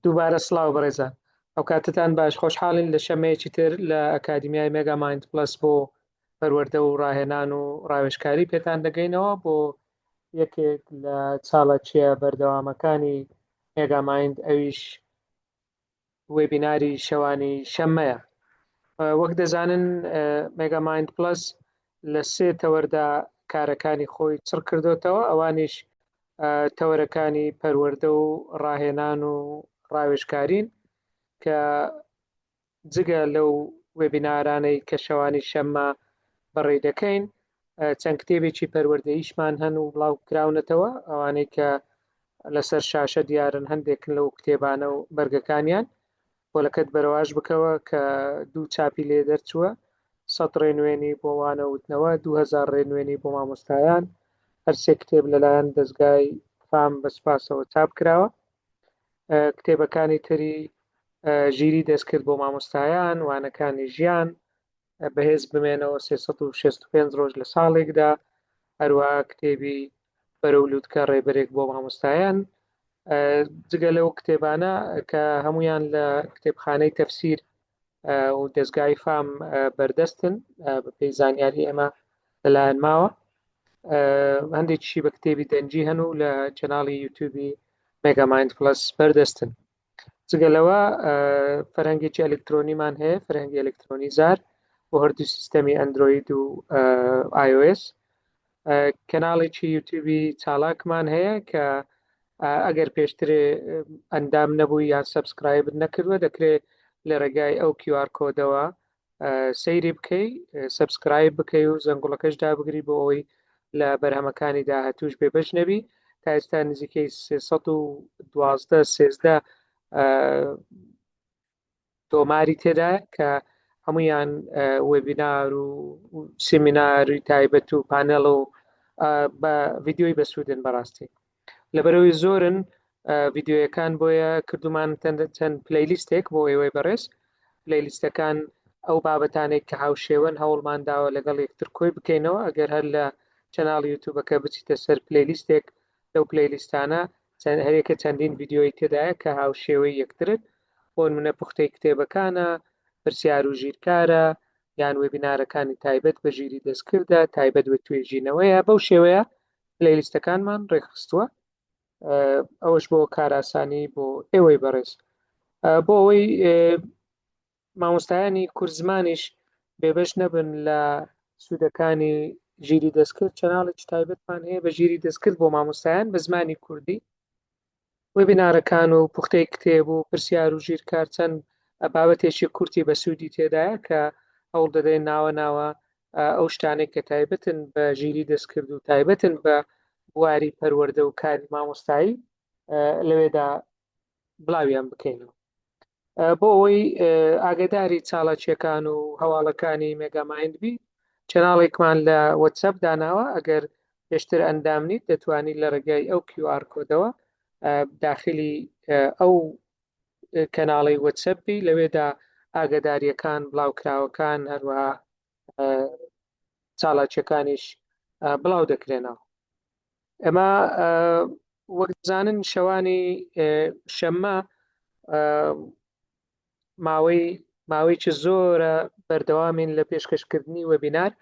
دووبارە سڵاو بەڕێزان ئەوکاتتان باش خۆشحاڵین لە شەمەیەکی تر لە ئەکادیمیای مێگا مایند پڵەس بۆ پەروەردە و ڕاهێنان و ڕاوێژکاری پێتان دەگەینەوە بۆ یەکێک لە چاڵەکیە بەردەوامەکانی مێگا مایند ئەویش وێبیناری شەوانی شەممەیە. وەک دەزانن مێگا مایند پڵەس لە سێ تەوەردا کارەکانی خۆی چڕ کردوتەوە ئەوانیش تەوەرەکانی پەروەردە و ڕاهێنان و ڕاوێژکارین کە جگە لەو وێبینارانەی کە شەوانی شەممە بەڕێی دەکەین چەند کتێبێکی پەروەردەیشمان هەن و بڵاو کراونەتەوە ئەوانەی کە لەسەر شاشە دیارن هەندێکن لەو کتێبانە و بەرگەکانیان پۆلەکەت بەرەواژ بکەوە کە دوو چاپی لێ دەرچووە سە ڕێنوێنی بۆ وانە وتنەوە 2000 ڕێنوێنی بۆ مامۆستایان هەرسێ کتێب لەلایەن دەستگای فام بە سوپاسەوە چاپ کراوە کتێبەکانی تری ژیری دەستکرد بۆ مامۆستایان وانەکانی ژیان بەهێز بمێنەوە 365 ڕۆژ لە ساڵێکدا هەروە کتێبی بەرەو لوتکە ڕێبەرێک بۆ مامۆستایان جگە لەو کتێبانە کە هەمویان لە کتێبخانەی تەفسیر و دەستگای فام بەردەستن بەپێی زانیاری ئێمە لەلایەن ماوە هەندێکیشی بە کتێبی دەنگی هەن و لە channel ی یوتیوبی مێگامایند پلس بەردەستن جگە لەوە فەرهەنگێکی ئەلکترۆنیمان هەیە فەرهەنگی ئەلکترۆنی زار بۆ هەردوو سیستەمی ئەندرۆید و iOS کەناڵێکی یوتیوبی چالاکمان هەیە کە ئەگەر پێشتر ئەندام نەبووی یان subscribe ت نەکردووە دەکرێت لە ڕێگای ئەو QR code ەوە سەیری بکەی subscribe بکەی و زەنگوڵەکەش دابگری بۆ ئەوەی لە بەرهەمەکانی داهاتوش بێبەش نەبی تا ئێستا نزیکەی 312 13 تۆماری تێدا کە هەمویان وێبینار و سیمیناری تایبەت و پانێڵ و بە ڤیددیوی بەسوودن بەڕاستی لەبەرەوەی زۆرن ڤیددیویەکان بۆیە کردومان چەند playlist ێک بۆ ئێوەی بەڕێز playlist ەکان ئەو بابەتانێک کە هاوشێوەن هەوڵمان داوە لەگەڵ یەکتر کۆی بکەینەوە ئەگەر هەر لە channel ی یوتوبەکە بچیتە سەر playlist ێک لەو playlist انە هەرێکە چەندین ڤیددیۆی تێدایە کە هاوشێوەی یەکترن بۆ نمونە پوختەی کتێبەکانە پرسیار و ژیرکارە یان وێبینارەکانی تایبەت بە ژیری دەستکردە تایبەت بە توێژینەوەیە بەو شێوەیە playlist ەکانمان ڕێکخستووە ئەوەش بۆ کاراسانی بۆ ئێوەی بەڕێز بۆ ئەوەی مامۆستایانی کوردزمانیش بێبەش نەبن لە سوودەکانی ژیری دەستکرد channel ێکی تایبەتمان هەیە بە ژیری دەستکرد بۆ مامۆستایان بە زمانی کوردی وێبینارەکان و پوختەی کتێب و پرسیار و ژیرکار چەند بابەتێکی کورتی بە سوودی تێدایە کە هەوڵ دەدەین ناوە ناوە ئەو شتانێک کە تایبەتن بە ژیری دەستکرد و تایبەتن بە بواری پەروەردە و کاری مامۆستایی لەوێدا بڵاویان بکەینەوە بۆ ئەوەی ئاگداری چاڵاکیەکان و هەواڵەکانی مێگامایند بی channel ێکمان لە وەتسەپ داناوە ئەگەر پێشتر ئەندام نیت دەتوانیت لە ڕێگای ئەو QR code ەوە داخلی ئەو کەناڵی وەتسەپ بی لەوێدا ئاگداریەکان بڵاوکراوەکان هەروەها چالاکیەکانیش بڵاو دەکرێنەوە ئەمە وەک دەزانن شەوانی شەممە ماوەی ماوەیەکی زۆرە بەردەوامین لە پێشکەشکردنی وێبینار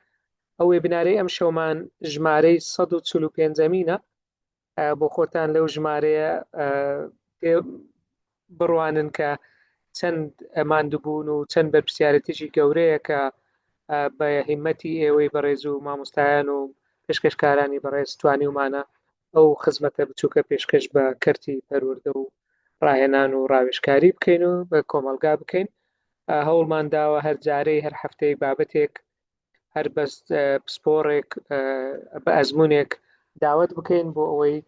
ئەو وێبینارەی ئەم شەومان ژمارەی 145مینە بۆ خۆتان لەو ژمارەیە بڕوانن کە چەند ماندووبوون و چەند بەرپرسیارەتێکی گەورەیە کە بە هیمەتی ئێوەی بەڕێز و مامۆستایان و پێشکەشکارانی بەڕێز توانیومانە ئەو خزمەتە بچووکە پێشکەش بە کەرتی پەروەردە و ڕاهێنان و ڕاوێژکاری بکەین و بە کۆمەڵگا بکەین هەوڵمان داوە هەر جارەی هەر هەفتەیەک بابەتێک هەر بەس پسپۆڕێک بە ئەزمونێک داوت بکەین بۆ ئەوەی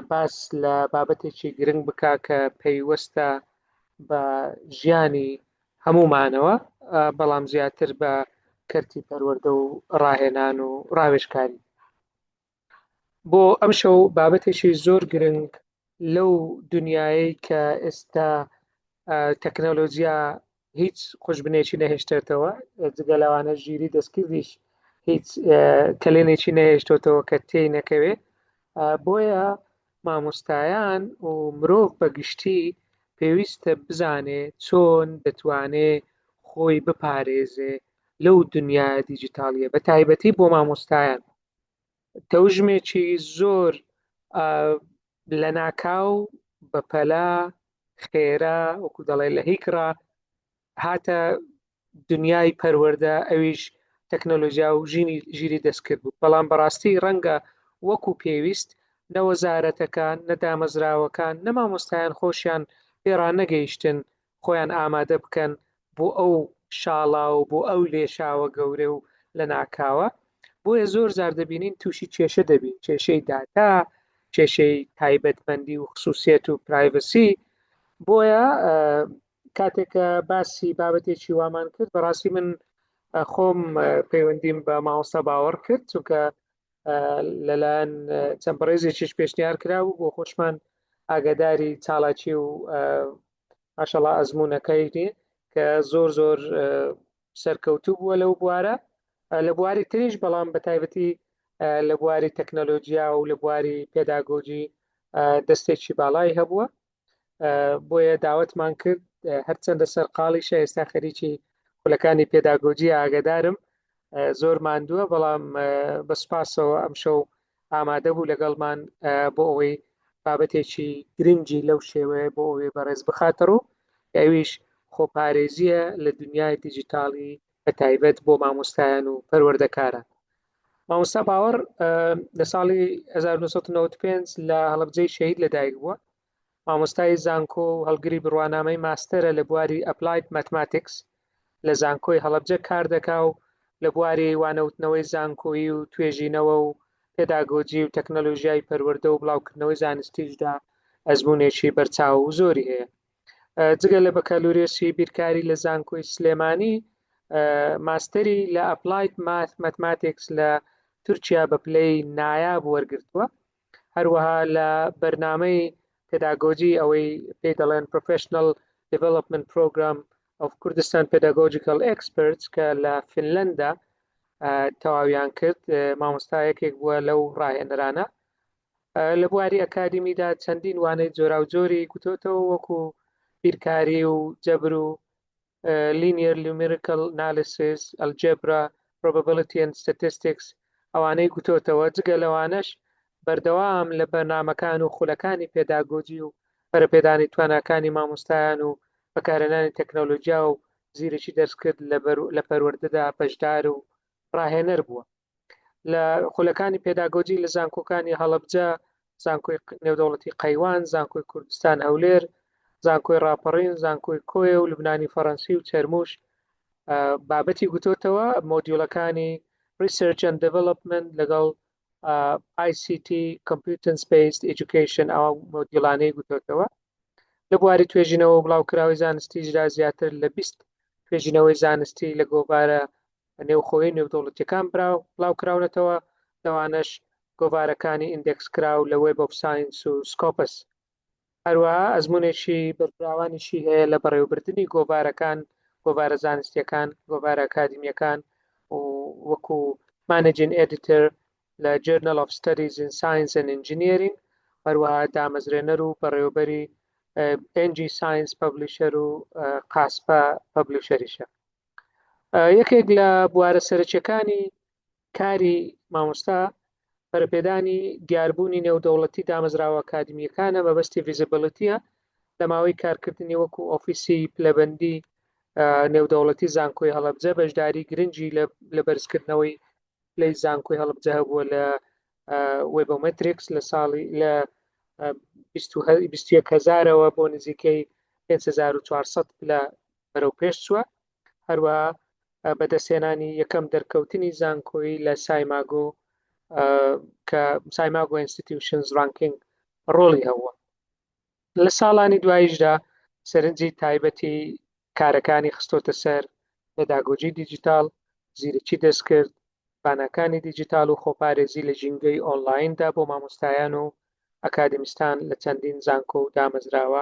باس لە بابەتێکی گرنگ بکا کە پەیوەستە بە ژیانی هەمومانەوە بەڵام زیاتر بە کەرتی پەروەردە و ڕاهێنان و ڕاوێژکاری بۆ ئەمشەو بابەتێکی زۆر گرنگ لەو دنیایەی کە ئێستا تەکنەلۆجیا هیچ قوژبنێکی نەهێشتێتەوە جگە لەوانە ژیری دەستکردیش هیچ کەلێنێکی نەهێشتۆتەوە کە تێی نەکەوێ بۆیە مامۆستایان و مرۆڤ بە گشتی. پێویستە بزانێ چۆن دەتوانێ خۆی بپارێزێ لەو دنیایە دیجیتاڵیە بە تایبەتی بۆ مامۆستایان تەوژمێکی زۆر لەناکاو بەپەلە خێرا وەکو دەڵێ لە هیکڕا هاتە دنیای پەروەردە ئەویش تەکنەلۆژیا و ژینی ژیری دەستکرد بوو بەڵام بەڕاستی ڕەنگە وەکو پێویست نە وەزارەتەکان نە دامەزراوەکان نە مامۆستایان خۆشیان پێڕانەگەیشتن خۆیان ئامادە بکەن بۆ ئەو شاڵاو بۆ ئەو لێشاوە گەورە و لەناکاوە بۆیە زۆر جار دەبینین تووشی کێشە دەبین کێشەی داتا کێشەی تایبەتمەندی و خصوصیت و privacy بۆیە کاتێک کە باسی بابەتێکی وامان کرد بەڕاستی من خۆم پەیوەندیم بە مامۆستا باوەڕ کرد چونکە لەلایەن چەند بەڕێزێکیش پێشنیار کرا بوو بۆ خۆشمان ئاگاداری چاڵاکی و ماشەڵا ئەزمونونەکەی کە زۆر زۆر سەرکەوتوو بووە لەو بوارە لە بواری تریش بەڵام بە تایبەتی لە بواری تەکنەلۆجیا و لە بواری پێداگۆجی دەستێکی باڵای هەبووە بۆیە داوەتمان کرد هەرچەندە سەرقاڵیشە ئێستا خەریکی خولەکانی پێداگۆجی ئاگدارم زۆر ماندووە بەڵام بە سوپاسەوە ئەمشەو ئامادە بوو لەگەڵمان بۆ ئەوەی بابەتێکی گرنگی لەو شێوەیە بۆ ئەوەی بەڕێز بخاتە ڕوو ئەویش خۆپارێزیە لە دنیای دیجیتاڵی بە تایبەت بۆ مامۆستایان و پەروەردەکاران. مامۆستا باوەڕ لە ساڵی 1995 لە هەڵەبجەی شەهید لەدایک بووە. مامۆستای زانکۆ و هەڵگری بڕوانامەی ماستەرە لە بواری Applied Mathematics لە زانکۆی هەڵەبجە کار دەکا و لە بواری وانەوتنەوەی زانکۆیی و توێژینەوە و پێداگۆجی و تەکنەلۆژیای پەروەردە و بڵاوکردنەوەی زانستیشدا ئەزموونێکی بەرچاو و زۆری هەیە. جگە لە بەکالوریۆسی بیرکاری لە زانکۆی سلێمانی ماستەری لە Applied Mathematics لە تورکیا بە پلەی نایاب وەرگرتووە هەروەها لە بەرنامەی پێداگۆجی ئەوەی پێی دەڵێن Professional Development Program of Kurdistan Pedagogical Experts کە لە فینلەندا تەواویان کرد مامۆستا یەکێک بووە لەو ڕاهێنەرانە لە بواری ئەکادیمیدا چەندین وانەی جۆراوجۆری گوتۆتەوە وەکو بیرکاری و جەبر و linear numerical analysis، algebra، probability and statistics ئەوانەی گوتۆتەوە، جگە لەوانەش بەردەوام لە بەرنامەکان و خولەکانی پێداگۆجی و پەرەپێدانی تواناکانی مامۆستایان و بەکارهێنانی تەکنەلۆجیا و زیرەکی دەستکرد لە پەروەردەدا بەشدار و ڕاهێنەر بووە. لە خولەکانی پێداگۆجی لە زانکۆکانی هەڵەبجە، زانکۆی نێودەوڵەتی قەیوان، زانکۆی کوردستان هەولێر، زانکۆی ڕاپەڕین، زانکۆی کۆیە و لوبنانی فەڕەنسی و چەرموش بابەتی گوتۆتەوە مۆدیولەکانی Research and Development لەگەڵ ICT Competence Based Education ئەو مۆدیولانەی گوتۆتەوە لە بواری توێژینەوە و بڵاوکراوەی زانستیشدا زیاتر لە 20 توێژینەوەی زانستی لە گۆڤارە نێوخۆیی نێودەوڵەتیەکان بڵاوکراونەتەوە، لەوانەش گۆڤارەکانی ئیندێکس کراو لە Web of Science و Scopus. هەروەها ئەزموونێکی بەرفراوانیشی هەیە لە بەڕێوەبردنی گۆڤارەکان، گۆڤارە زانستیەکان، گۆڤارە ئەکادیمیەکان و وەکو Managing Editor لە Journal of Studies in Science and Engineering، هەروەها دامەزرێنەر و بەڕێوەبەری NG Science Publisher و قاسپە Publisher یشە. یەکێک لە بوارە سەرەکیەکانی کاری مامۆستا پەرەپێدانی دیاربوونی نێودەوڵەتی دامەزراوە ئەکادیمیەکانە مەبەستی visibility یە لە ماوەی کارکردنی وەکو ئۆفیسی پلەبەندی نێودەوڵەتی زانکۆی هەڵەبجە بەشداری گرنگی لە بەرزکردنەوەی پلەی زانکۆی هەڵەبجە هەبووە لە Webometrics لە ساڵی لە 21 هزارەوە بۆ نزیکەی 5400 پلە بەرەو پێش چووە هەروەها بەدەستهێنانی یەکەم دەرکەوتنی زانکۆیی لە SCImago کە SCImago Institutions Ranking ڕۆڵی هەبووە لە ساڵانی دواییشدا سەرنجی تایبەتی کارەکانی خستۆتە سەر پێداگۆجی دیجیتاڵ، زیرەکی دەستکرد، تواناکانی دیجیتاڵ و خۆپارێزی لە ژینگەی ئۆنلایندا بۆ مامۆستایان و ئەکادیمیستان لە چەندین زانکۆ و دامەزراوە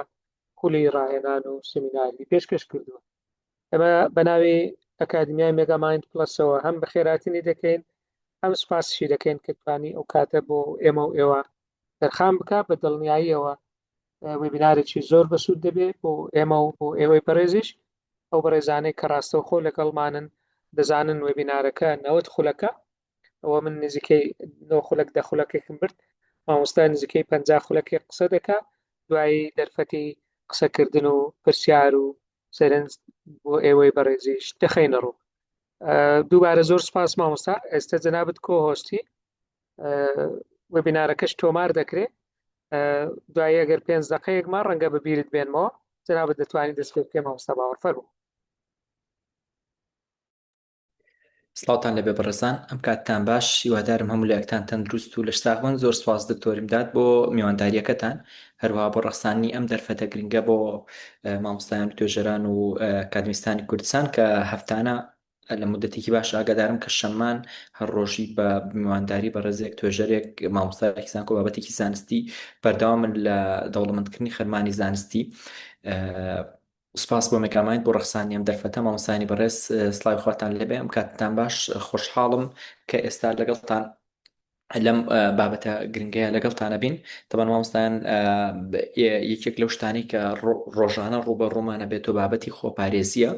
خولی ڕاهێنان و سیمیناری پێشکەش کردووە. ئێمە بە ناوی ئەکادیمیای مێگامایند پڵەسەوە هەم بەخێرهاتنی دەکەین هەم سوپاسیشی دەکەین کە توانی ئەو کاتە بۆ ئێمە و ئێوە تەرخان بکا بە دڵنیاییەوە. وێبینارێکی زۆر بەسوود دەبێت بۆ ئێمە و بۆ ئێوەی بەڕێزیش. ئەو بەڕێزانەی کە ڕاستەوخۆ لەگەڵمانن دەزانن وێبینارەکە 90 خولەکە، ئەوە من نزیکەی 9 خولەک 10 خولەکێکم برد، مامۆستا نزیکەی 50 خولەکێک قسە دەکا، دوایی دەرفەتی قسەکردن و پرسیار و سەرنج بۆ ئێوەی بەڕێزیش دەخەینە ڕوو. دووبارە زۆر سپاس مامۆستا. ئێستا جەنابت co-host ی وێبینارەکەش تۆمار دەکرێت. دوایی ئەگەر پێنج دقەیەک ما ڕەنگە بەبیرت بێنمەوە، جەنابت دەتوانیت دەست پێ بکەی مامۆستا باوەڕ، فەرموو. سڵاوتان لێبێ بەڕێزان، ئەم کاتتان باش، هیوادارم هەموو لایەکتان تەندروست و لەشساغ بن. زۆر سوپاس دکتۆر ئیمداد بۆ میوانداریەکەتان، هەروەها بۆ ڕەخساندنی ئەم دەرفەتە گرنگە بۆ مامۆستایان و توێژەران و ئەکادمیستانی کوردستان کە هەفتانە لە مدەتێکی باش ئاگادارم کە شەممان هەر ڕۆژی بە میوانداری بەڕێزێک توێژەرێک مامۆستایەکی زانکۆ بابەتێکی زانستی بەردەوامن لە دەوڵەمەندکردنی خەرمانی زانستی. سپاس بۆ مێگامایند بۆ ڕەخسانی ئەم دەرفەتە. مامۆستایانی بەڕێز سڵاوی خواتان لێبێ، ئەم کاتتان باش. خۆشحاڵم کە ئێستا لەگەڵتان لەم بابەتە گرنگەیە لەگەڵتانە بین. تەبەن مامۆستایان یەکێک لەو شتانەی کە ڕۆژانە ڕووبەڕوومانە بێت و بابەتی خۆپارێزیە،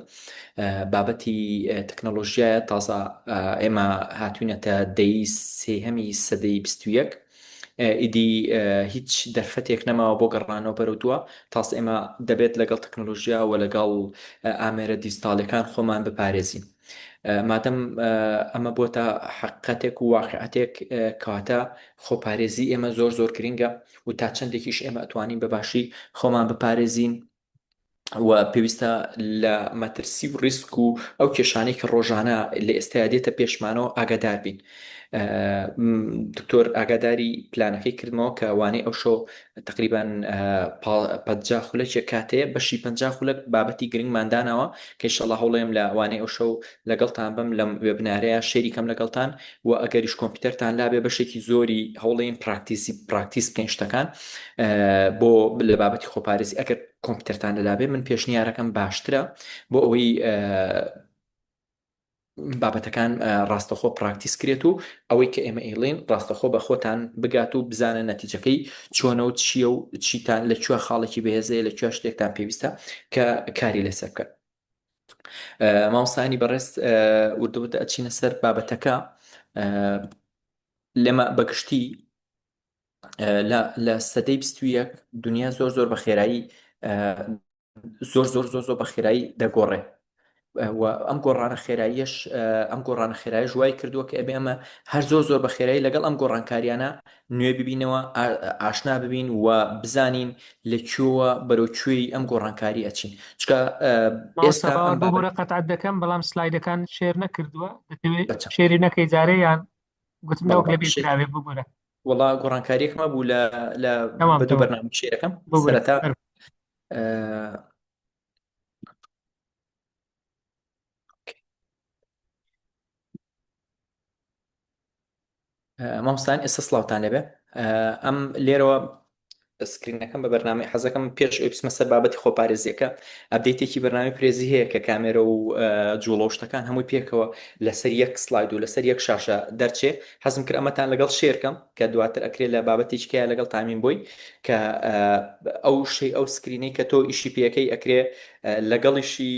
بابەتی تەکنەلۆژیایە. تازە ئێمە هاتوینەتە دەی سێهەمی سەدەی 21، ئیدی هیچ دەرفەتێک نەماوە بۆ گەڕانەوە بەرەو دوا. تاس ئێمە دەبێت لەگەڵ تەکنەلۆژیا و لەگەڵ ئامێرە دیجیتاڵیەکان خۆمان بپارێزین. مادەم ئەمە بۆتە حەقیقەتێک و واقعەتێک، کەواتە خۆپارێزی ئێمە زۆر زۆر گرنگە و تا چەندێکیش ئێمە ئەتوانین بە باشی خۆمان بپارێزین و پێویستە لە مەترسی و ڕیسک و ئەو کێشانەی کە ڕۆژانە لە ئێستایا دێتە پێشمانەوە ئاگادار بین. دکتۆر ئاگاداری پلانەکەی کردمەوە کە وانەی ئەو شەو تقریبان 50 خولەکێک کاتێ بەشی 50 خولەک بابەتی گرنگمان داناوە کە ئیشەڵا هەوڵێم لە وانەی ئەو شەو لەگەڵتان بم لەم webinar ەیە share ی کەم لەگەڵتان و ئەگەریش کۆمپیوتەرتان لابێ بەشێکی زۆری هەوڵین پراکتیسی پراکتیس بکەین شتەکان بۆ لە بابەتی خۆپارێزی. ئەگەر کۆمپیوتەرتان لەلابێ من پێشنیارەکەم باشترە بۆ ئەوەی بابەتەکان ڕاستەخۆ پراکتیس کرێت و ئەوەی کە ئێمە ئەیڵێین ڕاستەخۆ بە خۆتان بگات و بزانە نەتیجەکەی چۆنە و چییە و چیتان لە کوێ خاڵێکی بەهێزەیە لە کوێ شتێکتان پێویستە کە کاری لەسەر بکەن. مامۆستایانی بەڕێز وردە وردە ئەچینە سەر بابەتەکە. لێمە بەگشتی لە سەدەی 21 دنیا زۆر زۆر بە خێرایی زۆر زۆر زۆر زۆر بە خێرایی دەگۆڕێ و ئەم گۆڕانە خێراییەش ئەم گۆڕانە خێرایش وای کردووە کە ئەبێ ئەمە هەر زۆر زۆر بە خێرایی لەگەڵ ئەم گۆڕانکاریانە نوێ ببینەوە ئاشنا ببین و بزانین لە کوێوە بەرەو کوێی ئەم گۆڕانکاری ئەچین چکە ئێستا ئەم بابەتە قەتعت دەکەم بەڵام سلایدەکان share نەکردووە دەتەوێت share ی نەکەی جارێ یان گوتم نەوەک لە بیر کراوێ ببورە. وەڵا گۆڕانکاریەکم هەبوو لە لە بە دوو بەرنامە share ەکەم سەرەتا مامۆستایان ئێستا سڵاوتان لێبێ. ئەم لێرەوە screen ەکەم بە بەرنامەی حەزەکەم پێش ئەوی بچمە سەر بابەتی خۆپارێزیەکە update ێکی بەرنامەی Prezi هەیە کە کامێرە و جوڵە و شتەکان هەمووی پێکەوە لەسەر یەک slide و لەسەر یەک شاشە دەرچێ. حەزم کرد ئەمەتان لەگەڵ share کەم کە دواتر ئەکرێ لە بابەتێکی کەیا لەگەڵ تامین بۆی کە ئەو شەی ئەو screen ەی کە تۆ ئیشی پێەکەی ئەکرێ لەگەڵیشی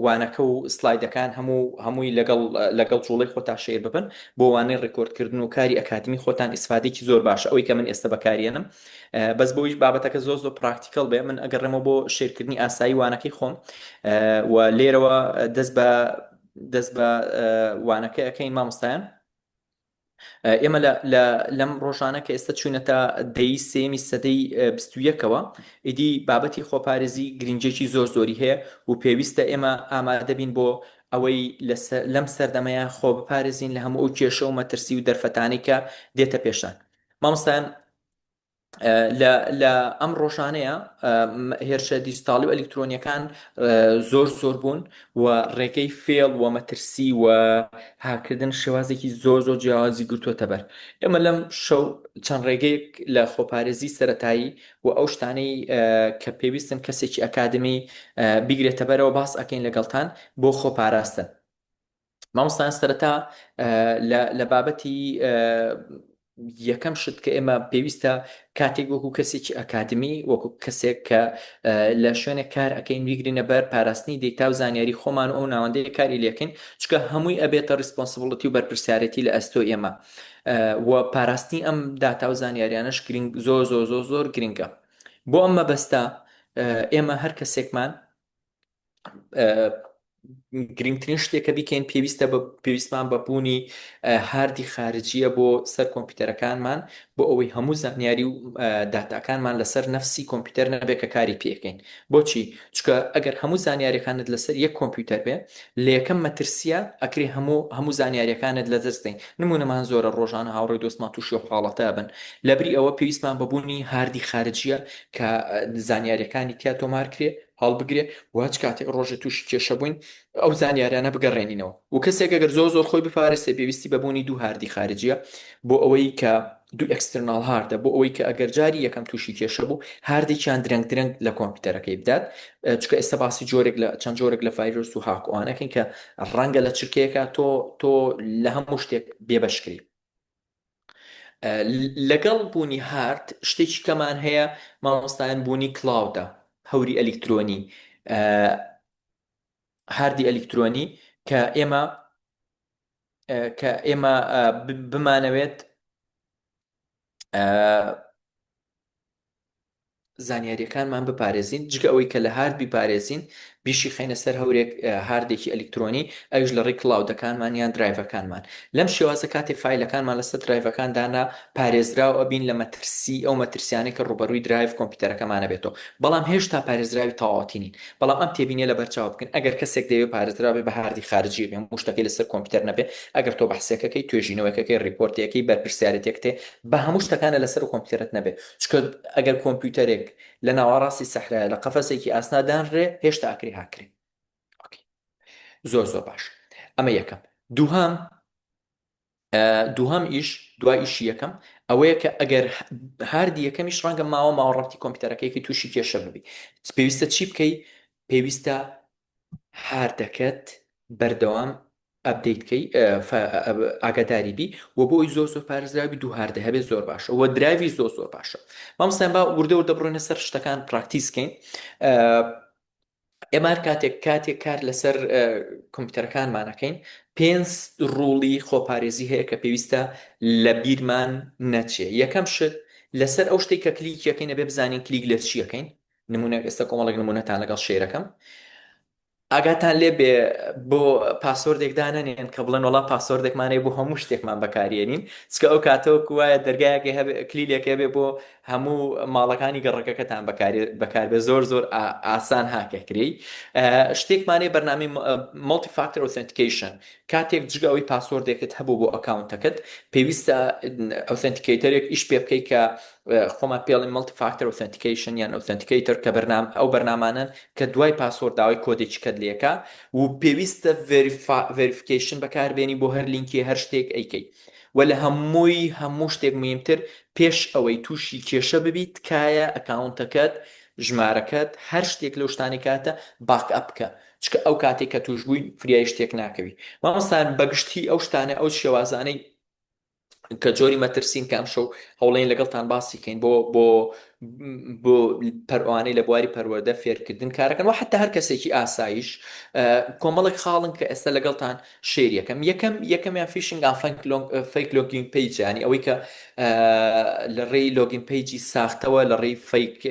وانەکە و سلایدەکان هەموو هەمووی لەگەڵ لەگەڵ جوڵەی خۆتا share ببن بۆ وانەی ڕیکۆردکردن و کاری ئەکادمی خۆتان ئیسفادێکی زۆر باشە ئەوەی کە من ئێستا بەکاریێنم بەس بۆیش بابەتەکە زۆر زۆر practical بێ من ئەگەڕێمەوە بۆ share کردنی ئاسایی وانەکەی خۆم و لێرەوە دەست بە دەست بە وانەکە ئەەکەین مامۆستایان. ئێمە لە لەم ڕۆژانە کە ئێستا چوونەتە دەی سێمی سەدەی 21ەوە ئیدی بابەتی خۆپارێزی گرنگێکی زۆر زۆری هەیە و پێویستە ئێمە ئامادە بین بۆ ئەوەی لەم سەردەمەیە خۆ بپارێزین لە هەموو ئەو کێشە و مەترسی و دەرفەتانەی کە دێتە پێشان. مامۆستایان لە لە ئەم ڕۆژانەیە هێرشە دیجیتاڵی و ئەلیکترۆنیەکان زۆر زۆر بوون و ڕێگەی فێڵ و مەترسی و هاکردن شێوازێکی زۆر زۆر جیاوازی گرتووەتە بەر. ئێمە لەم شەو چەند ڕێگەیەک لە خۆپارێزی سەرەتایی و ئەو شتانەی کە پێویستن کەسێکی ئەکادمی بیگرێتە بەرەوە باس ئەکەین لەگەڵتان بۆ خۆپاراستن. مامۆستایان سەرەتا لە بابەتی یەکەم شت کە ئێمە پێویستە کاتێک وەکو کەسێکی ئەکادمی وەکو کەسێک کە لە شوێنێک کار ئەەکەین بیگرینە بەر پاراستنی دیتا و زانیاری خۆمان و ئەو ناوەندەیە کاری لەکەین چکە هەمووی ئەبێتە responsibility و بەرپرسیارەتی لە ئەستۆ ئێمە و پاراستنی ئەم داتا و زانیاریانەش گرنگ زۆر زۆر زۆر زۆر گرنگە بۆ ئەم مەبەستە ئێمە هەر کەسێکمان گرنگترین شتێک کە بیکەین پێویستە بە پێویستمان بە بوونی هاردی خارجیە بۆ سەر کۆمپیوتەرەکانمان بۆ ئەوەی هەموو زانیاری و داتاکانمان لەسەر نەفسی کۆمپیوتەر نەبێت کە کاری پێکەین بۆچی چونکە ئەگەر هەموو زانیاریەکانت لەسەر یەک کۆمپیوتەر بێ لە یەکەم مەترسیە ئەکرێ هەموو هەموو زانیاریەکانت لەدەست دەین نمونەمان زۆرە ڕۆژانە هاوڕێ دۆستمان تووشی ئەو حاڵەتە بن لەبری ئەوە پێویستمان بە بوونی هاردی خارجیە کە زانیاریەکانی تیا تۆمار کرێ هەڵبگرێ و هەچ کاتێک ڕۆژێ تووشی کێشە بووین ئەو زانیارانە بگەڕێنینەوە و کەسێک ئەگەر زۆر زۆر خۆی بپارێزێ پێویستی بە بوونی دوو هاردی خارجیە بۆ ئەوەی کە دوو external hard ە بۆ ئەوەی کە ئەگەر جاری یەکەم تووشی کێشە بوو هاردێکیان درەنگ درەنگ لە کۆمپیوتەرەکەی بدات چونکە ئێستا باسی جۆرێک لە چەند جۆرێک لە ڤایرۆس و هاکوانەکەین کە ڕەنگە لە چرکەیەکە تۆ تۆ لە هەموو شتێک بێبەشکری لەگەڵ بوونی هارد شتێکی کەمان هەیە مامۆستایان بوونی cloud ە هەوری ئەلیکترۆنی هاردی ئەلیکترۆنی کە ئێمە کە ئێمە بمانەوێت زانیاریەکانمان بپارێزین جگە ئەوەی کە لە هارد بیپارێزین بیشی خەینە سەر هەورێک هاردێکی ئەلیکترۆنی ئەویش لە ڕێی cloud ەکانمان یان drive ەکانمان لەم شێوازە کاتێ فایلەکانمان لەسەر drive ەکان دانا پارێزراو ئەبین لە مەترسی ئەو مەترسیانەی کە ڕووبەڕووی drive کۆمپیوتەرەکەمان ئەبێتەوە بەڵام هێشتا پارێزراوی تەواوەتی نین بەڵام ئەم تێبینیە لەبەرچاو بگرن ئەگەر کەسێک دەیەوێت پارێزراو بێ بە هاردی خارجی بێ هەموو شتەکەی لەسەر کۆمپیوتەر نەبێ ئەگەر تۆ بەحسێکەکەی توێژینەوەکەکەی report ێکەی بەرپرسیارێتێکتێ بە هەموو شتەکانە لەسەر کۆمپیوتەرت نەبێ چونکە ئەگەر کۆمپیوتەرێک لە ناوەڕاستی سەحرایە لە قەفەسێکی ئاسنا دانرێ هێشتا ئەکرێ هاکرێ okay. زۆر زۆر باش ئەمە یەکەم دووهەم دووهەم ئیش دوای ئیشی یەکەم ئەوەیە کە ئەگەر هاردی یەکەمیش ڕەنگە ماوە ماوە ڕەبتی کۆمپیوتەرەکەیکی تووشی کێشە ببی پێویستە چی بکەی پێویستە هاردەکەت بەردەوام update کەی ئاگاداری بی و بۆ ئەوی زۆر زۆر پارێزراوی دوو هاردە هەبێت زۆر باشە و drive ی زۆر زۆر باشە مامۆستایان با وردە وردە بڕۆینە سەر شتەکان practice کەین ئێمە هەر کاتێک کاتێک کار لەسەر کۆمپیوتەرەکانمانەکەین پێنج rule ی خۆپارێزی هەیە کە پێویستە لە بیرمان نەچێ یەکەم شت لەسەر ئەو شتێک کە کلیکیەکەین ئەبێ بزانین کلیک لە چیەکەین نمونە ئێستا کۆمەڵێک نمونەتان لەگەڵ share ەکەم ئاگاتان لێ بێ بۆ password ێک دانەنێن کە بڵێن وەڵا password ێکمان هەیە بۆ هەموو شتێکمان بەکارێنین چکە ئەو کاتە وەکو وایە دەرگایەکەی هەبێ کلیلێک هەبێ بۆ هەموو ماڵەکانی گەڕەکەکەتان بەکاربێ زۆر زۆر ئاسان هاکەکرێی شتێکمان هەیە بەرنامەی multi factor authentication کاتێک جگە ئەوەی password ێکت هەبوو بۆ account ەکەت پێویستە authenticator ێک ئیش پێ بکەیت کە خۆمان پێڵین multi factor authentication یان authenticator کە بەرنام ئەو بەرنامانەن کە دوای password داوای کۆدێکی کەت لێکا و پێویستە verification بەکاربێنی بۆ هەر لینکی هەر شتێک ئەیکەی و لە هەمووی هەموو شتێک مهمتر پێش ئەوەی تووشی کێشە ببی تکایە account ەکەت ژمارەکەت هەر شتێک لەو شتانی کاتە backup بکە چکە ئەو کاتێک کە توش بووی فریای شتێک ناکەوی مامۆستان بەگشتی ئەو شتانە ئەو شێوازانەی کە جۆری مەترسین کە ئەمشەو هەوڵین لەگەڵتان باسی کەین بۆ بۆ بۆ پەروانەی لە بواری پەروەردە فێرکردن کارەکەن و حتا هەر کەسێکی ئاسایش کۆمەڵێک خاڵن کە ئێستا لەگەڵتان share یەکەم یەکەم یەکەمیان phishing fake login page ینی ئەوەی کە لە ڕێی login page ی ساختەوە لە ڕێی fake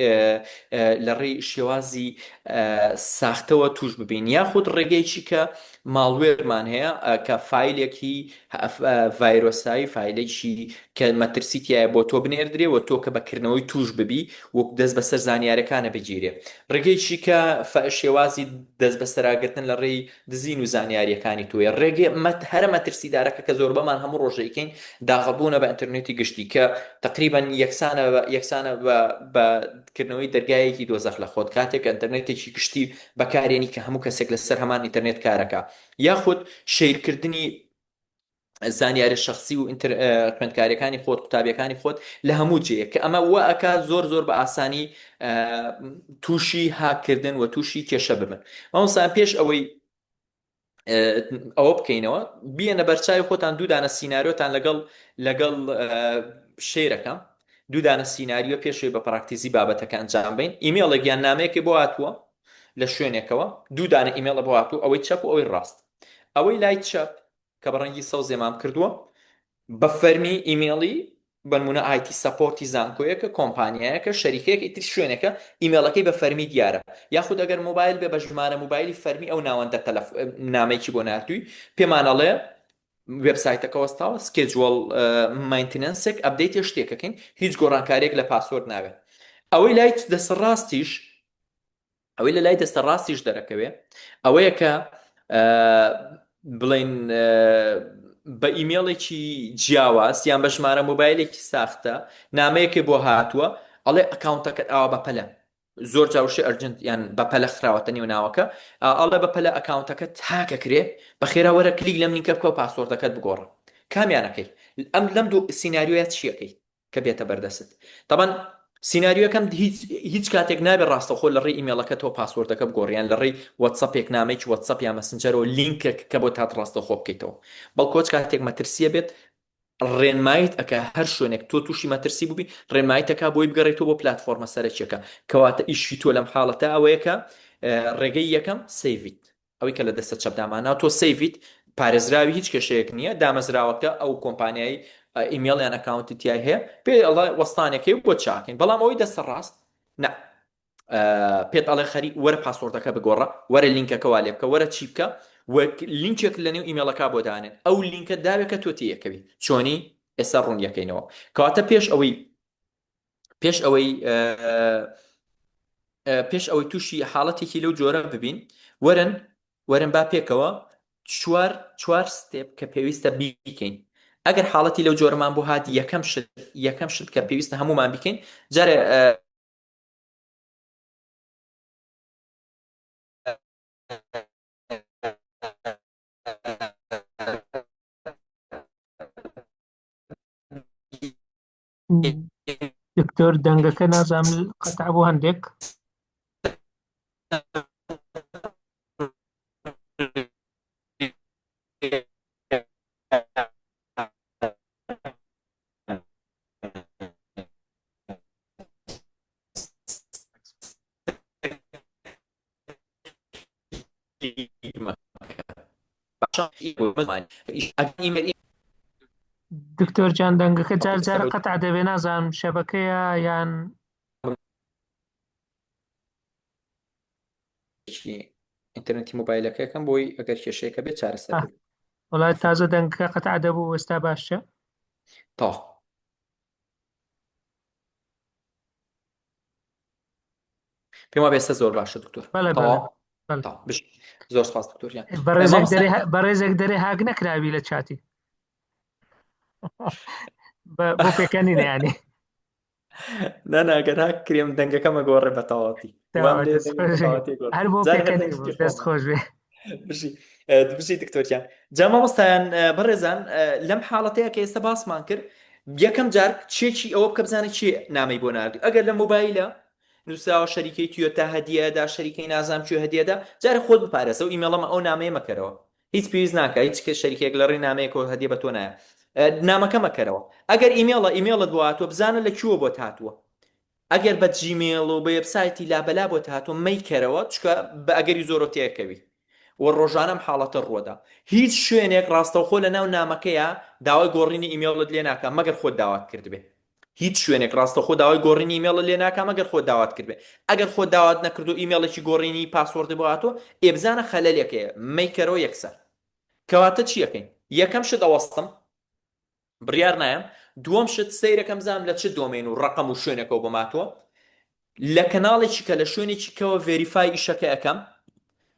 لە ڕێی شێوازی ساختەوە توش ببین یاخود ڕێگەیەکی کە malware مان هەیە کە فایلێکی ڤایرۆسایی فایلێکی کە مەترسی تایە بۆ تۆ بنێردرێ و تۆ کە بە کردنەوەی توش ببی و دەست بەسەر زانیارەکانە بگیرێ ڕێگەیەکی کە شێوازی دەست بەسەراگرتن لە ڕێی دزین و زانیاریەکانی تۆیە ڕێگەی هەرە مەترسیدارەکە کە زۆربەمان هەموو ڕۆژێکین داخڵبوونە بە ئینتەرنێتی گشتی کە تقریبا یەکسانە بە یەکسانە بە بە کردنەوەی دەرگایەکی دۆزەخ لە خۆت کاتێک ئینتەرنێتێکی گشتی بەکارێنی کە هەموو کەسێک لەسەر هەمان ئینتەرنێت کارەکە یاخود share کردنی زانیاری شخصی و خوێندکاریەکانی خۆت قوتابیەکانی خۆت لە هەموو جێیە کە ئەمە وا ئەکا زۆر زۆر بە ئاسانی تووشی هاککردن و تووشی کێشە ببن مامۆستا پێش ئەوەی. ئەوە بکەینەوە بیەنە بەرچاوی خۆتان دوو دانە سیناریۆتان لەگەڵ لەگەڵ شێرەکە دوو دانە سیناریۆ پێشەوەی بە پراکتیزی بابەتەکە ئەنجام بین ئیمێڵێک یان نامەیەکی بۆ هاتووە لە شوێنێکەوە دوو دانە ئیمێڵە بۆ هاتوو ئەوەی چەپ و ئەوەی ڕاست ئەوەی لای چەپ کە بە ڕەنگی سەوز ئێمام کردووە بە فەرمی ئیمێڵی بەنمونە IT support ی زانکۆیەکە کۆمپانیایەکە شەریکەیەک ئیتر شوێنێکە ئیمێڵەکەی بە فەرمی دیارە یاخود ئەگەر مۆبایل بێ بە ژمارە مۆبایلی فەرمی ئەو ناوەندە تەلەف نامەیەکی بۆ ناردووی پێمان ئەڵێ وێبسایتەکە وەستاوە schedule maintenance ێک update ێ شتێکەکەین هیچ گۆڕانکاریەک لە password ناوێت ئەوەی لای دەست ڕاستیش ئەوەی لە لای دەستە ڕاستیش دەرەکەوێ ئەوەیە کە بڵین بە ئیمێڵێکی جیاواز یان بە ژمارە مۆبایلێکی ساختە نامەیەکی بۆ هاتووە ئەڵێ ئەکاونتەکەت ئاوا بەپەلە زۆر جاوشی urgent یان بەپەلە خراوەتە نێو ناوەکە ئەڵێ بەپەلە ئەکاونتەکە تاکەکرێ بە خێرا وەرە کلیک لەم لینکە بکە و password ەکەت بگۆڕە کامیانەکەی ئەم لەم دوو سیناریۆیە چیەکەی کە بێتە بەردەست تەبەن سیناریۆکەم هیچ هیچ کاتێک نابێت ڕاستەوخۆ لە ڕێی ئیمێڵەکە تۆ password ەکە بگۆڕیان لە ڕێی وەتسەپێک نامێکی وەتسەپ یا مەسنجەرەوە لینکێک کە بۆ تات ڕاستەوخۆ بکەیتەوە بەڵکۆچ کاتێک مەترسیە بێت ڕێنمایت ئەکا هەر شوێنێک تۆ تووشی مەترسی بووبی ڕێنمایت ئەکا بۆی بگەڕێیتەوە بۆ پلاتفۆرمە سەرەکیەکە کەواتە ئیشی تۆ لەم حاڵەتە ئەوەیە کە ڕێگەی یەکەم save یت ئەوەی کە لە دەستە چەپ دامانا تۆ save یت پارێزراوی هیچ کێشەیەک نییە دامەزراوەکە ئەو کۆمپانیای ئیمێڵ یان ئەکاونتی تای هەیە پێ ئەڵێ وەستانێکی و بۆ چاکەین بەڵام ئەوەی دەستە ڕاست نا پێت ئەڵێ خەری وەرە password ەکە بگۆڕە وەرە لینکەکە وا لێ بکە وەرە چی بکە وەک لینکێک لە نێو ئیمێڵەکە بۆ دانێن ئەو لینکە داوێکە تۆ تێیەکەوی چۆنی ئێستا ڕوون یەکەینەوە کەواتە پێش ئەوەی پێش ئەوەی پێش ئەوەی تووشی حاڵەتێکی لەو جۆرە ببین وەرن وەرن با پێکەوە چوار چوار step کە پێویستە بیکەین ئەگەر حاڵەتی لەو جۆرەمان بۆ هات یەکەم شت یەکەم شت کە پێویستە هەمومان بیکەین جارێ دکتۆر دەنگەکە نازانم قەتع بۆ هەندێک. دکتۆر جان دەنگەکە جار جارە قەتع دەبێ نازانم شەبەکەیە یان ئینتەرنێتی مۆبایلەکەکەم بۆی ئەگەر کێشەیەکە بێت چارەسەر بێت. وڵات تازە دەنگەکە قەتع دەبوو ئێستا باشە تەواو. پێم وابێ ئێستا زۆر باشە دکتۆر بەڵێ بەڵێ تەواو بەڵێ تەواو بژی زۆر سپاس دکتۆر گیان بەڕێزێک مامۆستا دەرێ بەڕێزێک دەرێ هاک نەکراوی لە چاتی بە- بۆ پێکەنینە یانی نا نا گەر هاک کرێم دەنگەکەمە گۆڕێ بە تەواوەتی وام تەواو لێ دەست دەنگم خۆش بە بێ. تەواوەتی گۆڕ هەر بۆ جارێ هەر پێکەنین دەنگێکی بوو دەست خۆمە خۆش بێ بژی بژی دکتۆر گیان جا مامۆستایان بەڕێزان لەم حاڵەتەیە کە ئێستا باسمان کرد یەکەم جار چێکی ئەوە بکە بزانە کێ نامەی بۆ ناردی ئەگەر لە مۆبایلە نووسراوە شەریکەی تویۆتا هەدیەدا شەریکەی نازانم کوێ هەدیەدا جارێ خۆت بپارێزە و ئیمێڵەمە ئەو نامەیە مەکەرەوە هیچ پێویست ناکە هیچ کە شەریکێک لە ڕێی نامەیەکەوە هەدیە بە تۆ نایە نامەکە مەکەرەوە ئەگەر ئیمێڵە ئیمێڵت بۆ هاتووە بزانە لە کوێوە بۆت هاتووە ئەگەر بە جیمێڵ و بە وێبسایتی لابەلا بۆت هاتووە مەیکەرەوە چکە بە ئەگەری زۆرەوە تێکەوی و ڕۆژانە ئەم حاڵەتە ڕووەدا هیچ شوێنێک ڕاستەوخۆ لە ناو نامەکەیا داوای گۆڕینی ئیمێڵت لێ ناکا مەگەر خۆت داوات کردبێ هیچ شوێنێک ڕاستەوخۆ داوای گۆڕینی ئیمێڵت لێ ناکا مەگەر خۆت داوات کردبێ ئەگەر خۆت داوات نەکردو ئیمێڵێکی گۆڕینی password ی بۆ هاتووە ئێ بزانە خەلەلێک هەیە مەیکەرەوە یەکسەر کەواتە چی ئەکەین یەکەم شت ئەوەستم بڕیار نایەم دووەم شت سەیرەکەم بزانم لە چ domain و ڕەقەم و شوێنێکەوە بۆم هاتووە لە کەناڵێکی کە لە شوێنێکی کەوە verify ئیشەکە ئەەکەم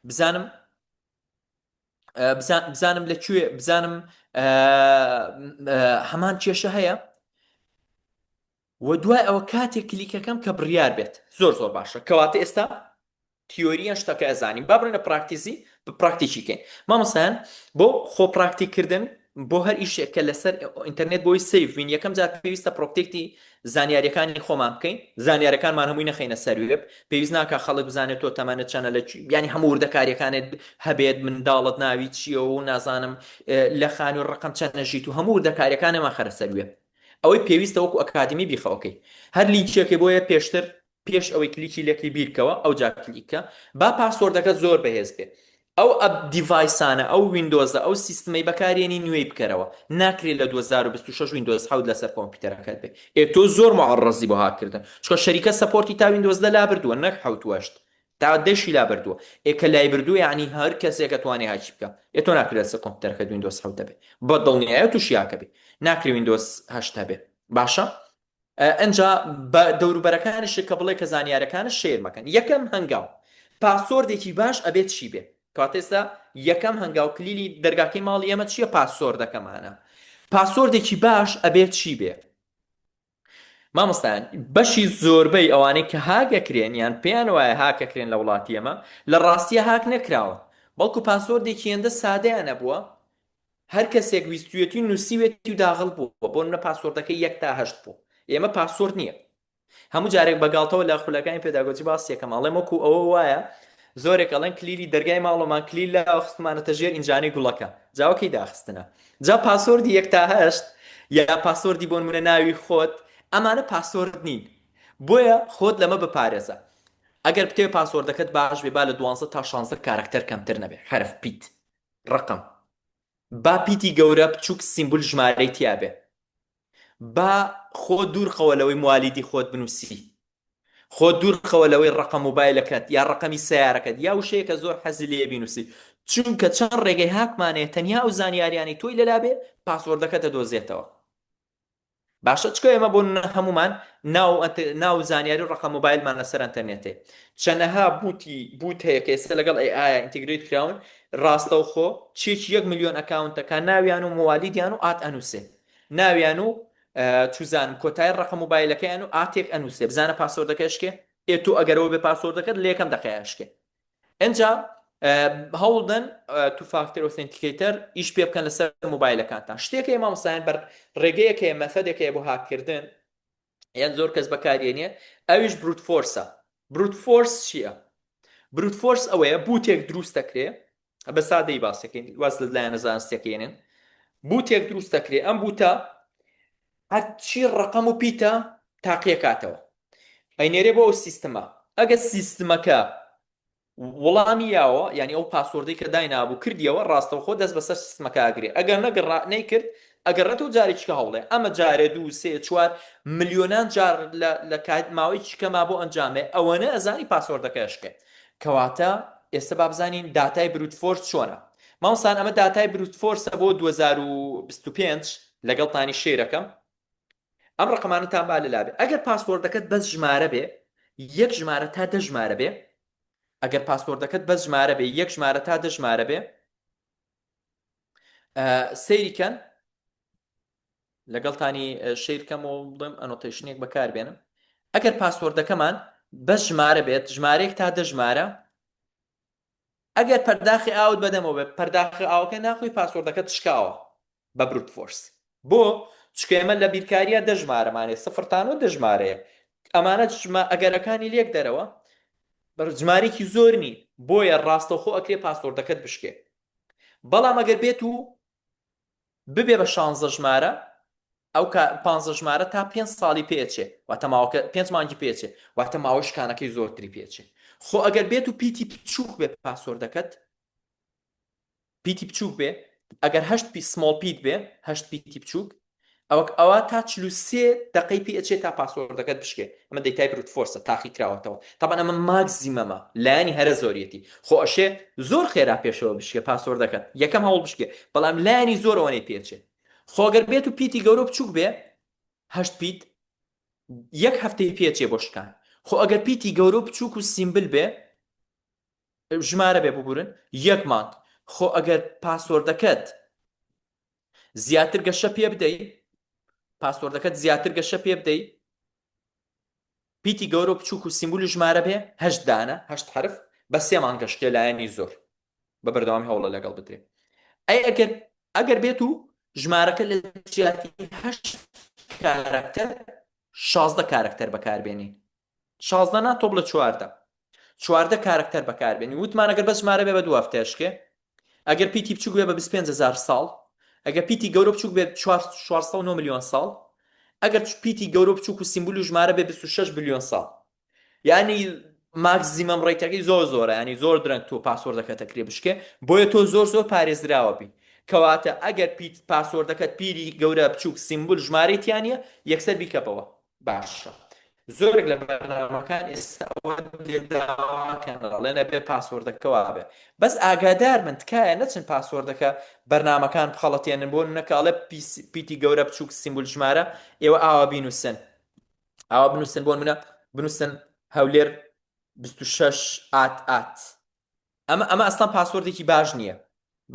بزانم بزانم لە کوێ بزانم هەمان کێشە هەیە و دوای ئەوە کاتێک کلیکەکەم کە بڕیار بێت زۆر زۆر باشە کەواتە ئێستا تیۆریان شتەکە ئەزانین با بڕینە پراکتیزی بە پراکتیکی کەین مامۆستایان بۆ خۆ پراکتیکردن. بۆ هەر ئیشێک کە لەسەر ئینتەرنێت بۆی safe بین یەکەم جار پێویستە protect ی زانیاریەکانی خۆمان بکەین زانیارەکانمان هەمووی نەخەینە سەر وێب پێویست ناکە خەڵک بزانێت تۆ تەمەنت چەنە لە یانی هەموو وردەکاریەکانت هەبێت منداڵت ناوی چییە و نازانم لە خانوو ڕقم چەند نەژیت و هەموو وردەکاریەکانمان خەرە سەر وێب ئەوەی پێویستە وەکو ئەکادیمی بیخەوەکەی هەر لینکێکی بۆیە پێشتر پێش ئەوەی کلیکی لێکەی بیرکەوە ئەوجا کلیک کە با password ەکەت زۆر بەهێز بێ ئەو ئەپ device انە ئەو ویندۆزە ئەو سیستمەی بەکارێنی نوێی بکەرەوە ناکرێت لە 2026 ویندۆز حەوت لەسەر کۆمپیوتەرەکەت بێ ئێ تۆ زۆر معڕەزی بۆ هاککردن چونکە شەریکە support ی تا ویندۆز دە لابردووە نەک حەوت و هەشت تا دەشی لابردووە ئێ کە لایبردووە یعنی هەر کەسێک ئەتوانێ هاکی بکا ئێ تۆ ناکرێت لەسەر کۆمپیوتەرەکەت ویندۆز حەوت هەبێ بە دڵنیایە تووشی هاکە بێ ناکرێ ویندۆز هەشت هەبێ باشە ئەنجا بە دەوروبەرەکانیشت کە بڵێ کە زانیارەکانت share مەکەن. یەکەم هەنگاو password ێکی باش ئەبێت چی بێ؟ کەواتە ئێستا یەکەم هەنگاو کلیلی دەرگاکەی ماڵی ئێمە چییە؟ password ەکەمانە. password ێکی باش ئەبێت چی بێ؟ مامۆستایان بەشی زۆربەی ئەوانەی کە هاک ئەکرێن یان پێیان وایە هاک ئەکرێن لە وڵاتی ئێمە لە ڕاستیە هاک نەکراون بەڵکو password ێکی هێندە سادەیان هەبووە هەر کەسێک ویستویەتی و نووسیوێتی و داغڵ بووە بۆ نمونە password ەکەی یەک تا هەشت بوو ئێمە password نییە هەموو جارێک بە گاڵتەوە لە خولەکانی pedagogy باس یەکەم ئەڵێم وەکو ئەوە وایە زۆرێک ئەڵێن کلیلی دەرگای ماڵەمان کلیل لە خستمانەتە ژێر ئینجانەی گوڵەکە جاوەکەی داخستنە جا password ی یەک تا هەشت یا password ی بۆ نمونە ناوی خۆت ئەمانە password نین بۆیە خۆت لەمە بپارێزە ئەگەر بتەوێ password ەکەت باش بێ با لە دوانزە تا شانزە کارەکتەر کەمتر نەبێ حەرف پیت ڕەقەم با پیتی گەورە بچوک symbol ژمارەی تیابێ با خۆت دوور خەوە لەوەی موالیدی خۆت بنوسی خۆت دوور خەوە لەوەی ڕەقەم موبایلەکەت یا ڕەقەمی سەیارەکەت یا وشەیەکە زۆر حەزی لێیە بینوسی چونکە چەند ڕێگەی هاکمان هەیە تەنیا ئەو زانیاریانەی تۆی لەلا بێ password ەکەت دەدۆزێتەوە. باشە چکە ئێمە بۆ نمونە هەمومان ناو ناو زانیاری و ڕقم مۆبایلمان لەسەر ئەتەرنێتێ چەنەها bot ی bot هەیە کە ئێستا لەگەڵ AI integrate کراون ڕاستەوخۆ چێکی یەک ملیۆن account ەکە ناویان و موالیدیان و at ئەنووسێ ناویان و چوزانم کۆتای ڕقم مۆبایلەکەیان و at ێک ئەنووسێ بزانە password ەکە شکێ ئێ تۆ ئەگەرەوە بێ password ەکەت لە یەکەم دەقەیە شکێ ئینجا هەوڵدەن two factor authenticator ئیش پێ بکەن لەسەر مۆبایلەکانتان شتێک هەیە مامۆستایان بەر ڕێگەیەک هەیە method ێک هەیە بۆ هاککردن یان زۆر کەس بەکارێنێ ئەویش brute force ە brute force چییە؟ brute force ئەوەیە bot ێک دروست دەکرێ بە سادەی باسەکەین واز لە لایەنە زانستیەکەێنن bot ێک دروست دەکرێ ئەم bot ە هەرچی ڕقەم و پیتە تاقیەکاتەوە ئەینێرێ بۆ ئەو سیستمە ئەگەر سیستمەکە وڵامی یاوە یانی ئەو password ەی کە داینابوو کردیەوە ڕاستەوخۆ دەست بەسەر سیستمەکە ئەگرێ ئەگەر نەگەڕا نەیکرد ئەگەڕێتەوە جارێکیکە هەوڵێ ئەمە جارێ دوو سێ چوار ملیۆنان جار لە لە کات ماوەی چیکەما بۆ ئەنجامێ ئەوەنە ئەزانی password ەکە ئەشکێ کەواتە ئێستا با بزانین داتای brute force چۆنە مامۆستان ئەمە داتای brute force ە بۆ 2025 لەگەڵتانی share ەکەم ئەم ڕەقەمانەتان با لەلا بێ ئەگەر password ەکەت بەس ژمارە بێ یەک ژمارە تا دە ژمارە بێ ئەگەر password ەکەت بەس ژمارە بێ یەک ژمارە تا دە ژمارە بێ سەیری کەن لەگەڵتانی share کەم و بڵێم annotation ێک بەکاربێنم ئەگەر password ەکەمان بەس ژمارە بێت ژمارەیەک تا دە ژمارە ئەگەر پەرداخی ئاوت بەدەمەوە بێت پەرداخی ئاوەکە ناخۆی password ەکەت شکاوە بە brute force بۆ؟ چونکە ئێمە لە بیرکاریە دە ژمارەمان هەیە سفر تا نۆ دە ژمارەیە ئەمانە ژمە ئەگەرەکانی لێک دەرەوە بەر ژمارێکی زۆر نین بۆیە ڕاستەوخۆ ئەکرێ password ەکەت بشکێ بەڵام ئەگەر بێت و ببێ بە شانزە ژمارە ئەو کە پانزە ژمارە تا پێنج ساڵی پێ ئەچێ واتە ماوەکە پێنج مانگی پێ ئەچێ واتە ماوەی شکانەکەی زۆرتری پێ ئەچێ خۆ ئەگەر بێت و پیتی بچووک بێ password ەکەت پیتی بچووک بێ ئەگەر هەشت پی small پیت بێ هەشت پیتی بچووک ئەوەک ئەوە تا 43 دقەی پێ ئەچێ تا password ەکەت بشکێ ئەمە دەیتای brute force ە تاقی کراوەتەوە تەبعەن ئەمە maximum ە لایەنی هەرە زۆریەتی خۆ ئەشێ زۆر خێرا پێشەوە بشکێ password ەکەت یەکەم هەوڵ بشکێ بەڵام لایەنی زۆر ئەوەنەی پێچێ خۆ گەر بێت و پیتی گەورە و بچووک بێ هەشت پیت یەک هەفتەی پێچێ بۆ شکان خۆ ئەگەر پیتی گەورە و بچووک و symbol بێ ژمارە بێ ببورن یەک مانگ خۆ ئەگەر password ەکەت زیاتر گەشە پێ بدەی password ەکەت زیاتر گەشە پێ بدەی پیتی گەورە و بچووک و symbol و ژمارە بێ هەشت دانە هەشت حرف بە سێ مانگ گەشتێ لایەنی زۆر بە بەردەوامی هەوڵە لەگەڵ بدرێ ئەی ئەگەر ئەگەر بێت و. ژمارەکە لە جیاتی هەشت کارەکتەر 16 کارەکتەر بەکاربێنین. 16 نا تۆ بڵێ 14. 14 کارەکتەر بەکاربێنین. وتمان ئەگەر بەس ژمارە بێ بە دوو هەفتە ئەشکێ. ئەگەر پیتی بچوک بێ بە 25000 ساڵ. ئەگەر پیتی گەورە بچوک بێ 409 ملیۆن ساڵ. ئەگەر پیتی گەورە بچوک و سیمبول و ژمارە بێ 26 بلیۆن ساڵ. یانی maximum rate ەکەی زۆر زۆرە ینی زۆر درەنگ تۆ password ەکەت ئەکرێ بشکێ بۆیە تۆ زۆر زۆر پارێزراوە بی کەواتە ئەگەر پیت password ەکەت پیری گەورە بچوک symbol ژمارەی تیانە یەکسەر بیکەپەوە باشە زۆرێک لە بەرنامەکان ئێستا ئەوە لێداواکەن ئەڵێن ئەبێ password ەکە وابێ بەس ئاگادار من تکایە نەچن password ەکە بەرنامەکان بخەڵەتێنن بۆ نمونە کە ئەڵێ پیتی گەورە بچوک symbol ژمارە ئێوە ئاوا بینوسن ئاوا بنووسن بۆ منە بنووسن هەولێر 26 at at ئەمە ئەمە ئەسڵان password ێکی باش نییە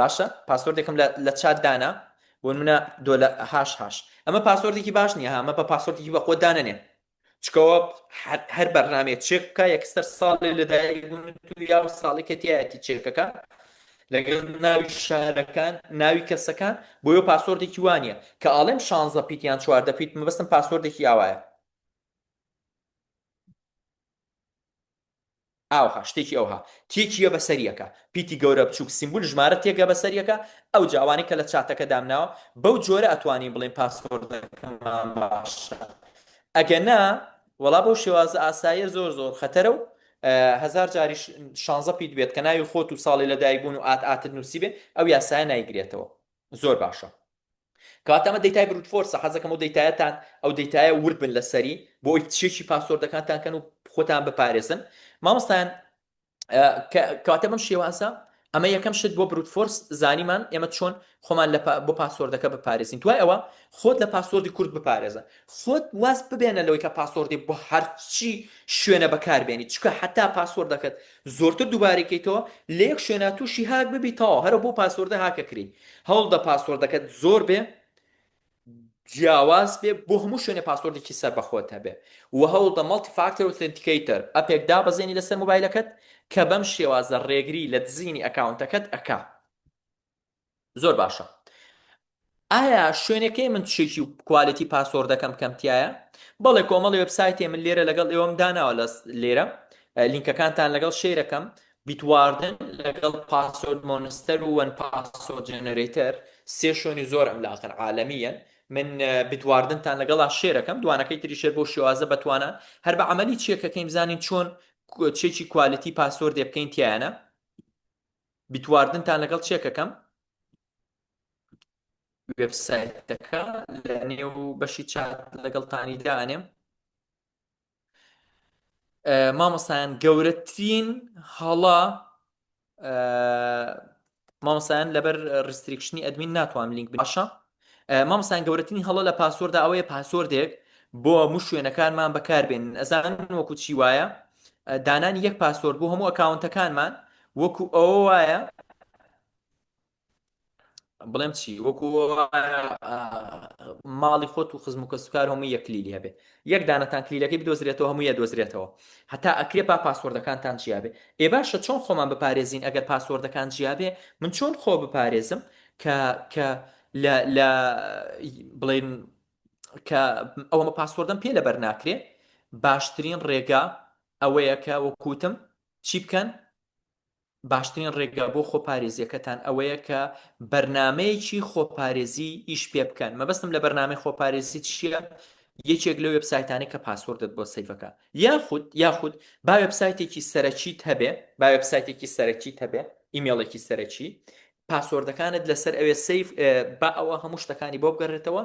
باشە password ێکم لە چات دانا بۆ منە دۆلە hash hash ئەمە password ێکی باش نییە ئەمە بە password ێکی بە خۆ دانەنێ چکەوە هەر بەرنامەیە چێک بکە یەکسەر ساڵی لەدایک بوون و یا ساڵی کە تایەتی چێکەکە لەگەڵ ناوی شارەکان ناوی کەسەکان بۆیە password ێکی وانە کە ئاڵێم 16 پیت یان 14 پیت مەبەستم password ێکی ئاوایە ئاوها شتێکی ئەوها تێکیە بەسەریەکە پیتی گەورە بچوک symbol ژمارە تێگە بەسەریەکە ئەو جاوانەی کە لە چاتەکە دامناوە بەو جۆرە ئەتوانین بڵێن password ەکەمان باشە ئەگە نا وەڵا بەو شێوازە ئاساییە زۆر زۆر خەتەرە و هەزار جاریش شانزە پیت بێت کە ناوی خۆت و ساڵی لەدایک بوون و at at ت نووسی بێ ئەو یاسایە نایگرێتەوە زۆر باشە کەواتە ئەمە دەیتای brute force ە حەزەکەم ئەو دەیتایەتان ئەو دەیتایە ورد بن لەسەری بۆ ئەوی check ی password ەکانتان کەن و خۆتان بپارێزن مامۆستایان کەواتە بەم شێوازە ئەمە یەکەم شت بۆ brute force زانیمان ئێمە چۆن خۆمان لە بۆ password ەکە بپارێزین دوای ئەوە خۆت لە password ی کورت بپارێزە خۆت واز ببێنە لەوەی کە password ی بۆ هەرچی شوێنە بەکاربێنی چکە حتا password ەکەت زۆرتر دووبارەکەیتەوە لە یەک شوێنە تووشی هاک ببی تەواو هەرە بۆ password ە هاکەکری هەوڵدە password ەکەت زۆر بێ جیاواز بێ بۆ هەموو شوێنێ password ێکی سەربەخۆت هەبێ و هەوڵدە multi factor authenticator app ێک دابەزێنی لەسەر مۆبایلەکەت کە بەم شێوازە ڕێگری لە دزینی account ەکەت ئەکا زۆر باشە ئایا شوێنەکەی من check ی و quality password ەکەم کەم تایە بەڵێ کۆمەڵی وبسایتێ من لێرە لەگەڵ ئێوەم داناوە لە لێرە لینکەکانتان لەگەڵ share ەکەم Bitwarden لەگەڵ Password Monster و 1Password Generator سێ شوێنی زۆر عملاقن عالەمیەن من Bitwarden تان لەگەڵا share ەکەم دوانەکەی تری share بۆ شێوازە بەتوانان هەر بە عملی check ەکەین بزانین چۆن check ی quality password ێ بکەین تیانە Bitwarden تان لەگەڵ check ەکەم وێبسایتەکە لە نێو بەشی چات لەگەڵتانی دانێم مامۆستایان گەورەترین هەڵە مامۆستایان لەبەر restriction ی admin ناتوانم لینک باشە مامۆستایان گەورەترین هەڵە لە password ا ئەوەیە password ێک بۆ هەموو شوێنەکانمان بەکاربێنن ئەزان وەکو چی وایە دانانی یەک password بۆ هەموو account ەکانمان وەکو ئەوە وایە بڵێم چی وەکو ماڵی خۆت و خزم و کەسوکار هەموو یەک کلیلی هەبێ یەک دانەتان کلیلەکەی بدۆزرێتەوە هەموو یە دۆزرێتەوە هەتا ئەکرێ با password ەکانتان جیابێ ئێ باشە چۆن خۆمان بپارێزین ئەگەر password ەکان جیابێ من چۆن خۆ بپارێزم کە کە لە لە بڵێن کە ئەوەمە password م پێ لەبەر ناکرێ باشترین ڕێگا ئەوەیە کە وەکوتم چی بکەن باشترین ڕێگا بۆ خۆپارێزیەکەتان ئەوەیە کە بەرنامەیەکی خۆپارێزی ئیش پێ بکەن مەبەستم لە بەرنامەی خۆپارێزی چییە؟ یەکێک لە وێبسایتانەی کە password ت بۆ save ەکە یاخود یاخود با وێبسایتێکی سەرەکیت هەبێ با وێبسایتێکی سەرەکیت هەبێ ئیمێڵێکی سەرەکی password ەکانت لەسەر ئەوێ save با ئەوە هەموو شتەکانی بۆ بگەڕێتەوە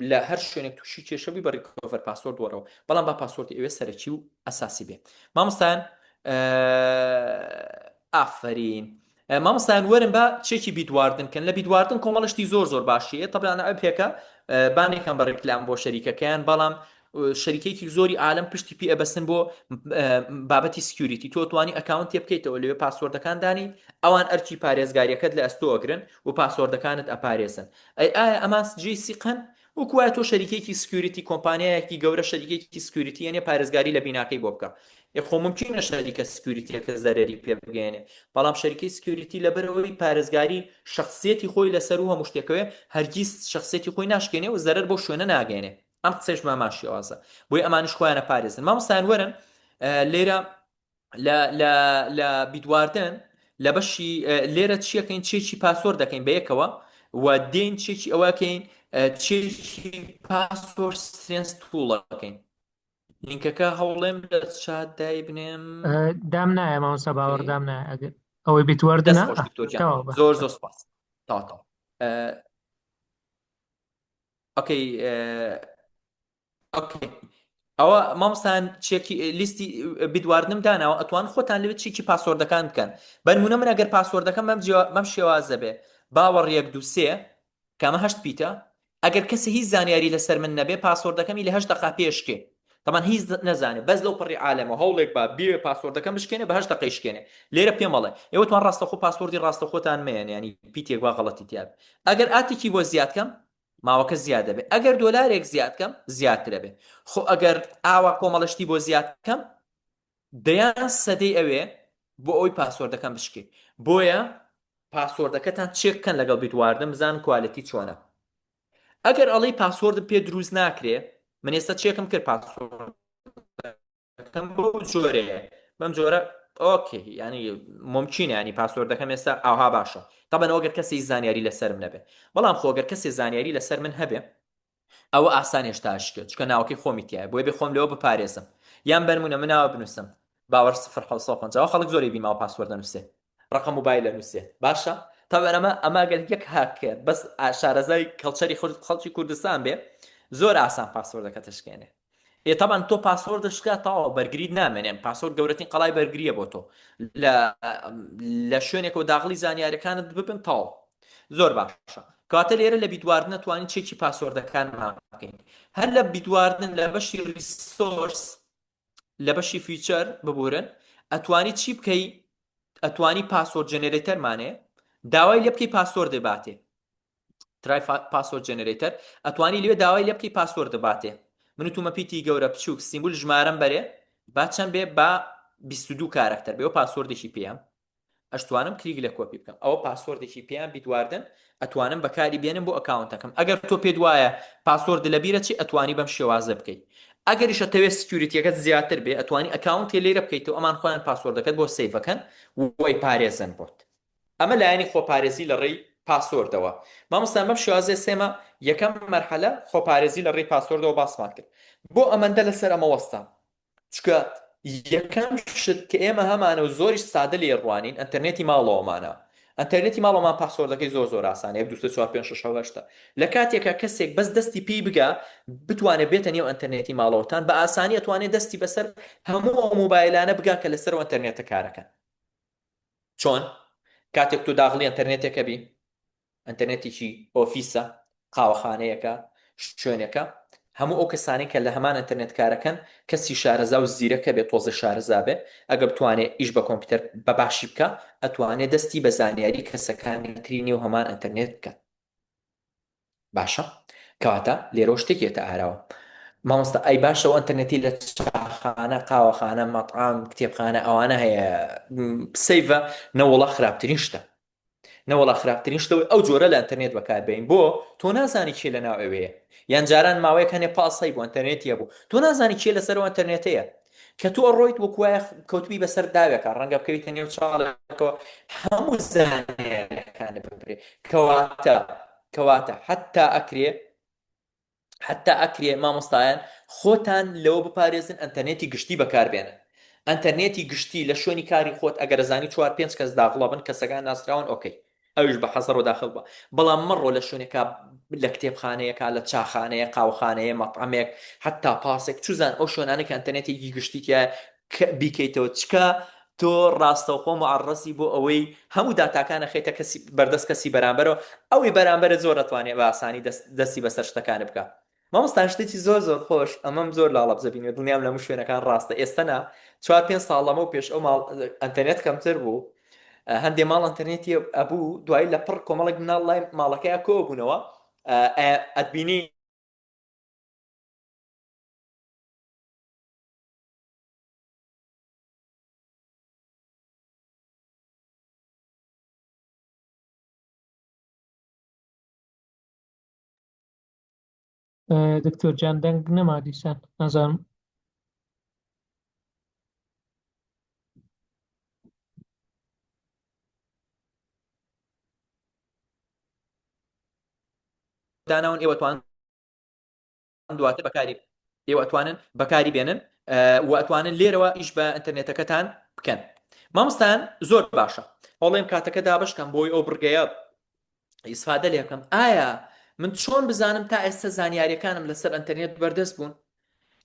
لە هەر شوێنێک تووشی کێشە بووی بە recover password وەرەوە بەڵام با password ی ئەوێ سەرەکی و ئەساسی بێ مامۆستایان ئافرین مامۆستایان وەرن با check ی Bitwarden کەن لە Bitwarden کۆمەڵشتی زۆر زۆر باشیە تەبیان ئەو پێکە بانێکان بە ڕێکلام بۆ شەریکەکەیان بەڵام شەریکێکی زۆری عالم پشتی پێ ئەبەستن بۆ بابەتی security تۆ توانی account تێ بکەیتەوە لەوێ password ەکان دانی ئەوان ئەرکی پارێزگاریەکەت لە ئەستۆ ئەگرن و password ەکانت ئەپارێزن ئەی ئایا ئەمان جێی سیقەن؟ وەکو وایە تۆ شەریکێکی security کۆمپانیایەکی گەورە شەریکێکی security یەنێ پارێزگاری لە بیناکەی بۆ بکە ئێ خۆ مومکینە شەریکە security یەکە زەرەری پێ بگەیەنێ بەڵام شەریکەی security لەبەرئەوەی پارێزگاری شەخسیەتی خۆی لەسەر و هەموو شتێکەوەیە هەرگیز شەخسیەتی خۆی ناشکێنێ و زەرەر بەو شوێنە ناگەیەنێ ئەم قسەیش بە هەمان شێوازە بۆیە ئەمانیش خۆیانە پارێزن مامۆستایان وەرن لێرە لە لە لە Bitwarden لە بەشی لێرە چیەکەین چێکی password دەکەین بە یەکەوە و دێن چێکی ئەوەکەین چێکی password strength tool ەکەین لینکەکە هەوڵێم لە چات دایبنێم. دام نایە مامۆستا باوەڕ دام نایە ئەگەر ئەوەی Bitwarden ە دەست خۆش دکتۆر گیان زۆر زۆر سپاس تەواو تەواو okay okay ئەوە مامۆستان چێکی لیستی Bitwarden م داناوە ئەتوان خۆتان لەوێ چێکی password ەکان بکەن بەنمونە من ئەگەر password ەکەم بەم بەم شێوازە بێ باوەڕ یەک دوو سێ کامە هەشت پیتە ئەگەر کەسێ هیچ زانیاری لەسەر من نەبێ password ەکەمی لە هەشت دەقا پێ شکێ تەبعەن هیچ نەزانێ بەس لەو پەڕی عالەمە هەوڵێک با بێ password ەکەم بشکێنێ بە هەشت دەقەی شکێنێ لێرە پێم ئەڵێ ئێوە توان ڕاستەخۆ password ی ڕاستەخۆتان مەیەن یانی پیتێک وا غەڵەتی تیا بێ ئەگەر at ێکی بۆ زیاد کەم ماوەکە زیاد دەبێ ئەگەر دۆلارێک زیاد کەم زیاترە بێ خۆ ئەگەر ئاوا کۆمەڵە شتی بۆ زیاد کەم دەیان سەدەی ئەوێ بۆ ئەوەی password ەکەم بشکێ بۆیە password ەکەتان چێک بکەن لەگەڵ Bitwarden بزانن quality چۆنە ئەگەر ئەڵێی password م پێ دروست ناکرێ من ئێستا چێکم کرد password ەکەم بەو جۆرەیە بەم جۆرە okay ینی ممکنە ینی password ەکەم ئێستا ئاها باشە تەبەن ئەگەر کەسی زانیاری لەسەرم نەبێ بەڵام خۆگەر کەسی زانیاری لەسەر من هەبێ ئەوە ئاسان هێشتا شکێت چونکە ناوەکەی خۆمی تیایە بۆیە بێ خۆم لەوە بپارێزم یان بەنمونە من ناوە بنووسم باوەڕ 0750 خەڵک زۆری بیماوە password دەنووسێ ڕقم موبایل دەنووسێ باشە تاوان ئەمە ئەمە گەر یەک هاککەر بەس شارەزای culture ی خەڵکی کوردستان بێ زۆر ئاسان password ەکە تشکێنێ ئێ تەبعەن تۆ password شکا تەواو بەرگریت نامێنێ password گەورەترین قەڵای بەرگریە بۆ تۆ لە لە شوێنێکەوە داغڵی زانیارەکانت ببن تەواو زۆر باشە کەواتە لێرە لە Bitwarden توانین چێکی password ەکانمان بکەین هەر لە Bitwarden لە بەشی resource لە بەشی feature ببورن ئەتوانی چی بکەی ئەتوانی password generator مانێ داوای لێ بکەی password باتێ try password generator ئەتوانی لێ داوای لێ بکەی password باتێ من تومە پیتی گەورە بچووک symbol ژمارەم بەرێ با چەند بێ با 22 character بێ و password ێکی پێم ئەشتوانم کلیک لە کۆپی بکەم ئەوە password ێکی پێیان Bitwarden ئەتوانم بەکاری بێنم بۆ account ەکەم ئەگەر تۆ پێت وایە password لە بیرە چی ئەتوانی بەم شێوازە بکەیت ئەگەریشە تەوێ security ەکەت زیاتر بێ ئەتوانی account ێ لێرە بکەیتەوە ئەمان خۆیان password ەکەت بۆ save ەکەن وەی پارێزن بۆت ئەمە لایەنی خۆپارێزی لە ڕێی password ەوە. مامۆستا بەم شێوازەی سێمە یەکەم مەرحەلە خۆپارێزی لە ڕێی password ەوە باسمان کرد. بۆ ئەمەندە لەسەر ئەمە وەستام؟ چونکە یەکەم شت کە ئێمە هەمانە و زۆریش سادە لێی ڕوانین ئەنتەرنێتی ماڵەوەمانە. ئەنتەرنێتی ماڵەوەمان password ەکەی زۆر زۆر ئاسانە یەک دوو سێ چوار پێنج شەش حەوت هەشتە. لە کاتێکا کەسێک بەس دەستی پێی بگا بتوانێت بێتە نێو ئەنتەرنێتی ماڵەوەتان بە ئاسانی ئەتوانێت دەستی بەسەر هەموو ئەو مۆبایلانە بگا کە لەسەر ئەو ئەنتەرنێتە کارەکەن. چۆن؟ کاتێک تۆ داغڵی ئەنتەرنێتێکە بی، ئەنتەرنێتێکی ئۆفیسە، قاوەخانەیەکە، شوێنێکە، هەموو ئەو کەسانەی کە لە هەمان ئەنتەرنێت کارەکەن، کەسی شارەزا و زیرەکە بێ، تۆزێ شارەزا بێ، ئەگەر بتوانێ ئیش بە کۆمپیوتەر بە باشی بکا، ئەتوانێ دەستی بە زانیاری کەسەکانی تری نێو هەمان ئەنتەرنێت بکات. باشە کەواتە لێرەوە شتێک یەتە ئاراوە مامۆستا ئەی باشە و ئەتەرنێتی لە چاخانە قاوەخانە مەطعام کتێبخانە ئەوانە هەیە safe ە نەوەڵا خراپترین شتە نەوەڵا خراپترین شتەوەی ئەو جۆرە لە ئەتەرنێت بەکاربین بۆ تۆ نازانی کێ لە ناو ئەوەیە یان جاران ماوەیەک هەنێ پاسەی بۆ ئەتەرنێتی هەبوو تۆ نازانی کێ لەسەرەوە ئەتەرنێتەیە کە تۆ ڕۆیت وەک وایە کەوتبی بەسەر داوێکە ڕەنگە بکەویتە نێو چاڵێکەوە هەموو زانیاریەکانت ببرێ کەواتە کەواتە حتا ئەکرێ حتا ئەکرێ مامۆستایان خۆتان لەوە بپارێزن ئەتەرنێتی گشتی بەکاربێنن ئەتەرنێتی گشتی لە شوێنی کاری خۆت ئەگەر زانی چوار پێنج کەس داغڵە بن کەسەکان ناسراون okay ئەویش بە حەزەڕۆ داخل بە بەڵام مەڕۆ لە شوێنێکا لە کتێبخانەیەکا لە چاخانەیە قاوەخانەیە مەتعەمێک حتا پاسێک چوزان ئەو شوێنانە کە ئەنتەرنێتێکی گشتی تیایە کە بیکەیتەوە چکە تۆ ڕاستەوخۆ معڕەزی بۆ ئەوەی هەموو داتاکان ئەخەیتە کەسی بەردەست کەسی بەرامبەرەوە ئەوی بەرامبەرت زۆر ئەتوانێ بە ئاسانی دەست دەستی بەسەر شتەکانت بکا مامۆستا شتێکی زۆر زۆر خۆش ئەمەم زۆر لە هەڵەبجە بینیوە دڵنیام لە هەموو شوێنەکان ڕاستە ئێستا نا چوار پێنج ساڵ لەمەو پێش ئەو ماڵ ئەنتەرنێت کەمتر بوو هەندێ ماڵ ئەنتەرنێتی ئەبوو دوایی لە پڕ کۆمەڵێک مناڵ لای ماڵەکەیا کۆبوونەوە ئەتبینی. دکتۆر جان دەنگ نەما دیسان نازانم. داناون ئێوە توان دواتر بەکاری ئێوە ئەتوانن بەکاری بێنن و ئەتوانن لێرەوە ئیش بە ئینتەرنێتەکەتان بکەن مامۆستایان زۆر باشە هەوڵێم کاتەکە دابشکەم بۆی ئەو بڕگەیە ئیسفادە لێ بکەم ئایا من چۆن بزانم تا ئێستا زانیاریەکانم لەسەر ئینتەرنێت بەردەست بوون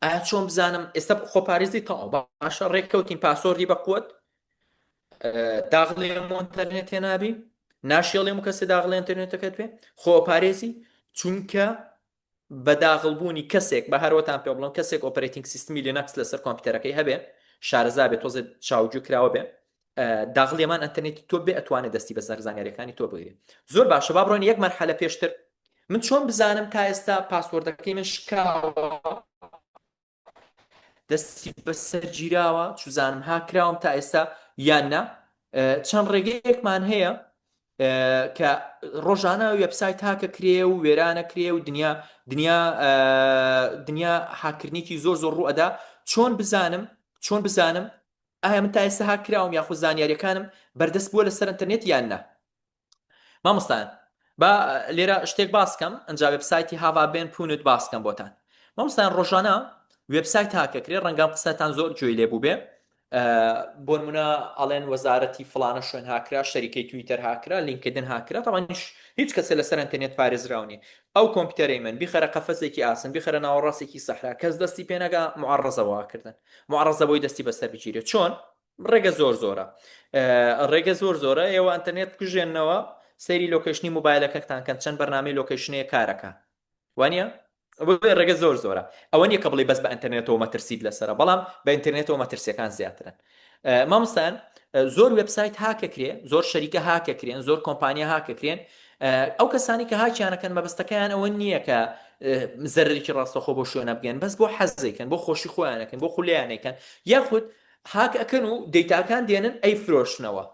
ئایا چۆن بزانم ئێستا خۆپارێزی تەواو باشە ڕێککەوتین password ی بەقوت داغڵێم ئینتەرنێت تێنابی ناشێڵێم و کەسێ داغڵێ ئینتەرنێتەکەت بێ خۆپارێزی چونکە بە داغڵ بوونی کەسێک بە هەروەتان پێ بڵێم کەسێک operating system ی لینەکس لەسەر کۆمپیوتەرەکەی هەبێ شارەزا بێ تۆزێ چاوگوێ کراوە بێ داغڵ یەمان ئەتەرنێتی تۆ بێ ئەتوانێت دەستی بەسەر زانیاریەکانی تۆ بگرێ زۆر باشە با بڕۆین یەک مەرحەلە پێشتر من چۆن بزانم تا ئێستا password ەکەی من شکاوە دەستی بەسەر گیراوە چوزانم هاکراوم تا ئێستا یان نا چەند ڕێگەیەکمان هەیە کە ڕۆژانە وێبسایت هاکە کرێ و وێرانە کرێ و دنیا دنیا دنیا هاکردنێکی زۆر زۆر ڕوو ئەدا چۆن بزانم چۆن بزانم ئایا من تا ئێستا هاکراوم یاخود زانیاریەکانم بەردەست بووە لەسەر ئینتەرنێت یان نا مامۆستایان با لێرە شتێک باس کەم ئەنجا وێبسایتی Have I Been Pwned باس کەم بۆتان مامۆستایان ڕۆژانە وێبسایت هاکەکرێ ڕەنگە قسەتان زۆر گوێی لێ بوو بێ بۆ نمونە ئەڵێن وەزارەتی فڵانە شوێن هاکرا شەریکەی تویتەر هاکرا لینکدن هاکرا تەوانیش هیچ کەسێ لەسەر ئەتەرنێت پارێزراو نیە ئەو کۆمپیوتەرەی من بیخەرە قەفەزێکی ئاسن بیخەرە ناوەڕاستێکی سەحرا کەس دەستی پێنەگا معڕزەوە کردن معڕزە بۆی دەستی بەسەر بگیرێت چۆن ڕێگە زۆر زۆرە ڕێگە زۆر زۆرە ئێوە ئەتەرنێت بکوژێنەوە سەیری location ی مۆبایلەکەتان کەن چەند بەرنامەی location ەیە کارەکە وانە ڕێگە زۆر زۆرە ئەوە نییە کە بڵێ بەس بە ئینتەرنێتەوە مەترسیت لەسەرە بەڵام بە ئینتەرنێتەوە مەترسیەکان زیاترن مامۆستایان زۆر وێبسایت هاکەکرێ زۆر شەریکە هاکەکرێن زۆر کۆمپانیا هاکەکرێن ئەو کەسانی کە هاکیانەکەن مەبەستەکەیان ئەوە نییە کە زەرێکی ڕاستەخۆ بۆ شوێنە بگەن بەس بۆ حەزێکن بۆ خۆشی خۆیانەکەن بۆ خولەیانەکەن یاخود هاک ئەکەن و دەیتاکان دێنن ئەیفرۆشنەوە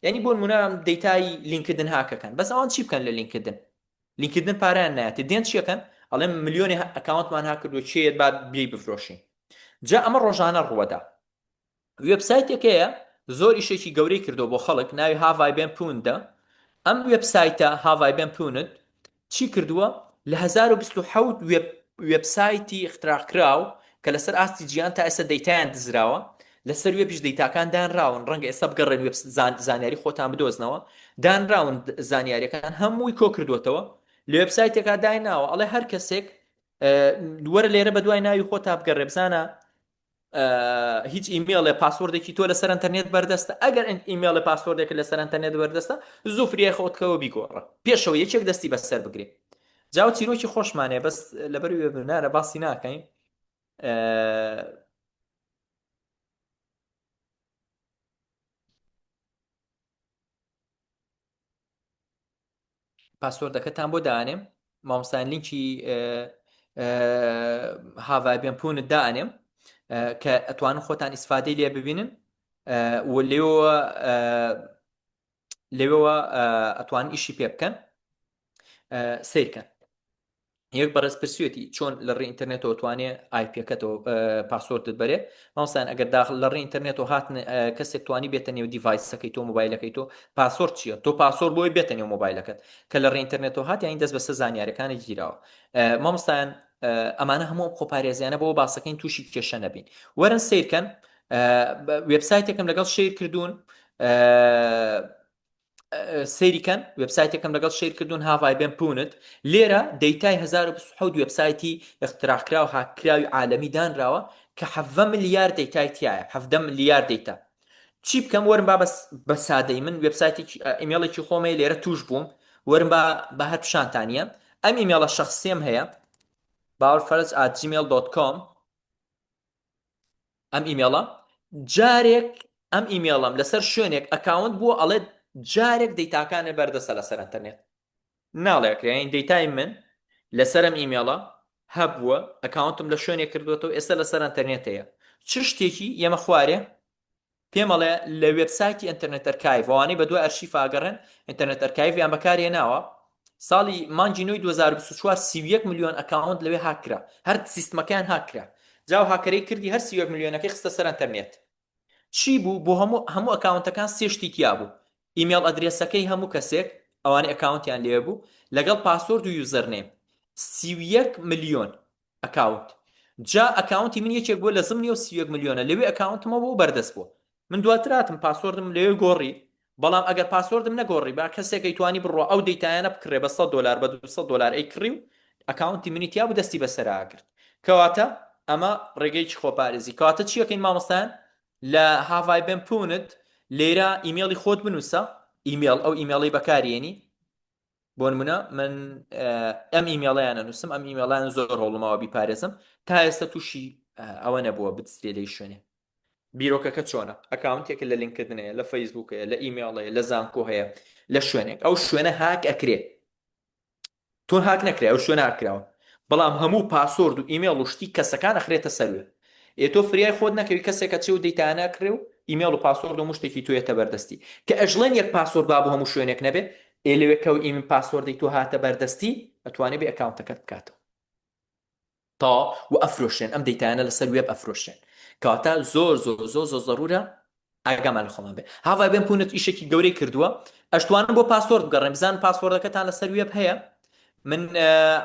یعنی بۆ نمونە دەیتای لینکدن هاکەکەن بەس ئەوان چی بکەن لە لینکدن لینکدن پارەیان نایەتێ دێن چیەکەن ئەڵێن ملیۆنێ account مان هاک کردووە کێیەت با بێی بفرۆشین جا ئەمە ڕۆژانە ڕووەدا وێبسایتێک هەیە زۆر ئیشێکی گەورەی کردو بۆ خەڵک ناوی Have I Been Pwned ە ئەم وێبسایتە Have I Been Pwned چی کردووە؟ لە 1027 وێب وێبسایتی اختراقکراو کە لەسەر ئاستی جیهان تا ئێستا دەیتایان دزراوە، لەسەر وێبیش دەیتاکان دانراون، ڕەنگە ئێستا بگەڕێن وێب زانیاری خۆتان بدۆزنەوە، دانراون زانیاریەکان هەمووی کۆکردووەتەوە لە وێبسایتێکا دایناوە ئەڵێ هەر کەسێک وەرە لێرە بەدوای ناوی خۆتا بگەڕێ بزانە هیچ ئیمێڵێ password ێکی تۆ لەسەر ئەتەرنێت بەردەستە ئەگەر ئیمێڵێ password ێک لەسەر ئەتەرنێت بەردەستە زوو فریای خۆتکەوە بیگۆڕە پێشەوە یەکێک دەستی بەسەر بگرێ جاو چیرۆکی خۆشمانەیە بەس لەبەر webinar ە باسی ناکەین password ەکەتان بۆ دانێم مامۆستایان لینکی Have I Been Pwned دانێم کە ئەتوانن خۆتان ئیسفادەی لێ ببینن و لێوە لەوێوە ئەتوان ئیشی پێ بکەن سیرکەن یەک بەڕێز پرسیوێتی چۆن لە ڕێی ئینتەرنێتەوە توانێ IP ەکەتەوە password ت بەرێ مامۆستایان ئەگەر داخل لە ڕێی ئینتەرنێتەوە هاتن کەسێک توانی بێتە نێو device ەکەی تۆ مۆبایلەکەی تۆ password چییە تۆ password بۆی بێتە نێو مۆبایلەکەت کە لە ڕێی ئینتەرنێتەوە هات یانی دەست بەسەر زانیارەکانی گیراوە مامۆستایان ئەمانە هەموو خۆپارێزیانە بۆ باسەکەین تووشی کێشە نەبین وەرن سیرکەن وێبسایتێکم لەگەڵ share کردوون سەیری کەن وێبسایتێکم لەگەڵ share کردوون Have I Been Pwned لێرە دەیتای 1027 وێبسایتی اختراقکراو هاککراوی عالەمی دانراوە کە 17 ملیار دەیتای تایە 17 ملیار دەیتا چی بکەم وەرم با بەس بە سادەی من وێبسایتێکی ئیمێڵێکی خۆمەیە لێرە توش بووم وەرم با بە هەر پیشانتانیە ئەم ئیمێڵە شخصیم هەیە باوەڕفەرج@gmail.com ئەم ئیمێڵە جارێک ئەم ئیمێڵم لەسەر شوێنێک account بووە ئەڵێت جارێک دەیتاکانە بەردەسە لەسەر ئەتەرنێت ناڵێکرێن دەیتای من لەسەر ئەم ئیمێڵە هەبووە account م لە شوێنێک کردوێتەوە ئێستا لەسەر ئەتەرنێت هەیە چ شتێکی یەمە خوارێ پێمەڵێ لە وێبسایتی Internet Archive ئەوانەی بە دوای ئەرشیف ئاگەڕێن Internet Archive یان بەکارهێناوە. ساڵی مانگی نۆی 2024 31 ملیۆن account لەوێ هاک کرا، هەر سیستمەکەیان هاک کرا. جا ئەو هاکەرەی کردی هەر 31 ملیۆنەکەی خستە سەر ئەنتەرنێت. چی بوو؟ بۆ هەموو هەموو account ەکان سێ شتی تیا بوو، email address ەکەی هەموو کەسێک، ئەوانەی account یان لێ بوو، لەگەڵ password و username. 31 ملیۆن account. جا account ی من یەکێک بووە لە زمنی ئەو 31 ملیۆنە، لەوێ account م هەبوو و بەردەست بووە. من دواتر هاتم password م لەوێ گۆڕی، بەڵام ئەگەر password م نەگۆڕیبا کەسێک ئەیتوانی بڕوا ئەو دەیتایانە بکڕێ بە 100 دۆلار بە 200 دۆلار ئەیکڕی و account ی منی تیا بوو دەستی بەسەرا ئەگرت. کەواتە ئەمە ڕێگەیەکی خۆپارێزی. کەواتە چی ئەکەین مامۆستایان؟ لە Have I Been Pwned لێرە ئیمێڵی خۆت بنووسە، ئیمێڵ ئەو ئیمێڵەی بەکارێنی، بۆ نمونە من ئەم ئیمێڵیان ئەنووسم، ئەم ئیمێڵیان زۆر هەوڵماوە بیپارێزم تا ئێستا تووشی ئەوە نەبووە بدزرێ لەی شوێنێ. بیرۆکەکە چۆنە؟ account ێکە لە LinkedIn هەیە، لە فەیسبوک هەیە، لە ئیمێڵ هەیە، لە زانکۆ هەیە، لە شوێنێک ئەو شوێنە هاک ئەکرێ، تۆ هاک نەکرێ ئەو شوێنە هاک کراوە، بەڵام هەموو password و ئیمێڵ و شتی کەسەکان ئەخرێتە سەروێ. ئێ تۆ فریای خۆت نەکەوی کەسێک ئەچێ و دەیتانە ئەکڕێ و ئیمێڵ و password و هەموو شتێکی تۆ یەتە بەردەستی. کە ئەشڵێن یەک password با بۆ هەموو شوێنێک نەبێ، ئێ لەوێ کە ئەو ئیمێڵ password ەی تۆ هاتە بەردەستی ئەتوانێ بێ account ەکەت بکاتەوە. تا و ئەفرۆشرێن ئەم دەیتایانە لەسەر وێب ئەفرۆشرێن کەواتە زۆر زۆر زۆر زۆر زەرورە ئاگامان لە خۆمان بێ. Have I Been Pwned ئیشێکی گەورەی کردووە ئەشتوانم بۆ password بگەڕێن بزان password ەکەتان لەسەر وێب هەیە من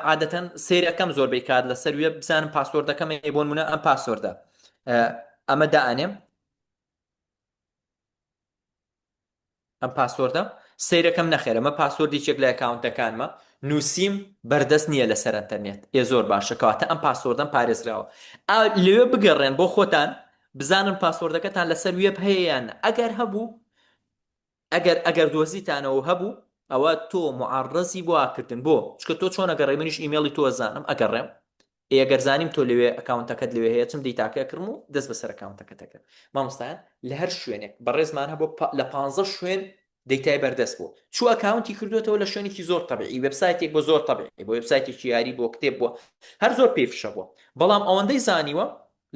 عادەتەن سەیرەکەم زۆربەی کات لەسەر وێب بزانم password ەکەم هەیە بۆ نمونە ئەم password ە ئەمە دائەنێم ئەم password ە سەیرەکەم نەخێر ئەمە password یەکێک لە account ەکانمە نووسیم بەردەست نییە لەسەر ئەتەرنێت ئێ زۆر باشە کەواتە ئەم password ەم پارێزراوە لەوێ بگەڕێن بۆ خۆتان بزانن password ەکەتان لەسەر وێب هەیە یان ئەگەر هەبوو ئەگەر ئەگەر دۆزیتانەوە هەبوو ئەوە تۆ معڕزی بۆ کردن بۆ چکە تۆ چۆن ئەگەڕێ منیش ئیمێڵی تۆ زانم ئەگەڕێم ئێ گەر زانیم تۆ لەوێ account ەکەت لەوێ هەیە چم دەیتاکە ئەکڕم و دەست بەسەر account ەکەت ئەگرم مامۆستایان لە هەر شوێنێک بەڕێزمان هەبوو لە پانزە شوێن دەیتای بەردەست بوو چوو account ی کردوێتەوە لە شوێنێکی زۆر تەبیعی وێبسایتێک بۆ زۆر تەبیعی بۆ وێبسایتێکی یاری بۆ کتێب بووە هەر زۆر پێی فشە بووە بەڵام ئەوەندەی زانیوە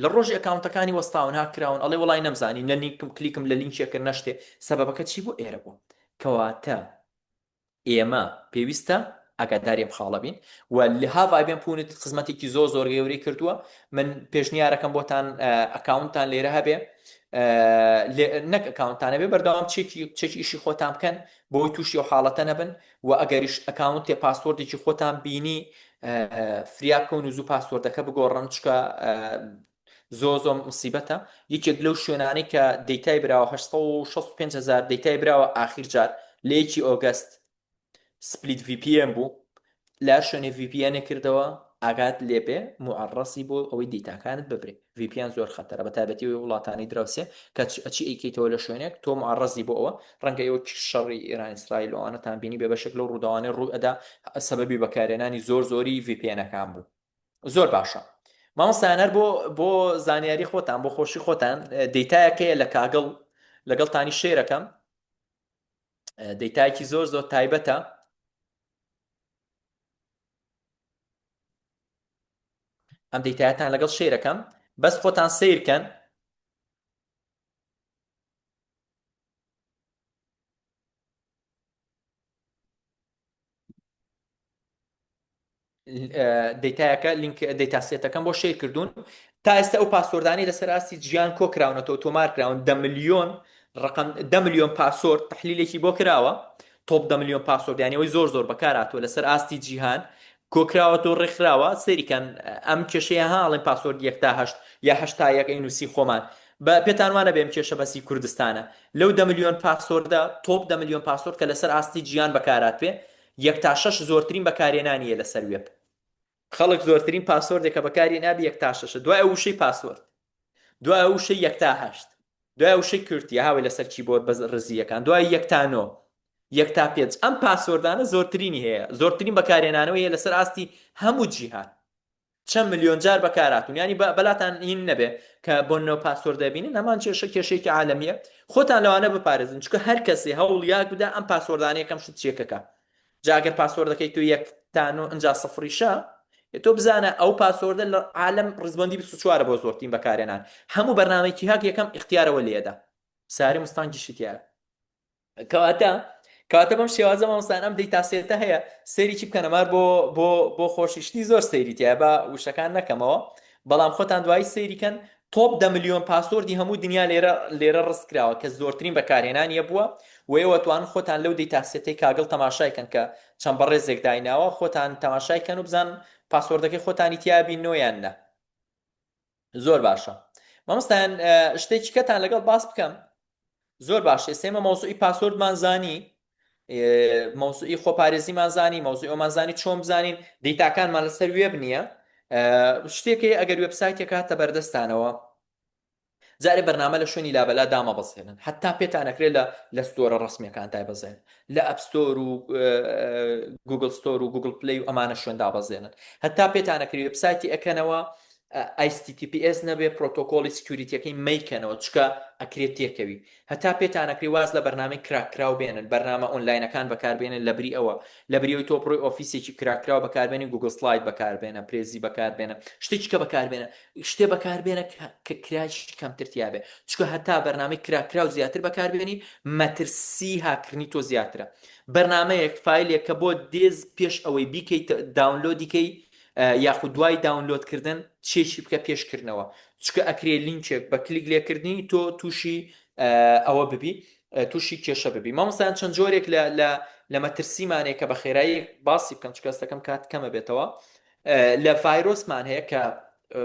لە ڕۆژی account ەکانی وەستاون هاک کراون ئەڵێ وەڵای نەمزانی نە لینکم کلیکم لە لینکێک کرد نەشتێ سەبەبەکە چی بوو ئێرە بوو کەواتە ئێمە پێویستە ئاگاداری ئەم خاڵە بین و لە Have I Been Pwned خزمەتێکی زۆر زۆر گەورەی کردووە من پێشنیارەکەم بۆتان account تان لێرە هەبێ نەک account تان هەبێ بەردەوام چێکی چێکی ئیشی خۆتان بکەن بۆی تووشی ئەو حاڵەتە نەبن و ئەگەریش account ێ password ێکی خۆتان بینی فریا بکەون و زوو password ەکە بگۆڕن چکە زۆر زۆر مصیبەتە یەکێک لەو شوێنانەی کە دەیتای براوە 865 هزار دەیتای براوە ئاخیر جار لە یەکی ئۆگەست split VPN بوو لە شوێنێ VPN کردەوە ئاگات لێبێ معڕەسی بۆ ئەوەی دیتاکانت ببرێ VPN زۆر خەتەرە بە تایبەتی وڵاتانی دراوسێ کە ئەچی ئەیکەیتەوە لە شوێنێک تۆ معڕەزی بۆ ئەوە ڕەنگە ئێوە شەڕی ئێران ئیسرائیل ئەوانەتان بینی بێ بەشێک لەو ڕووداوانەی ڕوو ئەدا سەبەبی بەکارهێنانی زۆر زۆری VPN ەکان بوو زۆر باشە مامۆستایان هەر بۆ بۆ زانیاری خۆتان بۆ خۆشی خۆتان دەیتایەکەیە لە Kaggle لەگەڵتانی share ەکەم دەیتایەکی زۆر زۆر تایبەتە ئەم دەیتایەتان لەگەڵ share ەکەم بەس خۆتان سیرکەن دەیتایەکە لینک data set ەکەم بۆ share کردوون تا ئێستا ئەو password انەی لەسەر ئاستی جیان کۆ کراونەتەوە تۆمار کراون دە ملیۆن ڕقم دە ملیۆن password تحلیلێکی بۆ کراوە top دە ملیۆن password یانی ئەوەی زۆر زۆر بەکار هاتووە لەسەر ئاستی جیهان کۆکراوەتەوە ڕێکخراوە سەیریکەن ئەم کێشەیە هاڵێن password یەک تا هەشت یا هەشتا یەک ئەی نووسی خۆمان بە پێتان وانە بێم کێشە بەسی کوردستانە لەو دە ملیۆن password ە top دە ملیۆن password کە لەسەر ئاستی جیهان بەکارات پێ یەک تا شەش زۆرترین بەکارهێنانیە لەسەر وێب. خەڵک زۆرترین password ێک کە بەکاری نابی یەک تا شەشە دوای ئەو وشەی password دوای ئەو وشەی یەک تا هەشت دوای ئەو وشەی QWERTY هاوی لەسەر کیبۆرد بە ڕزییەکان دوای یەک تا نۆ یەک تا پێنج ئەم password انە زۆرترینی هەیە زۆرترین بەکارهێنانەوەی هەیە لەسەر ئاستی هەموو جیهان چەند ملیۆن جار بەکارهاتوون یانی بەلاتان هین نەبێ کە بۆ نۆ password دەبینن هەمان کێشە کێشەیەکی عالەمیە خۆتان لەوانە بپارێزن چونکە هەر کەسێ هەوڵ یاک بدا ئەم password انە یەکەم شت check ەکە جا ئەگەر password ەکەی تۆ یەک تا نۆ ئینجا سفریشە تۆ بزانە ئەو password ە لە عالەم ڕیزبەندی 24 بۆ زۆرترین بەکارێنان هەموو بەرنامەیەکی هاک یەکەم ئیختیارەوە لێدا ساری مستانگیشی تیایە کەواتە. کەواتە بەم شێوازە مامۆستایان ئەم data set ە هەیە سەیری چی بکەنە مار بۆ بۆ بۆ خۆشی شتی زۆر سەیری تایە با وشەکان نەکەمەوە بەڵام خۆتان دوایی سەیری کەن top دە ملیۆن password ی هەموو دنیا لێرە لێرە ڕست کراوە کە زۆرترین بەکارهێنانی بووە و ئێوە توان خۆتان لەو data set ەی Kaggle تەماشای کەن کە چەند بەڕێزێک دایناوە خۆتان تەماشای کەن و بزان password ەکەی خۆتانی تیا بینەوە یان نا. زۆر باشە مامۆستایان شتێکی کەتان لەگەڵ باس بکەم زۆر باش ئێستا ئێمە مەوزوعی password مان زانی مەوزوعی خۆپارێزیمان زانی مەوزوعی ئەومان زانی چۆن بزانین دیتاکانمان لەسەر وێب نییە شتێکی ئەگەر وێبسایتێک هاتە بەردەستانەوە جارێ بەرنامە لە شوێنی لابەلا دامەبەزێنن حتا پێتان ئەکرێت لە لە store ە ڕسمیەکان دایبەزێن لە App Store و Google Store و Google Play و ئەمانە شوێن دابەزێنن هەتا پێتان ئەکرێت وێبسایتی ئەکەنەوە HTTPS نەبێ پرۆتۆکۆلی security ەکەی مەیکەنەوە چکە ئەکرێت تێکەوی هەتا پێتان ئەکرێ واز لە بەرنامەی crack کراو بێنن بەرنامە ئۆنلاینەکان بەکاربێنن لەبری ئەوە لەبری ئەوەی تۆ بڕۆی Office ێکی crack کراو بەکاربێنی Google Slide بەکاربێنە Prezi بەکاربێنە شتێکی کە بەکاربێنە شتێ بەکاربێنە کە crack ی کەمتر تیابێ چکە هەتا بەرنامەی crack کراو زیاتر بەکاربێنی مەترسی هاکردنی تۆ زیاترە بەرنامەیەک فایلێک کە بۆ دێز پێش ئەوەی بیکەیت download ی کەی یاخود دوای download کردن چێکی بکە پێش کردنەوە چکە ئەکرێ لینکێک بە کلیک لێکردنی تۆ تووشی ئەوە ببی تووشی کێشە ببی مامۆستایان چەند جۆرێک لە لە لە مەترسیمانەیە کە بە خێرایی باسی بکەم چکە هەستەکەم کات کەمە بێتەوە لە ڤایرۆسمان هەیە کە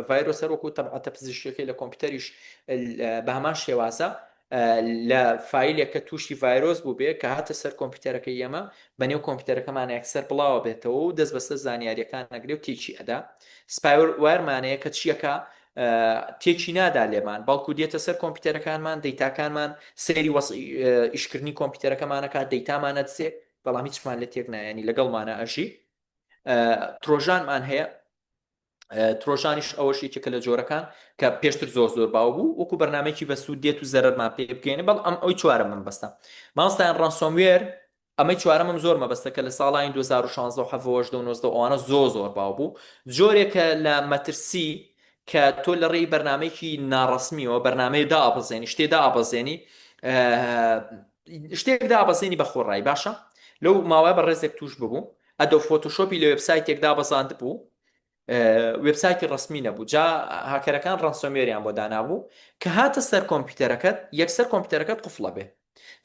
ڤایرۆس هەروەکو تەبعەتە پزیشکیەکەی لە کۆمپیوتەریش بە هەمان شێوازە لە فایلێک کە تووشی ڤایرۆس بوو بێ کە هاتە سەر کۆمپیوتەرەکەی ئێمە بە نێو کۆمپیوتەرەکەمان یەکسەر بڵاوە بێتەوە و دەست بەسەر زانیاریەکان نەگرێ و تێکی ئەدا. spyware مان هەیە کە چیەکە تێکی نادا لێمان بەڵکو دێتە سەر کۆمپیوتەرەکانمان دەیتاکانمان سەیری وەزعی ئیشکردنی کۆمپیوتەرەکەمانەکات دەیتامان ئەدزێ بەڵام هیچمان لێ تێک نایەنی لەگەڵمانە ئەژی. trojan مان هەیە trojan یش ئەوەش یەکێکە لە جۆرەکان کە پێشتر زۆر زۆر باو بوو وەکو بەرنمەیەکی بەسوود دێت و زەرەرمان پێ بگەێنێ بەڵ ئەم ئەوی چوارە من بەستە مامۆستایان ransomware ئەمەی چوارەمم زۆر مەبەستە کە لە ساڵانی 2016 و 17 و 19 ئەوانە زۆر زۆر باو بوو جۆرێکە لە مەترسی کە تۆ لە ڕێی بەرنمەیەکی ناڕسمیەوە بەرنمەیە دابەزێنی شتێ دابەزێنی شتێک دابەزێنی بە خۆڕایی باشە لەو ماوەیە بە ڕێزێک توش ببوو Adobe Photoshop ی لە وێبسایتێک دابەزاندبوو وێبسایتی ڕسمی نەبوو جا هاکەرەکان ransomware یان بۆ دانابوو کە هاتە سەر کۆمپیوتەرەکەت یەکسەر کۆمپیوتەرەکەت قفڵە بێ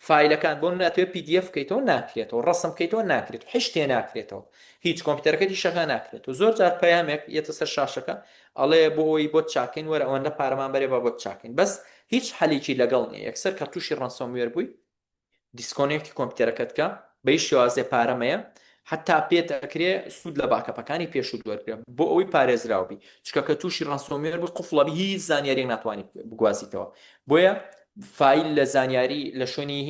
فایلەکان بۆ ناتوێ PDF بکەیتەوە ناکرێتەوە ڕسم بکەیتەوە ناکرێت هیچ شتێ ناکرێتەوە هیچ کۆمپیوتەرەکەتی شەکا ناکرێتەوە زۆر جار پەیامێک یەتە سەر شاشەکە ئەڵێ بۆ ئەوەی بۆت چاکەین وەرە ئەوەندە پارەمان بەرێ با بۆت چاکەین بەس هیچ حەلێکی لەگەڵ نییە یەکسەر کە تووشی ransomware بووی disconnect ی کۆمپیوتەرەکەت کە بە هیچ شێوازێ پارە مەیە حتا پێت ئەکرێ سوود لە backup ەکانی پێشوت وەرگرە بۆ ئەوەی پارێزراو بی چونکە کە تووشی ransomware بووی قفڵە بی هیچ زانیاریەک ناتوانانی بگوازیتەوە بۆیە فایل لە زانیاری لە شوێنی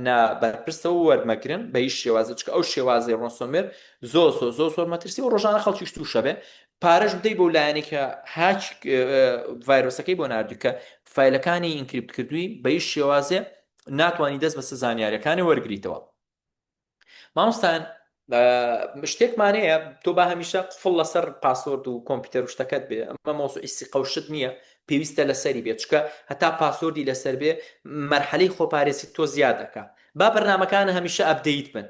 نا بەرپرسەوە وەرمەگرن بە هیچ شێوازە چونکە ئەو شێوازەی ransomware زۆر زۆر زۆر زۆر مەترسی و ڕۆژانە خەڵکیش تووشە بێ پارەش بدەی بەو لایەنەی کە هاک ڤایرۆسەکەی بۆ ناردووی کە فایلەکانی encrypt کردووی بە هیچ شێوازێ ناتوانانی دەست بەسە زانیاریەکانی وەرگریتەوە مامۆستان شتێکمان هەیە تۆ با هەمیشە قفڵ لەسەر password و کۆمپیوتەر و شتەکەت بێ ئەمە مۆزوعی سیقە و شت نییە پێویستە لەسەری بێت چکە هەتا password ی لەسەر بێ مەرحەلەی خۆپارێزی تۆ زیاد دەکا با بەرنامەکان هەمیشە update بن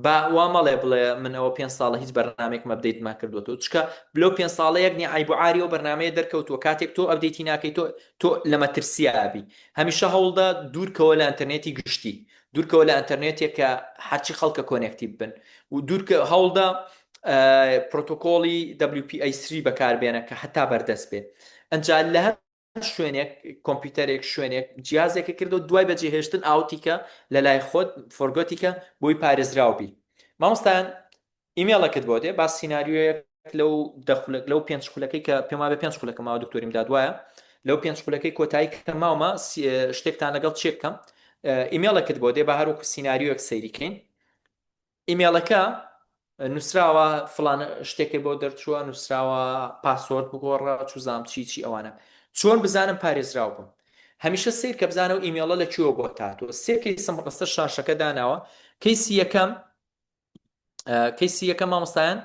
با وا مەڵێ بڵێ من ئەوە پێنج ساڵە هیچ بەرنامەیەکم update نەکردووەتەوە چکە لەو پێنج ساڵە یەک نی عەیب و عاری ئەو بەرنامەیە دەرکەوتووە کاتێک تۆ update ی ناکەی تۆ تۆ لە مەترسیا ئەبی هەمیشە هەوڵدە دوورکەوە لە ئەنتەرنێتی گشتی دوورکەوە لە ئەنتەرنێتێک کە هەرچی خەڵکە connect ی بن و دوورکە هەوڵدە پرۆتۆکۆڵی WPA3 بەکاربێنە کە هەتا بەردەست بێ ئەنجا لە هەر شوێنێک کۆمپیوتەرێک شوێنێک جیازێکە کردو دوای بەجێهێشتن out ی کە لە لای خۆت forgot ی کە بۆی پارێزراو بی مامۆستایان ئیمێڵەکەت بۆ دێ با سیناریۆیەک لەو دە خولەک لەو پێنج خولەکەی کە پێم وابێ پێنج خولەکە ماوە دکتۆریم داد وایە لەو پێنج خولەکەی کۆتایی کە ماومە شتێکتان لەگەڵ چێک بکەم ئیمێڵەکەت بۆ دێ با هەروەکو سیناریۆیەک سەیری کەین ئیمێڵەکە نووسراوە فڵان شتێکە بۆ دەرچووە نووسراوە password بگۆڕە چوزام چی چی ئەوانە چۆن بزانم پارێزراو بم هەمیشە سیر کە بزانە و ئیمێڵە لە کوێوە بۆ تاتوە سێ کەیسم ڕستە شاشەکە داناوە کەیسی یەکەم کەیسی یەکەم مامۆستایان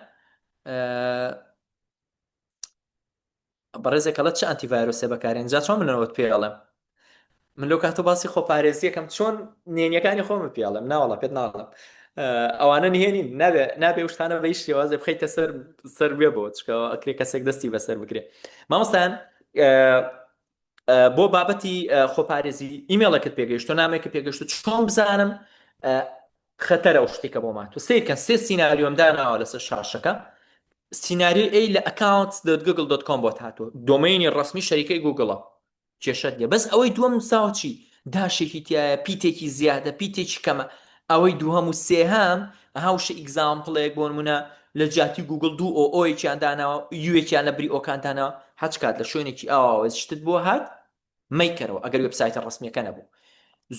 بەڕێزێک ئەڵێ چ antivirus ێ بەکارێن جا چۆن منەوەت پێ ئەڵێم؟ من لەو کاتە باسی خۆپارێزیەکەم چۆن نێنیەکانی خۆمە پێڵم ناوەڵا پێت ناڵم ئەوانە نهێنین نابێ نابێ شتانە بە هیچ شێوازێ بخەیتە سەر سەر وێ بۆ چکەوە ئەکرێ کەسێک دەستی بەسەر بگرێ مامۆستایان بۆ بابەتی خۆپارێزی ئیمێڵەکەت پێگەیشتۆ نامێکە پێگەشت چۆن بزانم خەتەرە ئەو شتێکە بۆ ماتوە سیرکەن سێ سیناریۆم داناوە لەسەر شاشەکە سیناریۆی ئەی لە accounts.google.com بۆت هاتووە domain ی ڕسمی شەریکەی گوگڵە کێشەت نیە بەس ئەوەی دووەم نووساوە چی dash ێکی تایە پیتێکی زیادە پیتێکی کەمە ئەوەی دووهەم و سێهەم ئەها وشە example ێک بۆ نمونە لە جیاتی گوگڵ دوو ئۆ ئۆیەکیان داناوە یوێکیان لە بری ئۆکان داناوە هەچ کات لە شوێنێکی ئاواوە شتت بۆ هات مەیکەرەوە ئەگەر وێبسایتە ڕسمیەکە نەبوو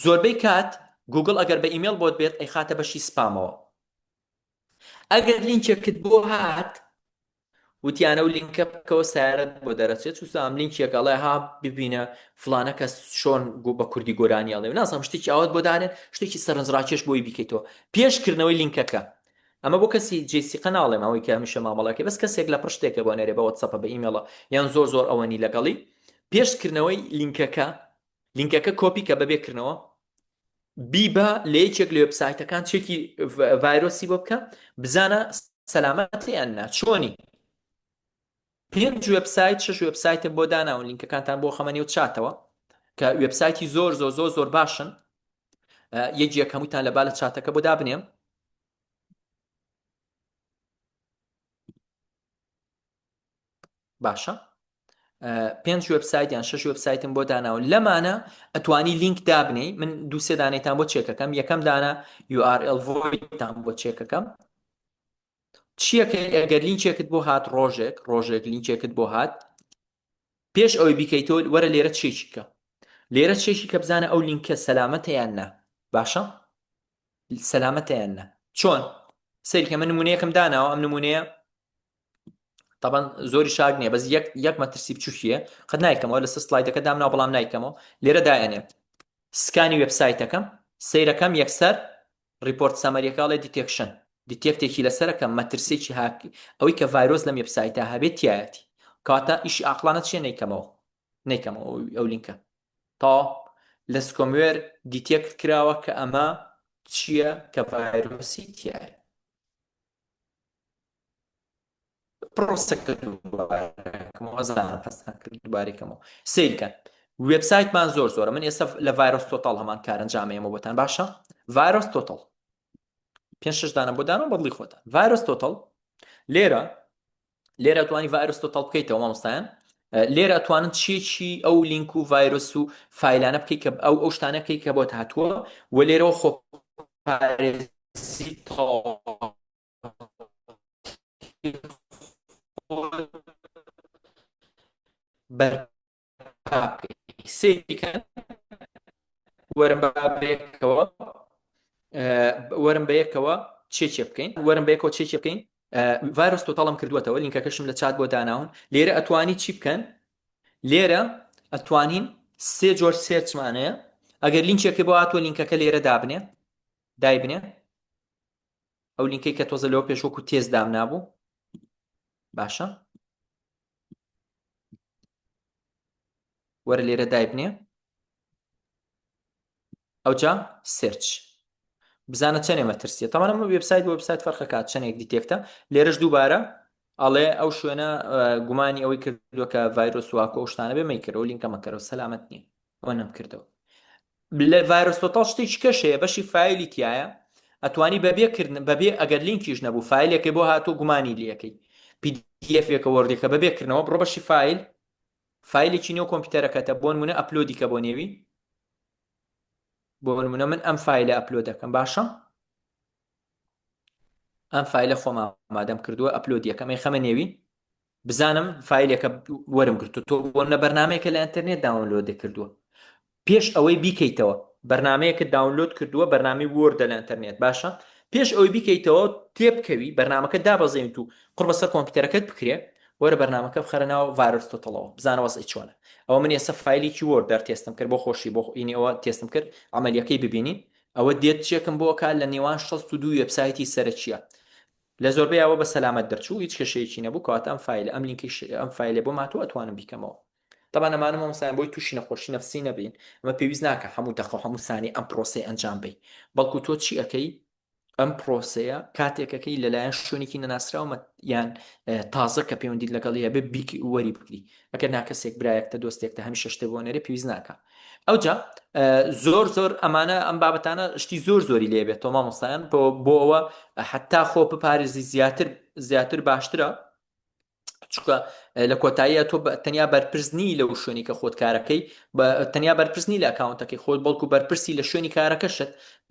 زۆربەی کات گوگڵ ئەگەر بە ئیمێڵ بۆت بێت ئەیخاتە بەشی سپامەوە ئەگەر لینکێکت بۆ هات وتیان ئەو لینکە بکەوە سیارەت بۆ دەرەچێت چوسام لینکێک ئەڵێ ها ببینە فلانە کەس چۆن گو بە کوردی گۆرانی ئەڵێ و نازانم شتێکی ئاوات بۆ دانێن شتێکی سەرنجڕاکێش بۆی بیکەیتەوە پێش کردنەوەی لینکەکە ئەمە بۆ کەسی جێسیقە ناڵێم ئەوەی کە هەمیشە مامەڵەکەی بەس کەسێک لە پڕ شتێکە بۆ نێرێ بە وەتسەپە بە ئیمێڵە یان زۆر زۆر ئەوەنی لەگەڵی پێش کردنەوەی لینکەکە لینکەکە کۆپی کە بەبێ کردنەوە بیبە لە یەکێک لە وێبسایتەکان چێکی ڤایرۆسی بۆ بکە بزانە سەلامەتە یان نا چۆنی پێنج وێبسایت شش وێبسایتم بۆ داناون لینکەکانتان بۆ خەمە نێو چاتەوە کە وێبسایتی زۆر زۆر زۆر زۆر باشن یەکێک هەمووتان لە با لە چاتەکە بۆ دابنێم باشە پێنج وێبسایت یان شش وێبسایتم بۆ داناوە لەمانە ئەتوانی لینک دابنێی من دوو سێ دانەیتان بۆ چێکەکەم یەکەم دانە URL void تان بۆ چێکەکەم چیەکە ئەگەر لینکێکت بۆ هات ڕۆژێک ڕۆژێک لینکێکت بۆ هات پێش ئەوەی بیکەیتەوە وەرە لێرە چێکی کە لێرە چێکی کە بزانە ئەو لینکە سەلامەتە یان نا باشە سەلامەتە یان نا چۆن سەیرکە من نمونەیەکم داناوە ئەم نمونەیە تاوان زۆری شاک نییە بەس یەک یەک مەترسی بچووکیە قەت نایکەمەوە لەسەر سلایدەکە دامناوە بەڵام نایکەمەوە لێرە دایەنێم scan ی وێبسایتەکەم سەیرەکەم یەکسەر report summary ەکە ئەڵێ detection detect ێکی لەسەرەکە مەترسێکی هاک ئەوەی کە ڤایرۆس لەم وێبسایتە هەبێت تایەتی کاتە ئیشی ئاقلانە چیە نیکەمەوە نیکەمەوە ئەو لینکە تا لە scumware detect کراوە کە ئەمە چییە کە ڤایرۆسی تایە پرۆسەکە دووبارەکەمەوە ئەزانم حەزتان کرد دووبارەی کەمەوە سەیرکەن وێبسایتمان زۆر زۆرە من ئێستا لە VirusTotal هەمان کار ئەنجامەیەمە بۆتان باشە VirusTotal پێ شش دانە بۆ دانەوە بەدڵی خۆتان VirusTotal لێرە لێرە توانی VirusTotal بکەیتەوە مامۆستایان لێرە توانن چیەکی ئەو لینک و ڤایرۆس و فایلانە بکەیت کە ئەو ئەو شتانە بکەیت کە بۆت هاتووە و لێرەوە خۆ پارێزی تەواو بەرپا بکەی سەیری کەن وەرن با بەیەکەوە وەرن بەیەکەوە چێ بکەین وەرن بەیەکەوە چێ بکەین VirusTotal م کردووەتەوە لینکەکەشم لە چات بۆ داناون لێرە ئەتوانی چی بکەن لێرە ئەتوانین سێ جۆر search مان هەیە ئەگەر لینکێکی بۆ هاتووە لینکەکە لێرە دابنێ دایبنێ ئەو لینکەی کە تۆزە لەوە پێش وەکو تێز دامنابوو باشە وەرە لێرە دایبنێ ئەوجا search بزانە چەنێ مەترسیە تەمانە ئەمە وێبسایت بۆ وێبسایت فەرقەکات چەندێک detect ە لێرەش دووبارە ئەڵێ ئەو شوێنە گومانی ئەوەی کردووە کە ڤایرۆس واکۆ ئەو شتانە بێ مەیکەرەوە لینکە مەکەرەوە سەلامەت نییە ئەوە نەمکردەوە لە VirusTotal شتێکی کەش هەیە بەشی فایلی تایە ئەتوانی بەبێ کردن بەبێ ئەگەر لینکیش نەبوو فایلێکی بۆ هاتوو گومانی لەکەی PDF ێکە Word ێکە بەبێ کردنەوە بڕۆ بەشی فایل فایلێکی نێو کۆمپیوتەرەکەتە بۆ نمونە upload ی کە بۆ نێوی بۆ نمونە من ئەم فایلە upload دەکەم باشە ئەم فایلە خۆم ئامادەم کردووە upload یەکەم خەمە نێوی بزانم فایلێکە وەرم گرتو تۆ بۆ نە بەرنمەیەکە لە ئینتەرنێت download کردووە پێش ئەوەی بیکەیتەوە بەرنمەیەکە download کردووە بەرنامی Word ە لە ئینتەرنێت باشە پێش ئەوەی بیکەیتەوە تێبکەوی بەرنمەکە دابەزێنیت و قڕ بەسەر کۆمپیوتەرەکەت بکرێ وەرە بەرنمەکە بخەرە ناو VirusTotal ەوە بزانە وەزعی چۆنە ئەوە من ئێستا فایلێکی Word دەر تێستم کرد بۆ خۆشی بۆ ئینی ئەوە تێستم کرد عملیەکەی ببینین ئەوە دێت چێکم بۆ کار لە نێوان 62 وێبسایتی سەرەکیە لە زۆربەی ئەوە بە سەلامەت دەرچوو هیچ کێشەیەکی نەبوو کەواتە ئەم فایلە ئەم لینکەی ئەم فایلە بۆ ماتوو ئەتوانم بیکەمەوە. تەبعەن ئەمانە مامۆستایان بۆی تووشی نەخۆشی نەفسی نەبین ئەمە پێویست ناکە هەموو دەقە و هەموو سانی ئەم پرۆسەی ئەنجام بەی بەڵکو تۆ چی ئەەکەی ئەم پرۆسەیە کاتێکەکەی لەلایەن شوێنێکی نەناسراومە یان تازە کە پەیوەندیت لەگەڵ هەبێ بیک وەری بگری ئەگەر ناکەسێک برایەکتە دۆستێکتە هەمیشە شتێ بۆ نەرێ پێویست ناکە ئەوجا زۆر زۆر ئەمانە ئەم بابەتانە شتی زۆر زۆری لێ بێت تۆ مامۆستایان بۆ بۆ ئەوە حتا خۆ بپارێزی زیاتر زیاتر باشترە چونکە لە کۆتاییە تۆ تەنیا بەرپرس نی لەو شوێنی کە خۆت کارەکەی تەنیا بەرپرس نی لە ئەکاونتەکەی خۆت بەڵکو بەرپرسی لە شوێنی کارەکەشت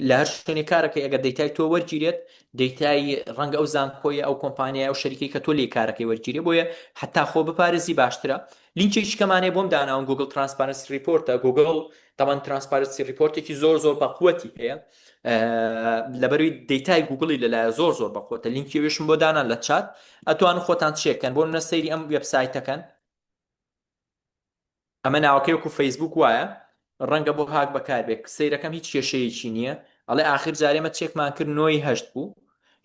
لە هەر شوێنی کارەکەی ئەگەر دەیتای تۆ وەرگیرێت دەیتای ڕەنگە ئەو زانکۆیە ئەو کۆمپانیای ئەو شەریکەی کە تۆ لێ کارەکەی وەرگیرێ بۆیە حتا خۆ بپارێزی باشترە لینکێکی کەمانەیە بۆم داناون Google Transparency Report ە گوگڵ تەبعەن Transparency Report ێکی زۆر زۆر بەقوەتی هەیە لەبەروی دەیتای گوگڵی لەلایە زۆر زۆر بەقوەتە لینکی وێشم بۆ دانان لە چات ئەتوان خۆتان چێکەن بۆ منە سەیری ئەم وێبسایتەکەن ئەمە ناوەکەی وەکو فەیسبوک وایە ڕەنگە بۆ هاک بەکاربێت سەیرەکەم هیچ کێشەیەکی نییە ئەڵێ ئاخر جارێمە چێکمان کرد نۆی هەشت بوو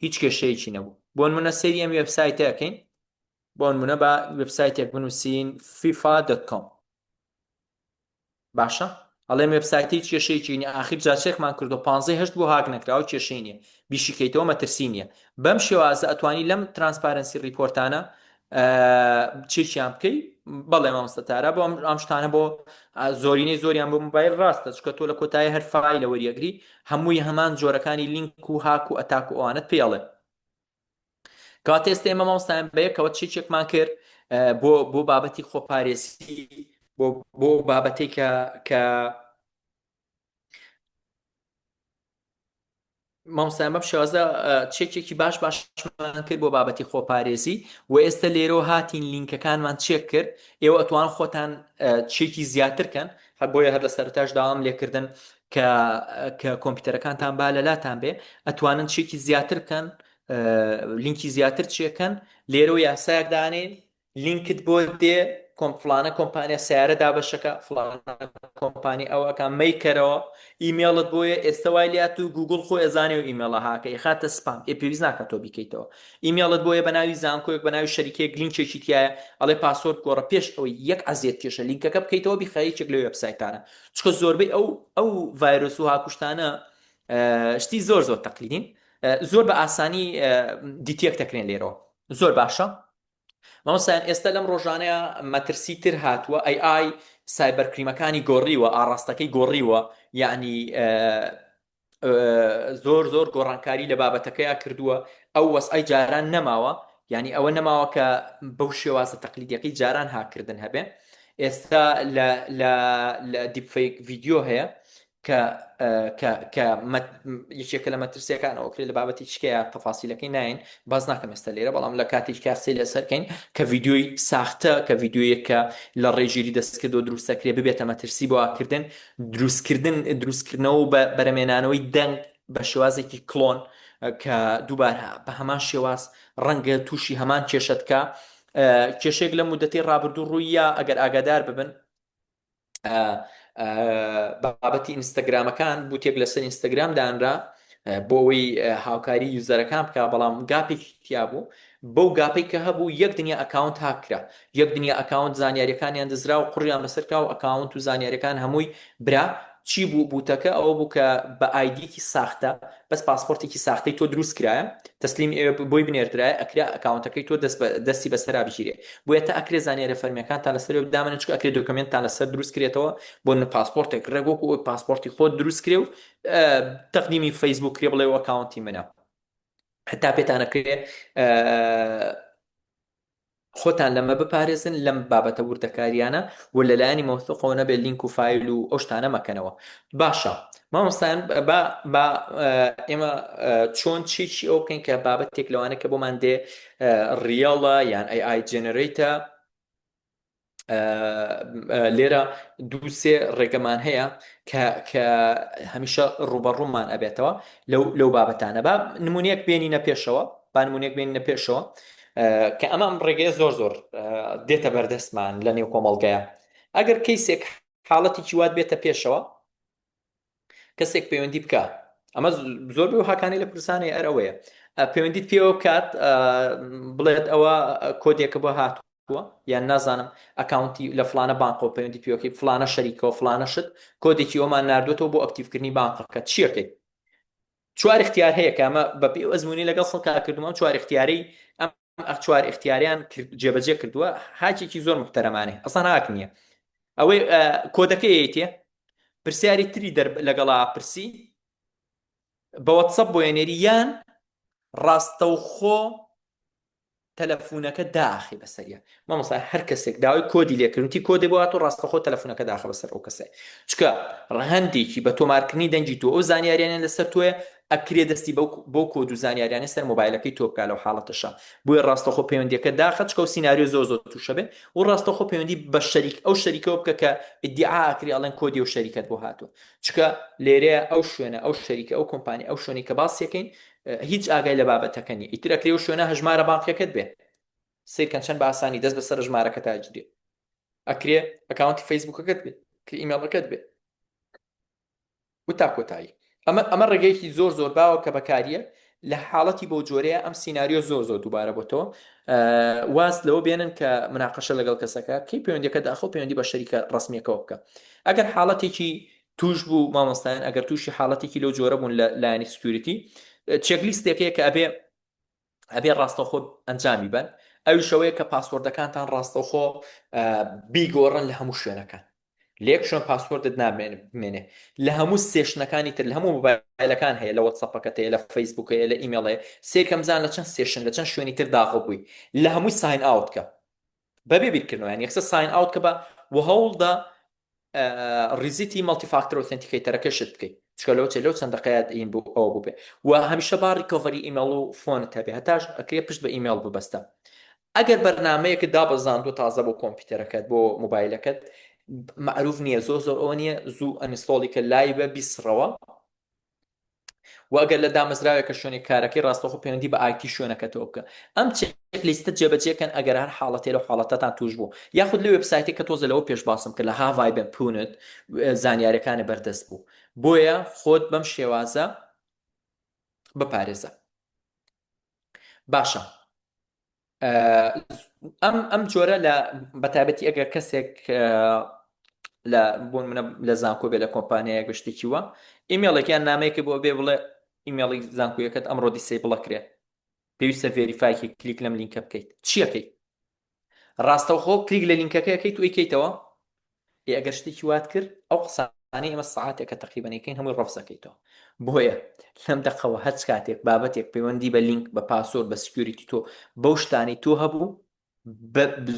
هیچ کێشەیەکی نەبوو بۆ نمونە سەیری ئەم وێبسایتەکەین بۆ نمونە با وێبسایتێک بنووسین fifa.com باشە ئەڵێم وێبسایتی هیچ کێشەیەکی نیە ئاخیر جا چێکمان کردو پانزەی هەشت بۆ هاک نەکراوە کێشەی نیە بیشیکەیتەوە مەترسی نیە بەم شێوازە ئەتوانی لەم Transparency Report انە چێکیان بکەی بەڵێ مامۆستا تارا بۆ ئەم شتانە بۆ زۆرینەی زۆریان بۆ موبایل ڕاستە چکە تۆ لە کۆتایی هەر file ە وەریەگری هەمووی هەمان جۆرەکانی لینک و هاک و attack و ئەوانت پێڵێ کەواتە ئێستا ئێمە مامۆستایان بەیەکەوە چێکێکمان کرد بۆ بۆ بابەتی خۆپارێزی بۆ بۆ بابەتێک کە کە مامۆستایان بەم شێوازە چێکێکی باش باشمان کرد بۆ بابەتی خۆپارێزی و ئێستا لێرەوە هاتین لینکەکانمان چێک کرد ئێوە ئەتوان خۆتان چێکی زیاتر کەن هەر بۆیە هەر لە سەرتاش داوام لێکردن کە کە کۆمپیوتەرەکانتان با لە لاتان بێ ئەتوانن چێکی زیاتر بکەن لینکی زیاتر چێکەن لێرەوە یاسایەک دانێن لینکت بۆ دێ کۆم فلانە کۆمپانیا سیارە دابەشەکە فلانە کۆمپانی ئەوەکە مەیکەرەوە ئیمێڵت بۆیە ئێستا وای لات و گوگل خۆی ئەزانێ و ئیمێڵە هاکە ئیخاتە سپام ئێ پێویست ناکە تۆ بیکەیتەوە ئیمێڵت بۆیە بە ناوی زانکۆیەک بە ناوی شەریکەیەک لینکێکی تایە ئەڵێ password گۆڕە پێش ئەوەی یەک عەزیەت کێشە لینکەکە بکەیتەوە بیخە یەکێک لە وێبسایتانە چونکە زۆربەی ئەو ئەو ڤایرۆس و هاکوشتانە شتی زۆر زۆر تەقلیدین زۆر بە ئاسانی detect دەکرێن لێرەوە زۆر باشە مامۆستایان ئێستا لەم ڕۆژانەیە مەترسی تر هاتووە AI cyber crime ەکانی گۆڕیوە ئاڕاستەکەی گۆڕیوە یعنی زۆر زۆر گۆڕانکاری لە بابەتەکەیا کردووە ئەو وەسعی جاران نەماوە یعنی ئەوە نەماوە کە بەو شێوازە تەقلیدیەکەی جاران هاکردن هەبێ ئێستا لە لە لە deepfake video هەیە کە کە کە یەکێکە لە مەترسیەکان ئەوکرێ لە بابەتی چکەیە تەفاسیلەکەی ناین باز ناکەم ئێستا لێرە بەڵام لە کاتێک کە قسەی لەسەرکەین کە ڤیدیۆی ساختە کە ڤیدیۆیەک کە لە ڕێژیری دەستکردەوە دروستەکرێ ببێتە مەترسی بۆ هاککردن دروستکردن دروستکردنەوە و بەرەمێنانەوەی دەنگ بە شێوازێکی clone کە دووبارە بە هەمان شێواز ڕەنگە تووشی هەمان کێشەت کە کێشێک لە مدەتی ڕابردوو ڕوویە ئەگەر ئاگادار ببن بابەتی ئینستاگرامەکان bot ێک لەسەر ئینستاگرام دانرا بۆ ئەوەی هاوکاری user ەکان بکە بەڵام gap ێکی تیا بوو بەو gap ەی کە هەبوو یەک دنیا ئەکاونت هاکرا یەک دنیا ئەکاونت زانیاریەکانیان دزرا و قڕیان بەسەرکا و ئەکاونت و زانیاریەکان هەمووی برا چی بوو bot ەکە ئەوە بوو کە بە ID ێکی ساختە بەس پاسپۆرتێکی ساختەی تۆ دروست کرایە تەسلیمی ئەوێ بۆی بنێردرایە ئەکرا ئەکاونتەکەی تۆ دەست بە دەستی بەسەرا بگیرێ بۆیە تا ئەکرێ زانیاریە فەرمیەکانتان لەسەر وێب دامەنێن چونکە ئەکرێ دۆکۆمێنتتان لەسەر دروست کرێتەوە بۆ نمونە پاسپۆرتێک ڕێک وەکو ئەوەی پاسپۆرتی خۆت دروست کرێ و تەقدیمی فەیسبوک کرێ بڵێ ئەکاونتی منە هەتا پێتان ئەکرێ خۆتان لەمە بپارێزن لەم بابەتە وردەکاریانە و لەلایەنی مەوثوقەوە نەبێت لینک و فایل و ئەو شتانە مەکەنەوە باشە مامۆستایان با با ئێمە چۆن چێکی ئەو بکەین کە بابەتێک لەوانە کە بۆمان دێ real ە یان AI generated ە لێرە دوو سێ ڕێگەمان هەیە کە کە هەمیشە ڕوبەڕوومان ئەبێتەوە لەو لەو بابەتانە با نمونەیەک بێنینە پێشەوە با نمونەیەک بێنینە پێشەوە کە ئەمە ئەم ڕێگەیە زۆر زۆر دێتە بەردەستمان لە نێو کۆمەڵگەیە ئەگەر کەیسێک حاڵەتێکی وات بێتە پێشەوە کەسێک پەیوەندی بکە ئەمە زۆر بێ هاکانی لە کوردستانی ئەرەوەیە پەیوەندیت پێوە بکات بڵێت ئەوە کۆدێکە بۆ هات. هاتووە یان نازانم account ی لە فڵانە بانقەوە پەیوەندی پێوەکەی فڵانە شەریکەوە فڵانە شت کۆدێکی ئەومان ناردوێتەوە بۆ active کردنی بانقەکە چیەکەی چوار اختیار هەیە کە ئەمە بە پێی ئەزموونی لەگەڵ خەڵکا کردوومە ئەم چوار اختیارەی ئەم چوار اختیاریان جێبەجێ کردووە هاکێکی زۆر محتەرەمانێ ئەسان هاک نییە ئەوەی کۆدەکەی یەتێ پرسیاری تری دەر لەگەڵا پرسی بە وەتسەپ بۆ نێری یان ڕاستەوخۆ تەلەفونەکە داخی بەسەریا مامۆستا هەر کەسێک داوای کۆدی لێکردنتی کۆدێ بۆ هاتوو ڕاستەخۆ تەلەفونەکە داخە بەسەر ئەو کەسێ چکە ڕەهەندێکی بە تۆمارکردنی دەنگی تۆ ئەو زانیاریانە لەسەر تۆیە ئەکرێ دەستی بەو بۆ کۆد و زانیاریانە سەر مۆبایلەکەی تۆ بکا لەو حاڵەتەشا بۆیە ڕاستەخۆ پەیوەندیەکە داخە چکە و سیناریۆ زۆر زۆر تووشە بێ و ڕاستەخۆ پەیوەندی بە شەریک ئەو شەریکەوە بکە کە ئیدعا ئەکرێ ئەڵێن کۆدی ئەو شەریکەت بۆ هاتووە چکە لێرەیە ئەو شوێنە ئەو شەریکە ئەو کۆمپانی ئەو شوێنی کە باسیەکەین هیچ ئاگای لە بابەتەکە نیە ئیتر ئەکرێ ئەو شوێنە هەژمارە بانقیەکەت بێ سەیرکەن چەند بە ئاسانی دەست بەسەر ژمارەکەتا گیرێ ئەکرێ account ی فەیسبوکەکەت بێ کە ئیمێڵەکەت بێ و تا کۆتایی ئەمە ئەمە ڕێگەیەکی زۆر زۆر باوە کە بەکاریە لە حاڵەتی بەو جۆرەیە ئەم سیناریۆ زۆر زۆر دووبارە بۆتەوە واز لەوە بێنن کە مناقەشە لەگەڵ کەسەکە کەی پەیوەندەکە داخۆ پەیوەندی بە شەریکە ڕسمیەکەەوە بکە ئەگەر حاڵەتێکی توش بوو مامۆستایان ئەگەر تووشی حاڵەتێکی لەو جۆرە بوون لە لایەنی security checklist ێکەیە کە ئەبێ ئەبێ ڕاستەوخۆ ئەنجامی بن ئەویش ئەوەیە کە password ەکانتان ڕاستەوخۆ بیگۆڕن لە هەموو شوێنەکان لە یەک شوێن password ت نامێنێ لە هەموو session ەکانی تر لە هەموو مۆبایلەکان هەیە لە وەتسەپەکەت هەیە لە فەیسبوک هەیە لە ئیمێڵ هەیە سێکەم زان لە چەند session لە چەند شوێنی تر داخڵ بووی لە هەمووی sign out کە بەبێ بیرکردنەوە یان یەکسەر sign out کە بە و هەوڵدا reset ی multi-factor authenticator ەکەشت بکەیت چکە لەو چێ لەو چەند دقەیە ئین بوو ئەوە بوو بێ و هەمیشە با recovery ئیمێڵ و phone ت هەبێ هەتاش ئەکرێ پشت بە ئیمێڵ ببەستە ئەگەر بەرنمەیەکت دابەزاندوە تازە بۆ کۆمپیوتەرەکەت بۆ مۆبایلەکەت معروف نییە زۆر زۆر ئەوە نییە زوو uninstall ی کە لای بە بیسڕەوە و ئەگەر لە دامەزراوێکە شوێنی کارەکەی ڕاستەوخۆ پەیوەندی بە IT شوێنەکەتەوە بکە ئەم checklist ە جێبەجێکەن ئەگەر هەر حاڵەتێ لەو حاڵەتەتان توش بوو یاخود لە وێبسایتێک کە تۆزە لەوە پێش باسم کرد لە Have I Been Pwned زانیاریەکانی بەردەست بوو بۆیە خۆت بەم شێوازە بپارێزە باشە ئەم ئەم جۆرە لە بەتایبەتی ئەگەر کەسێک لە بۆ منە لە زانکۆ بێ لە کۆمپانیایەک بە شتێکی وە ئیمێڵێک یان نامەیەکی بۆ بێ بڵێ ئیمێڵی زانکۆیەکەت ئەمڕۆ disable ەکرێ پێویستە verify کی کلیک لەم لینکە بکەیت چیەکەی ڕاستەوخۆ کلیک لە لینکەکە ئەکەیت و ئەیکەیتەوە؟ ئێ ئەگەر شتێکی وات کرد ئەو قسانەی ئێمە سەعاتێکە تەقریبەن ئەیکەین هەمووی ڕەفز ئەکەیتەوە بۆیە لەم دەقەوە هەرچ کاتێک بابەتێک پەیوەندی بە لینک بە password بە security تۆ بەو شتانەی تۆ هەبوو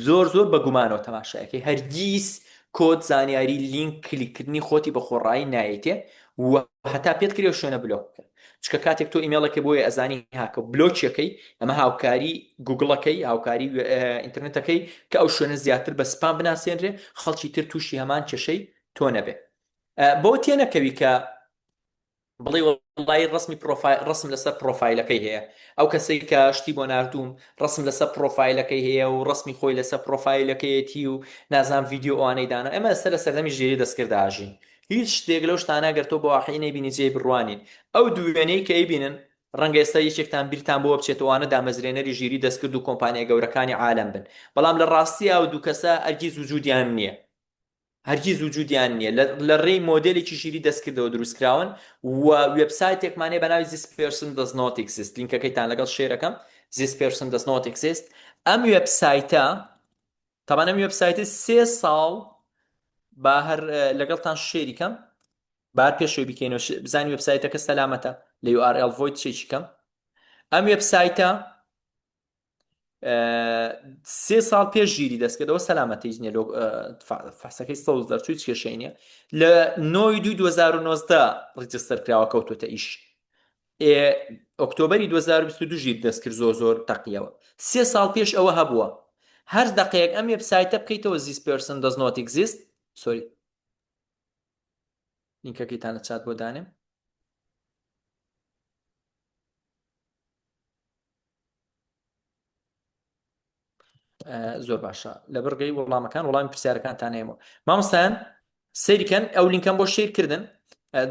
زۆر زۆر بە گومانەوە تەماشایەکەی هەرگیز کۆد زانیاری لینک کلیککردنی خۆتی بە خۆڕایی نایەتێ و هەتا پێت کرێ شوێنە بلۆک بکە چکە کاتێک تۆ ئیمێڵێکە بۆیە ئەزانی هاکە بلۆکیەکەی ئەمە هاوکاری گوگڵەکەی هاوکاری ئینتەرنێتەکەی کە ئەو شوێنە زیاتر بە سپام بناسێنرێ خەڵکی تر تووشی هەمان کێشەی تۆ نەبێ بۆ تێنەکەوی کە بڵێ وەڵی ڕسمی پرۆفایل ڕسم لەسەر پرۆفایلەکەی هەیە ئەو کەسەی کە شتی بۆ ناردووم ڕسم لەسەر پرۆفایلەکەی هەیە و ڕسمی خۆی لەسەر پرۆفایلەکەیەتی و نازان ڤیدیۆ ئەوانەی دانا ئێمە ئێستا لە سەردەمی ژیری دەستکرد ئاژین هیچ شتێک لەو شتانە گەر تۆ بە واقعی نەیبینی جێی بڕوا نین. ئەو دوو وێنەی کە ئەیبینن ڕەنگە ئێستا یەکێکتان بیرتان بۆوە بچێت ئەوانە دامەزرێنەری ژیری دەستکرد و کۆمپانیا گەورەکانی عالەم بن بەڵام لە ڕاستیا ئەو دوو کەسە هەرگیز وجودیان نییە هەرگیز وجودیان نییە لە ڕێی مۆدێلێکی ژیری دەستکردەوە دروستکراون و وێبسایتێکمان هەیە بە ناوی This person does not exist لینکەکەیتان لەگەڵ share ەکەم This person does not exist ئەم وێبسایتە تەبان ئەم وێبسایتە سێ ساڵ با هەر لەگەڵتان share ی کەم بار پێشەوەی بکەینەوە بزانین وێبسایتەکە سەلامەتە لە URL void check ی کەم ئەم وێبسایتە سێ ساڵ پێش ژیری دەستکردەوە سەلامەتی نیە لۆ فەحسەکەی سەوز دەرچوو کێشەی نیە لە 9 2019 register کراوە کەوتوتە ئیش ئۆکتۆبەری 2022 ژیر دەستکرد زۆر زۆر تەقیەوە سێ ساڵ پێش ئەوە هەبووە هەر دەقەیەک ئەم وێبسایتە بکەیتەوە this person does not exist sorry لینکەکەیتان لە چات بۆ دانێم زۆر باشە لە بڕگەی وەڵامەکان وەڵامی پرسیارەکانتان هەیەمەوە مامۆستایان سەیرکەن ئەو لینکەم بۆ share کردن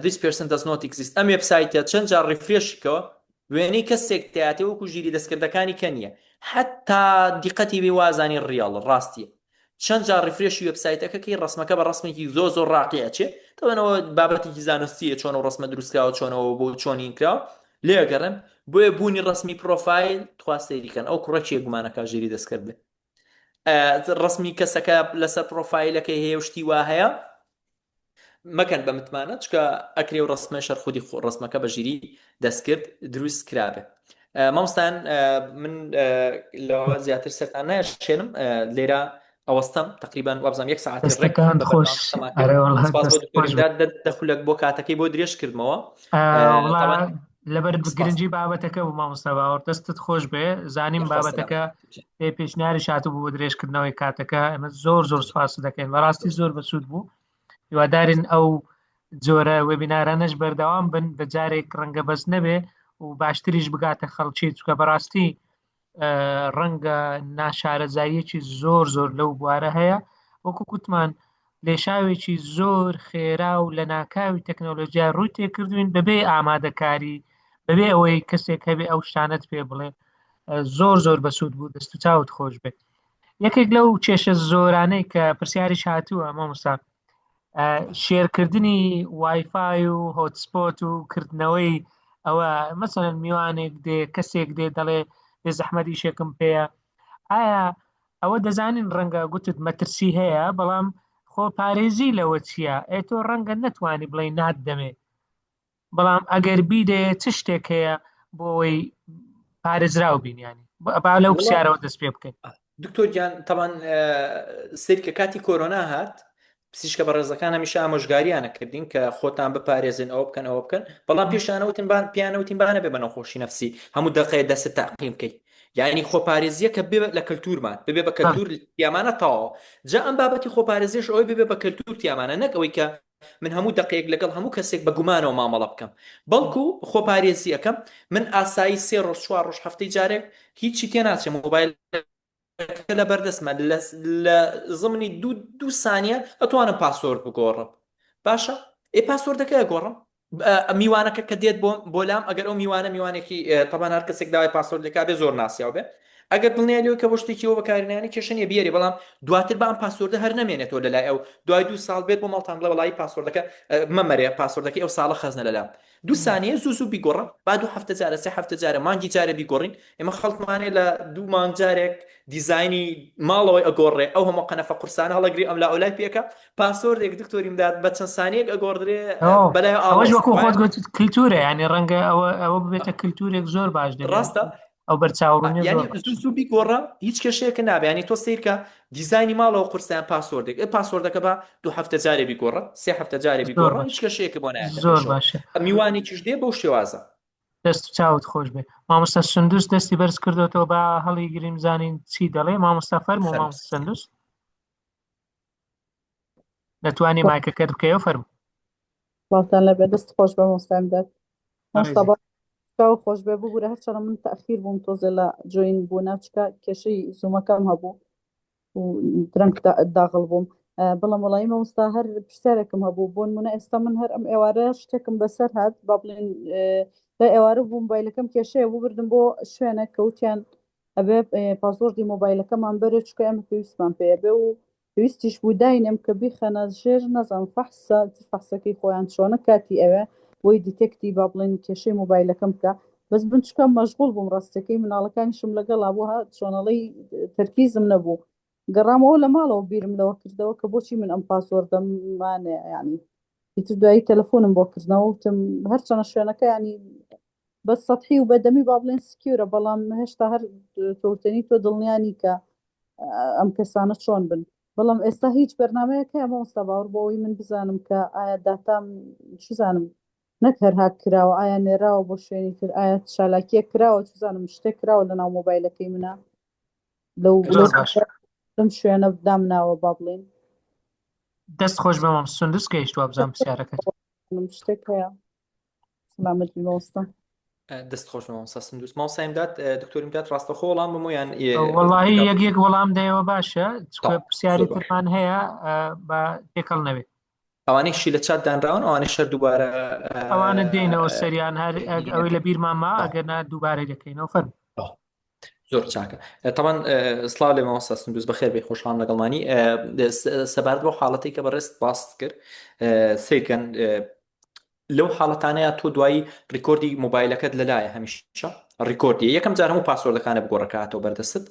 this person does not exist ئەم وێبسایتە چەند جار refresh کەوە. وێنەی کەسێک تیاتێ وەکو ژیری دەستکردەکانی کە نییە حتا دیقەتی بێ وازانی real ڕاستیە چەند جار refresh ی وێبسایتەکە کەی ڕسمەکە بە ڕسمێکی زۆر زۆر ڕاقی ئەچێ تەوەنەوە بابەتێکی زانستیە چۆن و ڕسمە دروستکراوە چۆنەوە بۆ چۆنین کراوە لێگەڕێم بۆیە بوونی ڕسمی پرۆفایل تخوا سەیریکەن ئەو کوڕە کێ گومانەکە ژیری دەستکرد بێ ڕسمی کەسەکە لەسەر پرۆفایلەکەی هەیە و شتی وا هەیە مەکەن بە متمانە چکە ئەکرێ و ڕسمە شەر خودی خۆ ڕسمەکە بە ژیری دەستکرد دروست کرابێ مامۆستان من لەوە زیاتر سەرتان ناشێنم لێرە ئەوەستم تقریبان وابزانام یەک ساعتی ڕێک دەستەکانت خۆش ئەرێ وەڵا سپاس بۆ دەست دکتۆر خۆش بێ ئیمداد دە خولەک بۆ کاتەکەی بۆ درێژ کردمەوە وڵا تاوان لەبەر سپاس گرنگی بابەتەکە بوو مامۆستا باوەڕ دەستت خۆش بێ زانیم یاخوا بابەتەکە سەلامەت پێ پێشنیاریش هاتبوو بۆ درێژکردنەوەی کاتەکە ئێمە زۆر زۆر سپاست دەکەین بەڕاستی زۆر بەسوود بوو هیوادارین ئەو جۆرە وێبینارانەش بەردەوام بن بە جارێک ڕەنگە بەس نەبێ و باشتریش بگاتە خەڵکی چکە بەڕاستی ڕەنگە ناشارەزاییەکی زۆر زۆر لەو بوارە هەیە وەکو کوتمان لێشاوێکی زۆر خێرا و لەناکاوی تەکنەلۆژیا ڕووی تێکردوین بەبێ ئامادەکاری بەبێ ئەوەی کەسێک هەبێ ئەو شتانەت پێ بڵێ زۆر زۆر بەسوود بوو دەست و چاوت خۆش بێت یەکێک لەو کێشە زۆرانەی کە پرسیاریش هاتووە مامۆستا share کردنی وایفای و hotspot و کردنەوەی ئەوە مەسەلەن میوانێک دێ کەسێک دێ دەڵێ بێ زەحمەت ئیشێکم پێیە ئایا ئەوە دەزانین ڕەنگە گوتت مەترسی هەیە بەڵام خۆپارێزی لەوە چییە ئێ تۆ ڕەنگە نەتوانی بڵێ نات دەمێ بەڵام ئەگەر بیدەیە چ شتێک هەیە بۆ ئەوەی پارێزراو بین ینی با لەو پرسیارەوە دەست پێ بکەین دکتۆر گیان تەبان سیر کە کاتی کۆرۆنا هات پزیشکە بەڕێزەکان هەمیشە ئامۆژگاریانە کردین کە خۆتان بپارێزن ئەوە بکەن ئەوە بکەن بەڵام پێشانەوتن بان پیانەوتین بانە بێ بە نەخۆشی نفسی هەموو دقەیە دەست تاقیم بکەیت یعنی خۆپارێزیە کە بێ لە کەلتورمان ببێ بە کەلتور تیامانە تەواو جا ئەم بابەتی خۆپارێزیش ئەوەی ببێ بە کەلتور تیامانە نەک ئەوەی کە من هەموو دەقەیەک لەگەڵ هەموو کەسێک بە گومانەوە مامەڵە بکەم بەڵکو خۆپارێزی ئەکەم من ئاسایی سێ ڕۆژ چوار ڕۆژ هەفتەی جارێک هیچی تێ ناچێ مۆبایل لە بەردەستمە لە زمنی دوو دوو سانیە ئەتوانم password بگۆڕم باشە ئێ password ەکە ئەگۆڕم میوانەکە کە دێت بۆ بۆ لام ئەگەر ئەو میوانە میوانێکی تەبان هەر کەسێک داوای password لەکا بێ زۆر ناسیاو بێ ئەگەر دڵنیای لەوەی کە بۆ شتێکی ئەوە بەکارنانی کێشە نیە بیێری بەڵام دواتر با ئەم password ە هەر نەمێنێتەوە لەلای ئەو دوای دوو ساڵ بێت بۆ ماڵتان بڵێ وەڵایی password ەکە مەمەرێ password ەکەی ئەو ساڵە خەزنە لەلام دوو سانیە زوو زوو بیگۆڕە با دوو هەفتە جارە سێ هەفتە جارە مانگی جارە بیگۆڕین ئێمە خەڵکمانێ لە دوو مانگ جارێک دیزاینی ماڵەوەی ئەگۆڕێ ئەو هەموو قەنەفە قورسانە هەڵەگری ئەم لا ئەولای پێکە password ێک دکتۆریم داد بە چەند سانیەک ئەگۆڕدرێ بەلای ئەوەش وەکو خۆت گوتت کلتورە یانی ڕەنگە ئەوە ئەوە ببێتە کلتورێک زۆر باش دەبێت ڕاستە ئەو بەرچاوڕوونیە یانی زۆر باشە. زوو زوو بیگۆڕە هیچ کێشەیەکە نابێ یانی تۆ سەیرکە دیزاینی ماڵەوە قورسیان password ێک ئێ password ەکە بە دوو هەفتە جارێ بیگۆڕە سێ هەفتە جارێ زۆر بیگۆڕە باش هیچ کێشەیەکە بۆ نایەتە زۆر پێشەوە باشە میوانێکیش دێ بەو شێوازە. دەست و چاوت خۆش بێ مامۆستا سندوس دەستی بەرز کردۆتەوە با هەڵی گریم زانین چی دەڵێ مامۆستا فەرموو فەرموو. مامۆستا سندوس دەتوانی مایکەکەت بکەیەوە فەرموو. سڵاوتان لەبێ دەست خۆش بە مامۆستا ئیمداد مامۆستا بەڕێزی. با چاو خۆش بێ ببورە هەرچەنە من تەئخیر بووم تۆزێ لە join بوونا چکە کێشەی Zoom ەکەم هەبوو و درەنگ داغڵ بووم بەڵام وەڵی مامۆستا هەر پرسیارێکم هەبوو بۆ نمونە ئێستا من هەر ئەم ئێوارە شتێکم بەسەر هات با بڵێن لە ئێوارە بوو مۆبایلەکەم کێشەیە بوو بردم بۆ شوێنێک کەوتیان ئەبێ password ی مۆبایلەکەمان بەرێ چکە ئێمە پێویستمان پێ بێ و پێویستیش بوو داینێم کە بیخەنە ژێر نازانم فەحسە چ فەحسەکەی خۆیان چۆنە کاتی ئەوێ بۆی detect ی با بڵێن کێشەی مۆبایلەکەم بکا بەس من چکە مەشغوڵ بووم ڕاستەکەی مناڵەکانیشم لەگەڵا بوو ها چۆنەڵی تەرکیزم نەبوو گەڕامەوە لە ماڵەوە بیرم لەوە کردەوە کە بۆچی من ئەم password ەمانێ یعنی ئیتر دوایی تەلەفۆنم بۆ کردنەوە وتم هەرچەنە شوێنەکە ینی بە سەتحی و بەدەمی با بڵێن secure ە بەڵام هێشتا هەر تۆوتەنی تۆ دڵنیانی کە ئەم کەسانە چۆن بن بەڵام ئێستا هیچ بەرنمەیەک هەیە مامۆستا باوەڕ بۆ ئەوەی من بزانم کە ئایا داتام چزانم نەک هەر هاک کراوە ئایا نێراوە بۆ شوێنی تر ئایا چالاکیە کراوە چزانم شتێک کراوە لە ناو مۆبایلەکەی منە لەو زۆر باش لەم شوێنە دامناوە با بڵێن دەست خۆش بە مام سندس گەیشت وابزانم پرسیارەکەت شتێک هەیە سلامەت بی مامۆستا. دەست خۆش مامۆستا سندوس مامۆستا ئیمداد دکتۆر ئیمداد ڕاستەخۆ وەڵام بمۆ یان وەڵی یەک یەک وەڵام دەیەوە باشە چکە پرسیاری ترمان هەیە بە تێکەڵ نەبێت. ئەوانەیشی لە چات دانراون ئەوانەی شەر دووبارە ئەوانە دێنەوە سەریان هەر ئەوەی لە دینەکەی بیرمان ما ئەگەر نا دووبارەی دەکەینەوە فەرموو. زۆر چاکە تەمان سڵاو لێ مامۆستا سندوز بەخێر بێ خۆشحاڵم لەگەڵمانی سەبارەت بەو حاڵەتێک کە بەڕێزت باست کرد سەیرکەن لەو حاڵەتانەیە تۆ دوایی record ی مۆبایلەکەت لەلایە هەمیشە record ی یەکەم جار هەموو password ەکانە بگۆڕەکاتەوە بەردەستت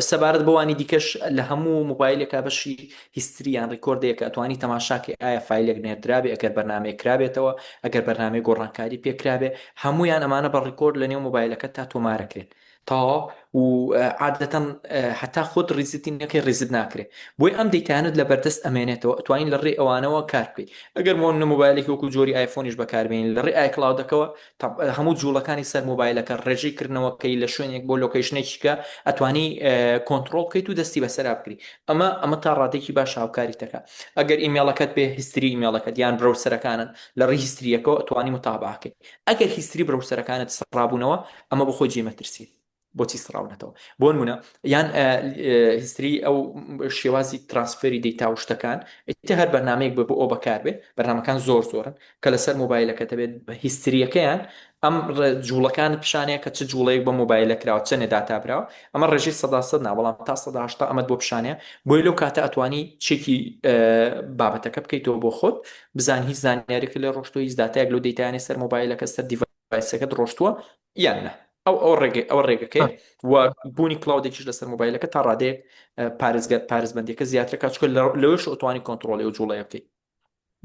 سەبارەت بەوانی دیکەش لە هەموو مۆبایلێکا بەشی history یان record ێکە ئەتوانی تەماشاکەی ئایا فایلێک نێردرابێ ئەگەر بەرنامەیەک کرابێتەوە ئەگەر بەرنامەی گۆڕانکاری پێکرابێ هەمویان ئەمانە بە record لە نێو مۆبایلەکە تا تۆمارەکرێن تەواو و عادەتەن هەتا خۆت reset ی نەکەی reset ناکرێ بۆی ئەم دەیتانت لە بەردەست ئەمێنێتەوە ئەتوانین لە ڕێی ئەوانەوە کار بکەیت ئەگەر بۆ نمونە مۆبایلێکی وەکو جۆری ئایفۆنیش بەکاربێنین لە ڕێی iCloud ەکەوە هەموو جوڵەکانی سەر مۆبایلەکە ڕێژەی کردنەوەکەی لە شوێنێک بۆ location ێکی کە ئەتوانی کۆنتڕۆڵ بکەیت و دەستی بەسەرا بگری ئەمە ئەمە تا ڕادێکی باش هاوکاری دەکا ئەگەر ئیمێڵەکەت بێ history ئیمێڵەکەت یان browser ەکانت لە ڕێی history یەکەوە ئەتوانی متابعەکەی ئەگەر history browser ەکانت سڕابوونەوە ئەمە بۆ خۆی جێی مەترسیە بۆچی سڕاونەتەوە بۆ نمونە یان history ئەو شێوازی transfer ی data و شتەکان ئیتر هەر بەرنمەیەک بە بۆ ئەو بەکاربێ بەرنمەکان زۆر زۆرن کە لەسەر مۆبایلەکە دەبێت بە history یەکەیان ئەم جوڵەکان پیشانەیە کە چ جوڵەیەک بە مۆبایلە کراوە چەندێ داتا براوە ئەمە ڕێژەی سەدا سەد نا بەڵام تا 180 ئەمەت بۆ پیشانەیە بۆی لەو کاتە ئەتوانی چێکی بابەتەکە بکەیتەوە بۆ خۆت بزان هیچ زانیاریەکە لێ ڕۆشتووە هیچ داتایەک لەو دەیتایانەی سەر مۆبایلەکە سەر device ەکەت ڕۆشتووە یان نا ئەو ئەو ڕێگەی ئەو ڕێگەکەی و بوونی cloud ێکیش لەسەر مۆبایلەکە تا ڕادەیەک پارێزگە پارێزبندیەکە زیاترە کات چونکە لەوێش ئەتوانی کۆنتڕۆڵی و جوڵەیە بکەیت.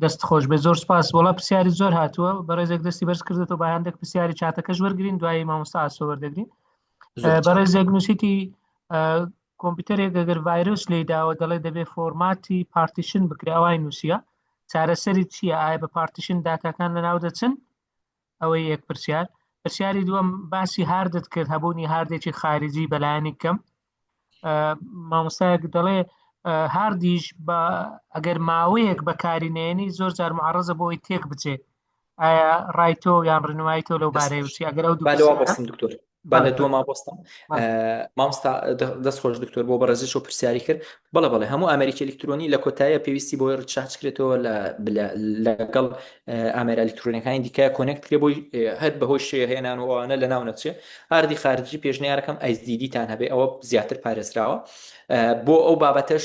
دەست خۆش بێ زۆر سپاس وەڵا پرسیاری زۆر هاتووە بەڕێزێک دەستی بەرز کردێتەوە با هەندێک پرسیاری چاتەکەش وەرگین دوایی مامۆستا ئاسۆ وەردەگرین بەڕێزێک نووسیتی کۆمپیوتەرێک ئەگەر ڤایرۆس لی داوە دەڵێ دەبێ format ی partition بکرێ ئەوای نووسیە چارەسەری چییە ئایا بە partition داتاکان لەناو دەچن ئەوەی یەک پرسیار پرسیاری دووەم باسی هاردت کرد هەبوونی هاردێکی خارجی بەلایەنی کەم مامۆستایەک دەڵێ هاردیش بە ئەگەر ماوەیەک بەکاری نێنی زۆر جار معرضە بۆی تێک بچێ ئایا ڕای تۆ یان ڕنوای تۆ لەو بارەیە چی ئەگەر ئەو دوو بەستم دکتۆر با لە دووەما بۆستم مامۆستا دەست خۆش دکتۆر بۆ بەڕێزیش و پرسیاری کرد بەڵێ بەڵێ هەموو ئامێرێکی ئەلیکترۆنی لە کۆتاییە پێویستی بۆی recharge کرێتەوە لە لەگەڵ ئامێرە ئەلیکترۆنیەکانی دیکە connect کرێ بۆی هەر بەهۆی شێ هێنان و ئەوانە لە ناو نەچێ هاردی خارجی پێشنیارەکەم SSD تان هەبێ ئەوە زیاتر پارێزراوە بۆ ئەو بابەتەش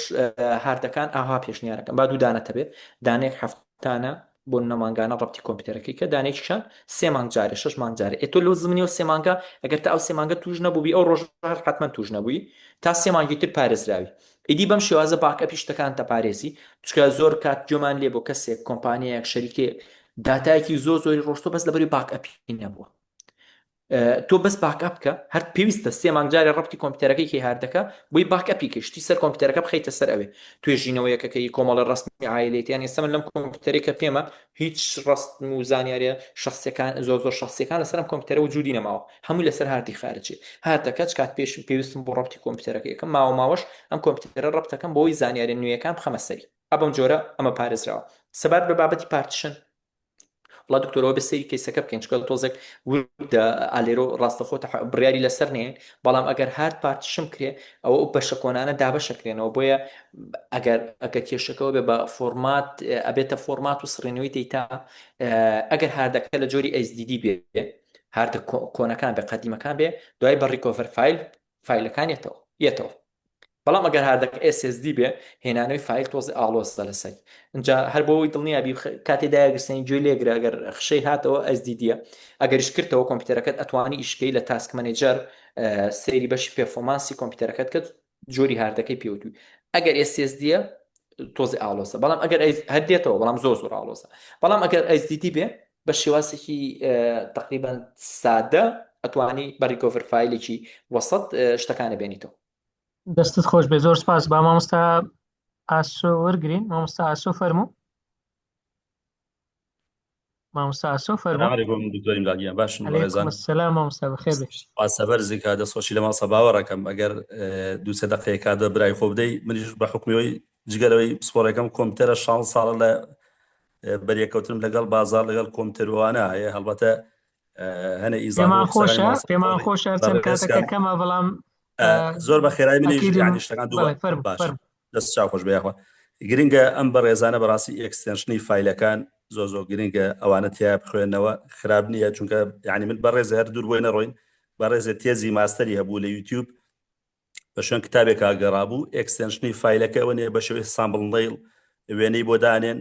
هاردەکان ئاها پێشنیارەکەم با دوو دانە تەبێ دانێک هەفتانە بۆ نمونە مانگانە ڕەبتی کۆمپیوتەرەکەی کە دانێکیشان سێ مانگ جارێ شەش مانگ جارێ ئێ تۆ لەو زمنیەوە سێ مانگە ئەگەر تا ئەو سێ مانگە توش نەبووبی ئەو ڕۆژە هەر حەتمەن توش نەبووی تا سێ مانگی تر پارێزراوی ئیدی بەم شێوازە backup ی شتەکان تەپارێزی چونکە زۆر کات گوێمان لێ بۆ کەسێک کۆمپانیایەک شەریکەیەک داتایەکی زۆر زۆری ڕۆشتوە بەس لەبەری backup ی نەبووە تۆ بەس backup بکە هەر پێویستە سێ مانگ جارێ ڕەبتی کۆمپیوتەرەکەی کەی هاردەکە بۆی backup ی کەی شتی سەر کۆمپیوتەرەکە بخەیتە سەر ئەوێ توێژینەوەیەکەکەی کۆمەڵە ڕەسمی عایلێتیان ئێستا من لەم کۆمپیوتەرێک کە پێمە هیچ ڕەسم و زانیاریە شخصیەکان زۆر زۆر شخصیەکان لەسەر ئەم کۆمپیوتەرە وجودی نەماوە هەمووی لەسەر هاردی خارجی هاردەکە چ کات پێش پێویستم بۆ ڕەبتی کۆمپیوتەرەکە یەکەم ماوە ماوەش ئەم کۆمپیوتەرە ڕەبتەکەم بۆی زانیاریە نوێیەکان بخەمە سەری ئەبم جۆرە ئەمە پارێزراوە سەبارەت بە بابەتی partition وڵا دکتۆرەوە بە سەیری کەیسەکە بکەین چکە تۆزێک وردە ئالێرۆ ڕاستەخۆ بڕیاری لەسەر نێن بەڵام ئەگەر hard partition کرێ ئەوە ئەو بەشە کۆنانە دابەشەکرێنەوە بۆیە ئەگەر ئەگەر کێشەکەەوە بێ بە format ئەبێتە format و سڕینەوەی data ئەگەر هاردەکە لە جۆری SSD بێ هاردە کۆنەکان بێ قەدیمەکان بێ دوای بە recover file فایلەکان یەتەوە یەتەوە بەڵام ئەگەر هاردەکە SSD بێ هێنانەوەی فایل تۆزێ ئاڵۆزە لەسەری ئینجا هەر بۆ ئەوەی دڵنیا بی کاتێ دایەگرسێنی گوێ لێگرە ئەگەر خشەی هاتەوە SSD یە ئەگەریش کردەوە کۆمپیوتەرەکەت ئەتوانی ئیشکەی لە task manager سەیری بەشی performance ی کۆمپیوتەرەکەت کرد جۆری هاردەکەی پێوتوی ئەگەر SSD یە تۆزێ ئاڵۆزە بەڵام ئەگەر هەر دێتەوە بەڵام زۆر زۆر ئاڵۆزە بەڵام ئەگەر SSD بێ بە شێوازێکی تقریبا سادە ئەتوانی بە recover فایلێکی وەسەت شتەکانە بێنیتەوە. دەستت خۆش بێ زۆر سپاس با مامۆستا ئاسۆ وەرگین مامۆستا ئاسۆ فەرموو مامۆستا ئاسۆ فەرموو علیکم دکتۆر ئیمداد گیان باشن بەڕێزان سلام مامۆستا بەخێر بێ سپاس بەرزی کا دەستخۆشی لە مامۆستا باوەڕەکەم ئەگەر دوو سێ دەقەیە کات بە برای خۆ بدەی منیش بە حوکمیەوەی جگەرەوەی پسپۆڕەکەم کۆمپیوتەرە 16 ساڵە لە بەریەکەوتنم لەگەڵ بازار لەگەڵ کۆمپیوتەر وانە هەیە هەڵبەتە هەنە پێمان خۆشە پێمان خۆشە چەند کاتەکە کەمە بەڵام زۆر بە خێرای منیش یعنی شتەکان دوو باش دەست چاو خۆش بێ یاخوا. گرنگە ئەم بەڕێزانە بەڕاستی extension ی فایلەکان زۆر زۆر گرنگە ئەوانە تیا بخوێنەوە خراپ نییە چونکە یعنی من بەڕێزە هەر دوور بۆی نەڕۆین بەڕێزە تێزی ماستەری هەبوو لە یوتیوب بە شوێن کتابێکا گەڕابوو extension ی فایلەکە ئەوە نیە بە شێوەی thumbnail وێنەی بۆ دانێن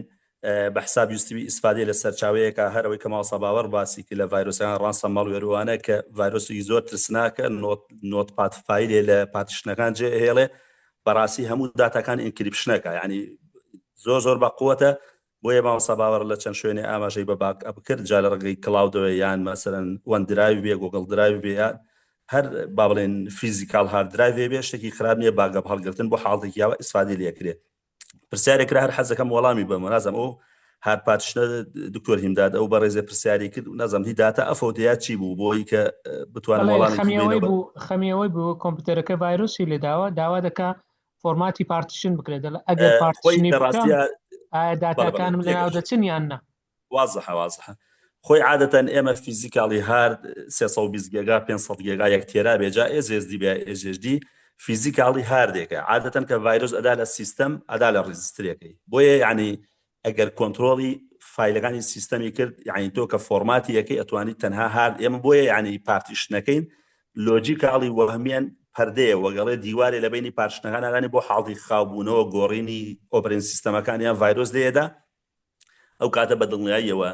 بە حساب یوستوی ئیسفادەی لە سەرچاوەیەکە هەر ئەوەی کە مامۆستا باوەڕ باسی کرد لە ڤایرۆسەکان ransomware وانە کە ڤایرۆسێکی زۆر ترسناکە note notepad فایلێ لە partition ەکان جێ هێڵێ بەڕاستی هەموو داتاکان encryption ەکە یعنی زۆر زۆر بە قوتە بۆیە مامۆستا باوەڕ لە چەند شوێنێ ئاماژەی بە backup کرد جا لە ڕێگەی cloud ەوە یان مەسەلەن OneDrive بێ Google Drive بێ یان هەر با بڵێن physical hard drive بێ شتێکی خراپ نییە backup هەڵگرتن بۆ حاڵتێکی یاوە ئیسفادەی لێکرێ پرسیارێک کرا هەر حەزەکەم وەڵامی بەمەوە نازم ئەو hard partition ە دکتۆر هیمداد ئەو بەڕێزێ پرسیاری کرد و نازم هی داتا ئەفەوتە یا چی بوو بۆی کە بتوانم وەڵامی خەمیەوەی بوو خەمیەوەی بوو کۆمپیوتەرەکە ڤایرۆسی لێداوە داوا دەکا فۆرماتی partition بکرێت دەڵێ ئەگەر partition ی بکەم ئایا داتاکانم لەناو دەچن یان نا؟ وازحە وازحە خۆی عادەتەن ئێمە physically hard 320 گێگا 500 گێگا یەک تێرا بێ جا SSD بێ HDD physically hard ێکە عادەتەن کە ڤایرۆس ئەدا لە سیستەم ئەدا لە registry ەکەی بۆیە یعنی ئەگەر کۆنترۆڵی فایلەکانی سیستەمی کرد یعنی تۆ کە فۆرماتی یەکەی ئەتوانی تەنها هارد ئێمە بۆیە یعنی partition ەکەین logically وەهمیان پەردەیە وەگەڵێ دیوارێ لە بینی partition ەکان ئەرانی بۆ حاڵی خاوبوونەوە گۆڕینی operating system ەکان یان ڤایرۆس لێدا ئەو کاتە بە دڵنیاییەوە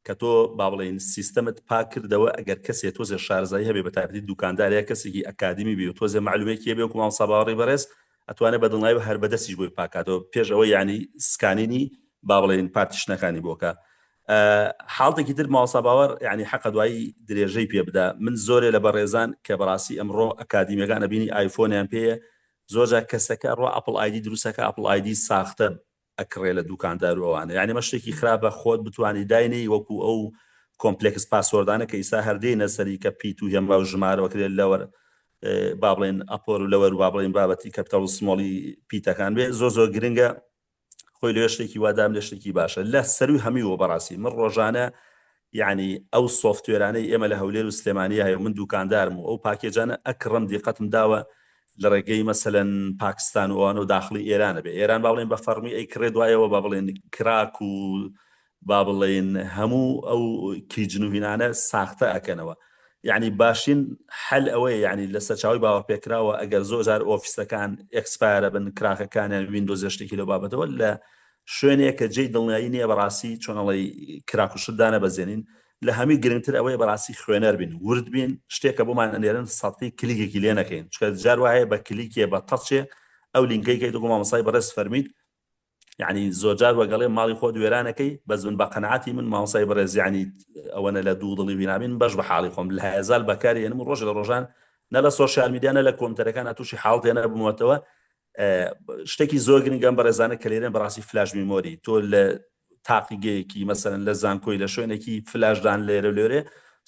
کە تۆ با بڵێین سیستەمت پاک کردەوە ئەگەر کەسێ تۆزێ شارەزایی هەبێ بە تایبەتی دوکاندار یا کەسێکی ئەکادیمی بێ و تۆزێ مەعلومێکی هەبێ وەکو مامۆستا باوەڕی بەڕێز ئەتوانێ بە دڵنیایەوە هەر بە دەستیش بۆی پاکاتەوە پێش ئەوەی یعنی scanning ی با بڵێین partition ەکانی بۆکە حاڵتێکی تر مامۆستا باوەڕ یعنی حەقە دوایی درێژەی پێ بدا من زۆرێ لە بەڕێزان کە بەڕاستی ئەمڕۆ ئەکادیمیەکان ئەبینی ئایفۆنیان پێیە زۆرجار کەسەکە ئەڕوا Apple ID دروستەکە Apple ID ساختە ئەکڕێ لە دوکاندار و ئەوانە یانی ئەمە شتێکی خراپە خۆت بتوانی داینێی وەکو ئەو complex password انە کە ئیسا هەر دێنە سەری کە پیت و هێما و ژمارەوە کرێت لەوەر با بڵێن upper و lower و با بڵێن بابەتی capital و small ی پیتەکان بێ زۆر زۆر گرنگە خۆی لێ شتێکی وادام لە شتێکی باشە لە سەروی هەمیوە بەڕاستی من ڕۆژانە یعنی ئەو software انەی ئێمە لە هەولێر و سلێمانی هەیە من دوکاندارم و ئەو package انە ئەکڕم دیقەتم داوە لە ڕێگەی مەسەلەن پاکستان و ئەوانەوە داخڵی ئێرانە بێ ئێران با بڵێن بە فەڕمی ئەی کڕێ دوایەوە با بڵێن crack و با بڵێن هەموو ئەو keygen و هینانە ساختە ئەکەنەوە یعنی باشترین حل ئەوەیە یعنی لە سەرچاوی باوەڕپێکراوە ئەگەر زۆر جار Office ەکان expire ە بن crack ەکانیان Windows شتێکی لەو بابەتەوە لە شوێنێک کە جێی دڵنیایی نییە بەڕاستی چۆنەڵی crack و شت دانەبەزێنین لە هەمووی گرنگتر ئەوەیە بەڕاستی خوێنەر بین ورد بین شتێکە بۆمان ئەنێرن سەدقی کلیکێکی لێ نەکەین چونکە جار وایە بە کلیکێ بە touch ێ ئەو لینکەی کەیت وەکو مامۆستای بەڕێز فەرمیت یعنی زۆرجار وەگەڵێ ماڵی خۆت وێرانەکەی بەس من بە قەناعەتی من مامۆستای بەڕێز یعنی ئەوەنە لە دوو دڵی وینابین بەش بە حاڵی خۆم لە هەزال بەکاری ئێنم و ڕۆژ لە ڕۆژان نە لە social media نە لە کۆمپیوتەرەکان تووشی حاڵتێ نەبوومەتەوە شتێکی زۆر گرنگە ئەم بەڕێزانە کە لێرەن بەڕاستی flash memory تۆ لە تاقیگەیەکی مەسەرەن لە زانکۆی لە شوێنێکی فلاشدان لێرە لێرێ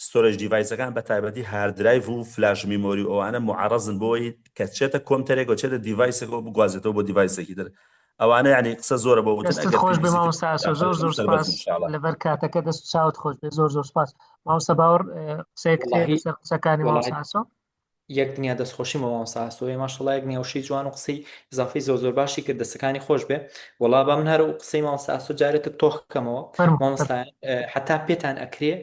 storage device ەکان بە تایبەتی hard drive و flash memory و ئەوانە معرەزن بۆی کە چێتە کۆمپیوتەرێک و چێتە device ێکەوە بگوازێتەوە بۆ device ێکی تر ئەوانە یعنی قسە زۆرە بۆ وتن دەستت ئەگەر خۆش بێ پێویستی کرد مامۆستا ئاسۆ زۆر داخلەکەم زۆر سەربەرزم سپاس ان شاء الله لەبەر کاتەکە دەست و چاوت خۆش بێ زۆر زۆر سپاس مامۆستا باوەڕ قسەیەکت هەیە وەڵاهی لەسەر قسەکانی وەڵاهی مامۆستا ئاسۆ یەک دنیا دەستخۆشیم بۆ مامۆستا ئاسۆیە ماشەڵا یەک دنیا وشەی جوان و قسەی ئیزافەی زۆر زۆر باشی کرد دەستەکانی خۆش بێ وەڵا با من هەر ئەو قسەی مامۆستا ئاسۆ جارێتر تۆخ کەمەوە فەرموو مامۆستا حتا پێتان ئەکرێ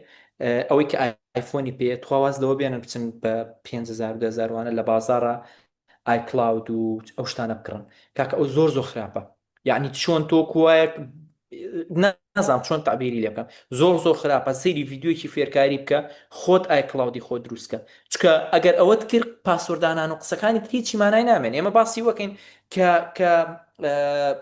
ئەوەی کە ئایفۆنی پێ تخوا واز لەوە بێنن بچن بە 5000 2000 وانە لە بازاڕە iCloud و ئەو شتانە بکڕن کاکە ئەو زۆر زۆر خراپە یعنی چۆن تۆ کوایەک نازانم چۆن تعبیری لێ بکەم زۆر زۆر خراپە سەیری ڤیدیۆیەکی فێرکاری بکە خۆت iCloud ی خۆت دروست کە چکە ئەگەر ئەوەت کرد password دانان و قسەکانی تر هیچی مانای نامێن ئێمە باسی وەکەین کە کە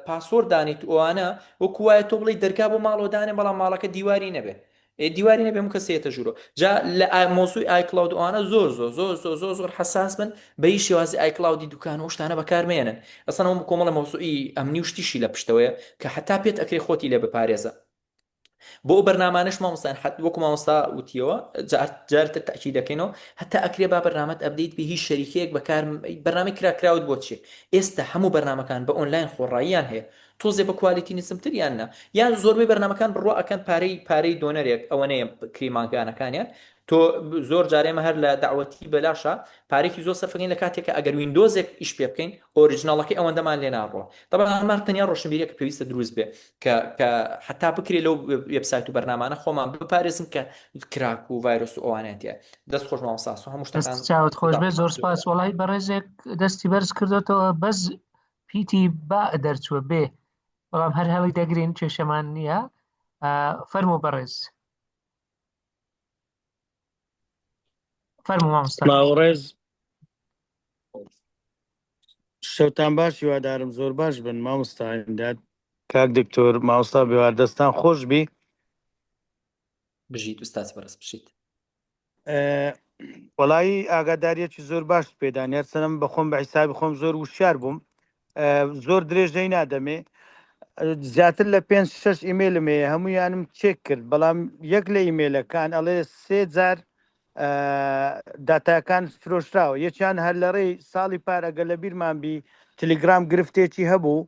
password دانیت ئەوانە وەکو وایە تۆ بڵێی دەرگا بۆ ماڵەوە دانێ بەڵام ماڵەکە دیواری نەبێ ئێ دیواری نەبێ هەموو کەس یەتە ژوورۆ جا لە مۆزوی iCloud ئەوانە زۆر زۆر زۆر زۆر زۆر زۆر حەساس بن بە هیچ شێوازی iCloud ی دوکان و شتانە بەکارمێنن ئەسڵەن ئەوە کۆمەڵە مۆزوعی ئەمنی و شتیشی لە پشتەوەیە کە حتا پێت ئەکرێ خۆتی لێ بپارێزە بۆ ئەو بەرنامانەش مامۆستایان حەت وەکو مامۆستا وتیەوە جار جارتر تەئکید دەکەینەوە هەتا ئەکرێ با بەرنامەت update بێ هیچ شەریکەیەک بەکار بەرنامەی crack کراوت بۆ چیە ئێستا هەموو بەرنامەکان بە ئۆنلاین خۆڕاییان هەیە. تۆزێ بە quality نزمتر یان نا یان زۆربەی بەرنامەکان بڕوا ئەکەن پارەی پارەی دۆنەرێک ئەوەنەیە کری مانگانەکانیان تۆ زۆر جار ئێمە هەر لە دەعوەتی بەلاشە پارێکی زۆر سەرفەکەین لە کاتێک کە ئەگەر Windows ێک ئیش پێ بکەین original ەکەی ئەوەندەمان لێ ناڕۆ طبعا ئەمە تەنیا ڕۆشنبیریە کە پێویستە دروست بێ کە کە حتا بکرێ لەو وێبسایت و بەرنامانە خۆمان بپارێزن کە crack و ڤایرۆس و ئەوانیان تیا دەست خۆش مامۆستا ئاسۆ هەموو دەست شتەکان چاوت خۆش بێ زۆر زۆر سپاس وەڵی بەڕێزێک دەستی بەرز کردوتەوە بەس پیتی با دەرچووە بێ بەڵام هەر هەڵی دەگرین کێشەمان نییە فەرموو بەڕێز فەرموو مامۆستا سڵاو ڕێز شەوتان باش هیوادارم زۆر باش بن مامۆستا ئیمداد کاک دکتۆر مامۆستا بێوار دەستان خۆش بی بژیت ئوستاز بەڕێز بژیت وەڵایی ئاگاداریەکی زۆر باشت پێدان هەرچەنە من بەخۆم بە حیسابی خۆم زۆر وشیار بووم زۆر درێژەی نادەمێ زیاتر لە پێنج شەش ئیمێلم هەیە هەمویانم چێک کرد بەڵام یەک لە ئیمێلەکان ئەڵێ سێ جار داتاکان فرۆشراوە یەکیان هەر لە ڕێی ساڵی پار ئەگەر لە بیرمان بی تلیگرام گرفتێکی هەبوو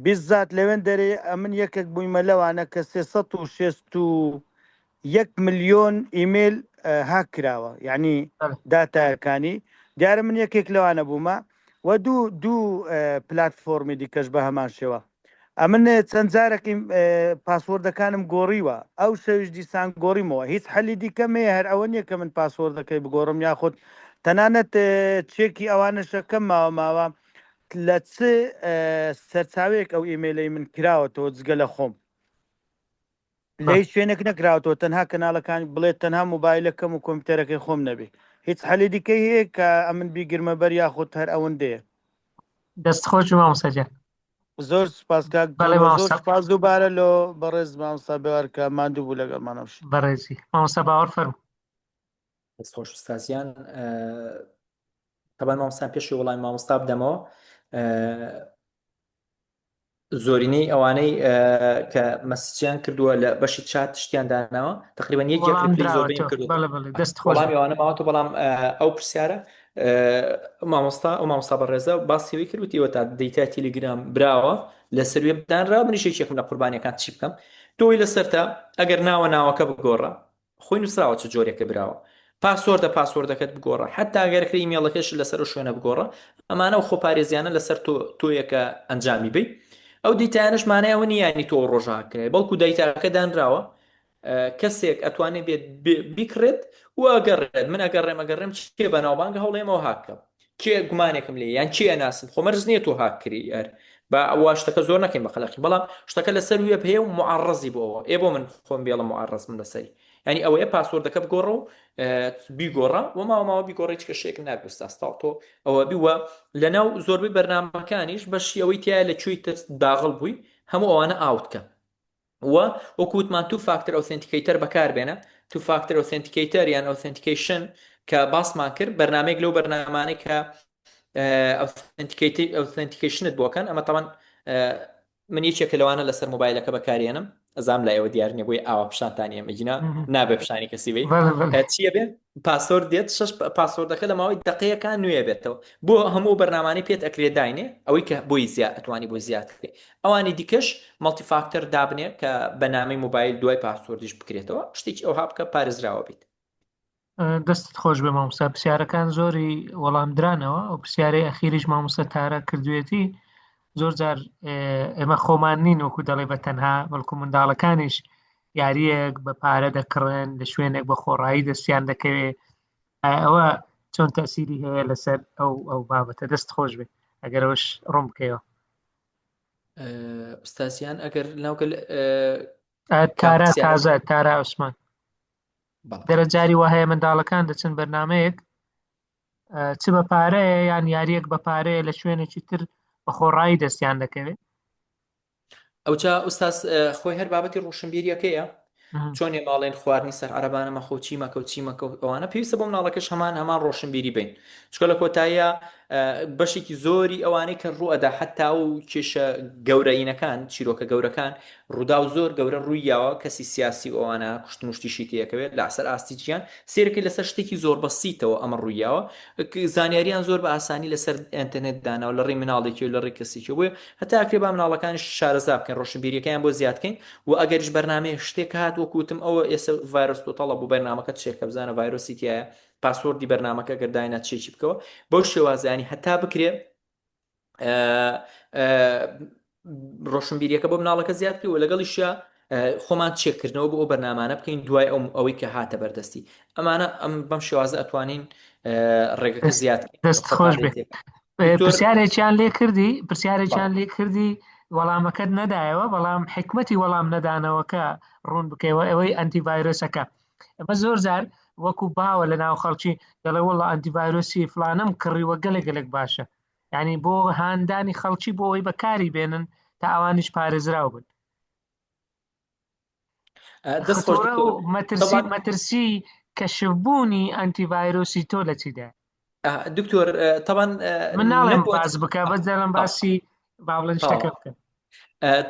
بیزات لەوێن دەرێ ئەمن یەکێک بوویمە لەوانە کە 361 ملیۆن ئیمێل هاک کراوە یعنی داتاکانی دیارە من یەکێک لەوانە بوومە و دوو دوو پلتفۆرمی دیکەش بە هەمان شێوە ئەمن چەند جارێک password ەکانم گۆڕیوە ئەو شەویش دیسان گۆڕیمەوە هیچ حەلی دیکەم هەیە هەر ئەوە نییە کە من password ەکەی بگۆڕم یاخود تەنانەت چێکی ئەوانەشەکەم ماوە ماوە لە چ سەرچاوەیەک ئەو ئیمەیلەی من کراوەتەوە جگە لە خۆم لە هیچ شوێنێک نەکراوەتەوە تەنها کەناڵەکان بڵێت تەنها مۆبایلەکەم و کۆمپیوتەرەکەی خۆم نەبێ هیچ حەلی دیکەی هەیە کە ئەمن بیگرمە بەر یاخود هەر ئەوەندەیە دەست خۆش مامۆستا گیان زۆر سپاس کاک بەڵێ زۆر مامۆستا سپاس دووبارە لۆ بەڕێز مامۆستا بێوار کە ماندوو بوو لەگەڵمان ئەمشەو. بەڕێزی مامۆستا باوەڕ فەرموو. دەست خۆش ئوستاز گیان تەبان مامۆستا پێشی وەڵامی مامۆستا بدەمەوە زۆرینەی ئەوانەی کە message یان کردووە لە بەشی چات شتیان داناوە تقریبا یەک یەک وەڵام reply زۆربەیم دراوەتەوە کردووە بەڵێ بەڵێ دەست خۆش وەڵامی بێ ئەوانە ماوەتەوە بەڵام ئەو پرسیارە مامۆستا ئەو مامۆستا بەڕێزە باسی ئەوەی کرد وتی تا دەیتای تیلیگرام براوە لەسەر وێب دانرا منیش یەکێکم لە قوربانیەکان چی بکەم تۆی لەسەرتە ئەگەر ناوە ناوەکە بگۆڕە خۆی نووسراوە چ جۆرێکە براوە password ە password ەکەت بگۆڕە حتا ئەگەر کرێ ئیمێڵەکەش لەسەر ئەو شوێنە بگۆڕە ئەمانە و خۆپارێزیانە لەسەر تۆ تۆیەکە ئەنجامی بی ئەو دیتایانش مانای ئەوە نییە ینی تۆ ڕۆژە کرێ بەڵکو دایتاکە دانراوە کەسێک ئەتوانێت بێت بیکڕێت و ئەگەڕێت من ئەگەڕێم ئەگەڕێم کێ بەناوبانگە هەوڵێمەوە هاکەم کێ گومانێکم لێ یان کێ ئەناسم خۆ مەرج نییە تۆ هاک کری ئەر با وا شتەکە زۆر نەکەین بە قەلەقی بەڵام شتەکە لەسەر وێب هەیە و معڕزی بۆ ئەوە ئێ بۆ من خۆم بێڵم معڕز من لەسەری ینی ئەوەیە password ەکە بگۆڕە و بیگۆڕە و ماوە ماوە بیگۆڕی چکە شێک نابێ ئوستاز تۆ ئەوە بیوە لەناو زۆربەی بەرنامەکانیش بەشی ئەوەی تایە لە کوێی تر داغڵ بووی هەموو ئەوانە out کە و وەکو وتمان two factor authenticator بەکاربێنە two factor authenticator یان authentication کە باسمان کرد بەرنمەیەک لەو بەرنامانەی کە authentication ت بۆکەن ئەمە تاوان من یەکێکە لەوانە لەسەر مۆبایلەکە بەکارێنم ئەزام لای ئەوە دیار نیە بۆی ئاوا پیشانتان ئێمە گینا نابێ پیشانی کەسی بی چییە بێ password دێت شش password ەکە لە ماوەی دقەیەکان نوێ بێتەوە بۆ هەموو بەرنمانەی پێت ئەکرێ داینێ ئەوەی کە بۆی زیاد ئەتوانی بۆ زیاد بکرێ ئەوانی دیکەش multi factor دابنێ کە بە نامەی مۆبایل دوای password یش بکرێتەوە شتێکی ئەوها بکە پارێزراوە بیت. دەستت خۆش بێ مامۆستا پرسیارەکان زۆری وەڵام درانەوە ئەو پرسیارەی ئەخیریش مامۆستا تارا کردوێتی زۆر جار ئێمە خۆمان نین وەکو دەڵێ بە تەنها بەڵکو منداڵەکانیش یاریەک بە پارە دەکڕن لە شوێنێک بە خۆڕایی دەستیان دەکەوێت ئەوە چۆن تەسیری هەیە لەسەر ئەو ئەو بابەتە دەست خۆش بێ ئەگەرەوەش ڕوون بکەیەوە ئوستازیان ئەگەر ناوگەل تارا تازە تارا عوسمان دەرەجاری وا هەیە منداڵەکان دەچن بەرنمەیەک چ بە پارەیە یان یاریەک بە پارەیە لە شوێنێکی تر بە خۆڕایی دەستیان دەکەوێت ئەوجا ئوستاز خۆی هەر بابەتی ڕۆشنبیریەکەیە چۆن ئێمە ئەڵێن خواردنی سەر عەرەبانە مەخۆ چی مەکە و چی مەکە و ئەوانە پێویستە بۆ مناڵەکەش هەمان هەمان ڕۆشنبیری بین چکە لە کۆتاییە. بەشێکی زۆری ئەوانەی کە ڕوئەدا حتا و کێشە گەورەینەکان چیرۆکە گەورەکان ڕووداو زۆر گەورە ڕووی یاوە کەسی سیاسی و ئەوانە کوشتن و شتیشی تێکەوێت لەسەر ئاستی جیهان سێرەکەی لەسەر شتێکی زۆر بەسیتەوە ئەمە ڕووی یاوە زانیاریان زۆر بە ئاسانی لەسەر ئینتەرنێت داناوە لە ڕێی مناڵێکی و لە ڕێی کەسێکی بۆیە هەتا ئەکرێ با مناڵەکانیش شارەزا بکەین ڕۆشنبیریەکەیان بۆ زیاد کەین و ئەگەریش بەرنامەیەک شتێک هات وەکو وتم ئەوە ئێستا VirusTotal ە بۆ بەرنامەکە چێکە بزانە ڤایرۆسی تایە password ی بەرنامەکە گەر داینا چێکی بکەوە بەو شێوازانی هەتا بکرێ ڕۆشنبیریەکە بۆ مناڵەکە زیاد بکەی و لەگەڵیشیا خۆمان چێکردنەوە بۆ ئەو بەرنامانە بکەین دوای ئەو ئەوەی کە هاتە بەردەستی ئەمانە ئەم بەم شێوازە ئەتوانین ڕێگەکە زیاد دەست خۆش بێت پرسیارێکیان لێ کردی پرسیارێکیان لێ کردی وەڵامەکەت نەدایەوە بەڵام حکمەتی وەڵام نەدانەوەکە ڕوون بکەیەوە ئەوەی ئەنتی ڤایرۆسەکە ئەمە زۆر جار وەکو باوە لە ناو خەڵکی دەڵێ وەڵا ئەنتی ڤایرۆسی فلانم کڕیوە گەلێک گەلێک باشە یعنی بۆ هاندانی خەڵکی بۆ ئەوەی بەکاری بێنن تا ئەوانیش پارێزراو بن دەست خۆش خطورە و دکتۆر مەترسی طبعا مەترسی کەشفبوونی ئەنتی ڤایرۆسی تۆ لە چیدا دکتۆر طبعا من ناڵێم نەک باس بکە بەس دەڵێم باسی با بڵێن شتەکە بکە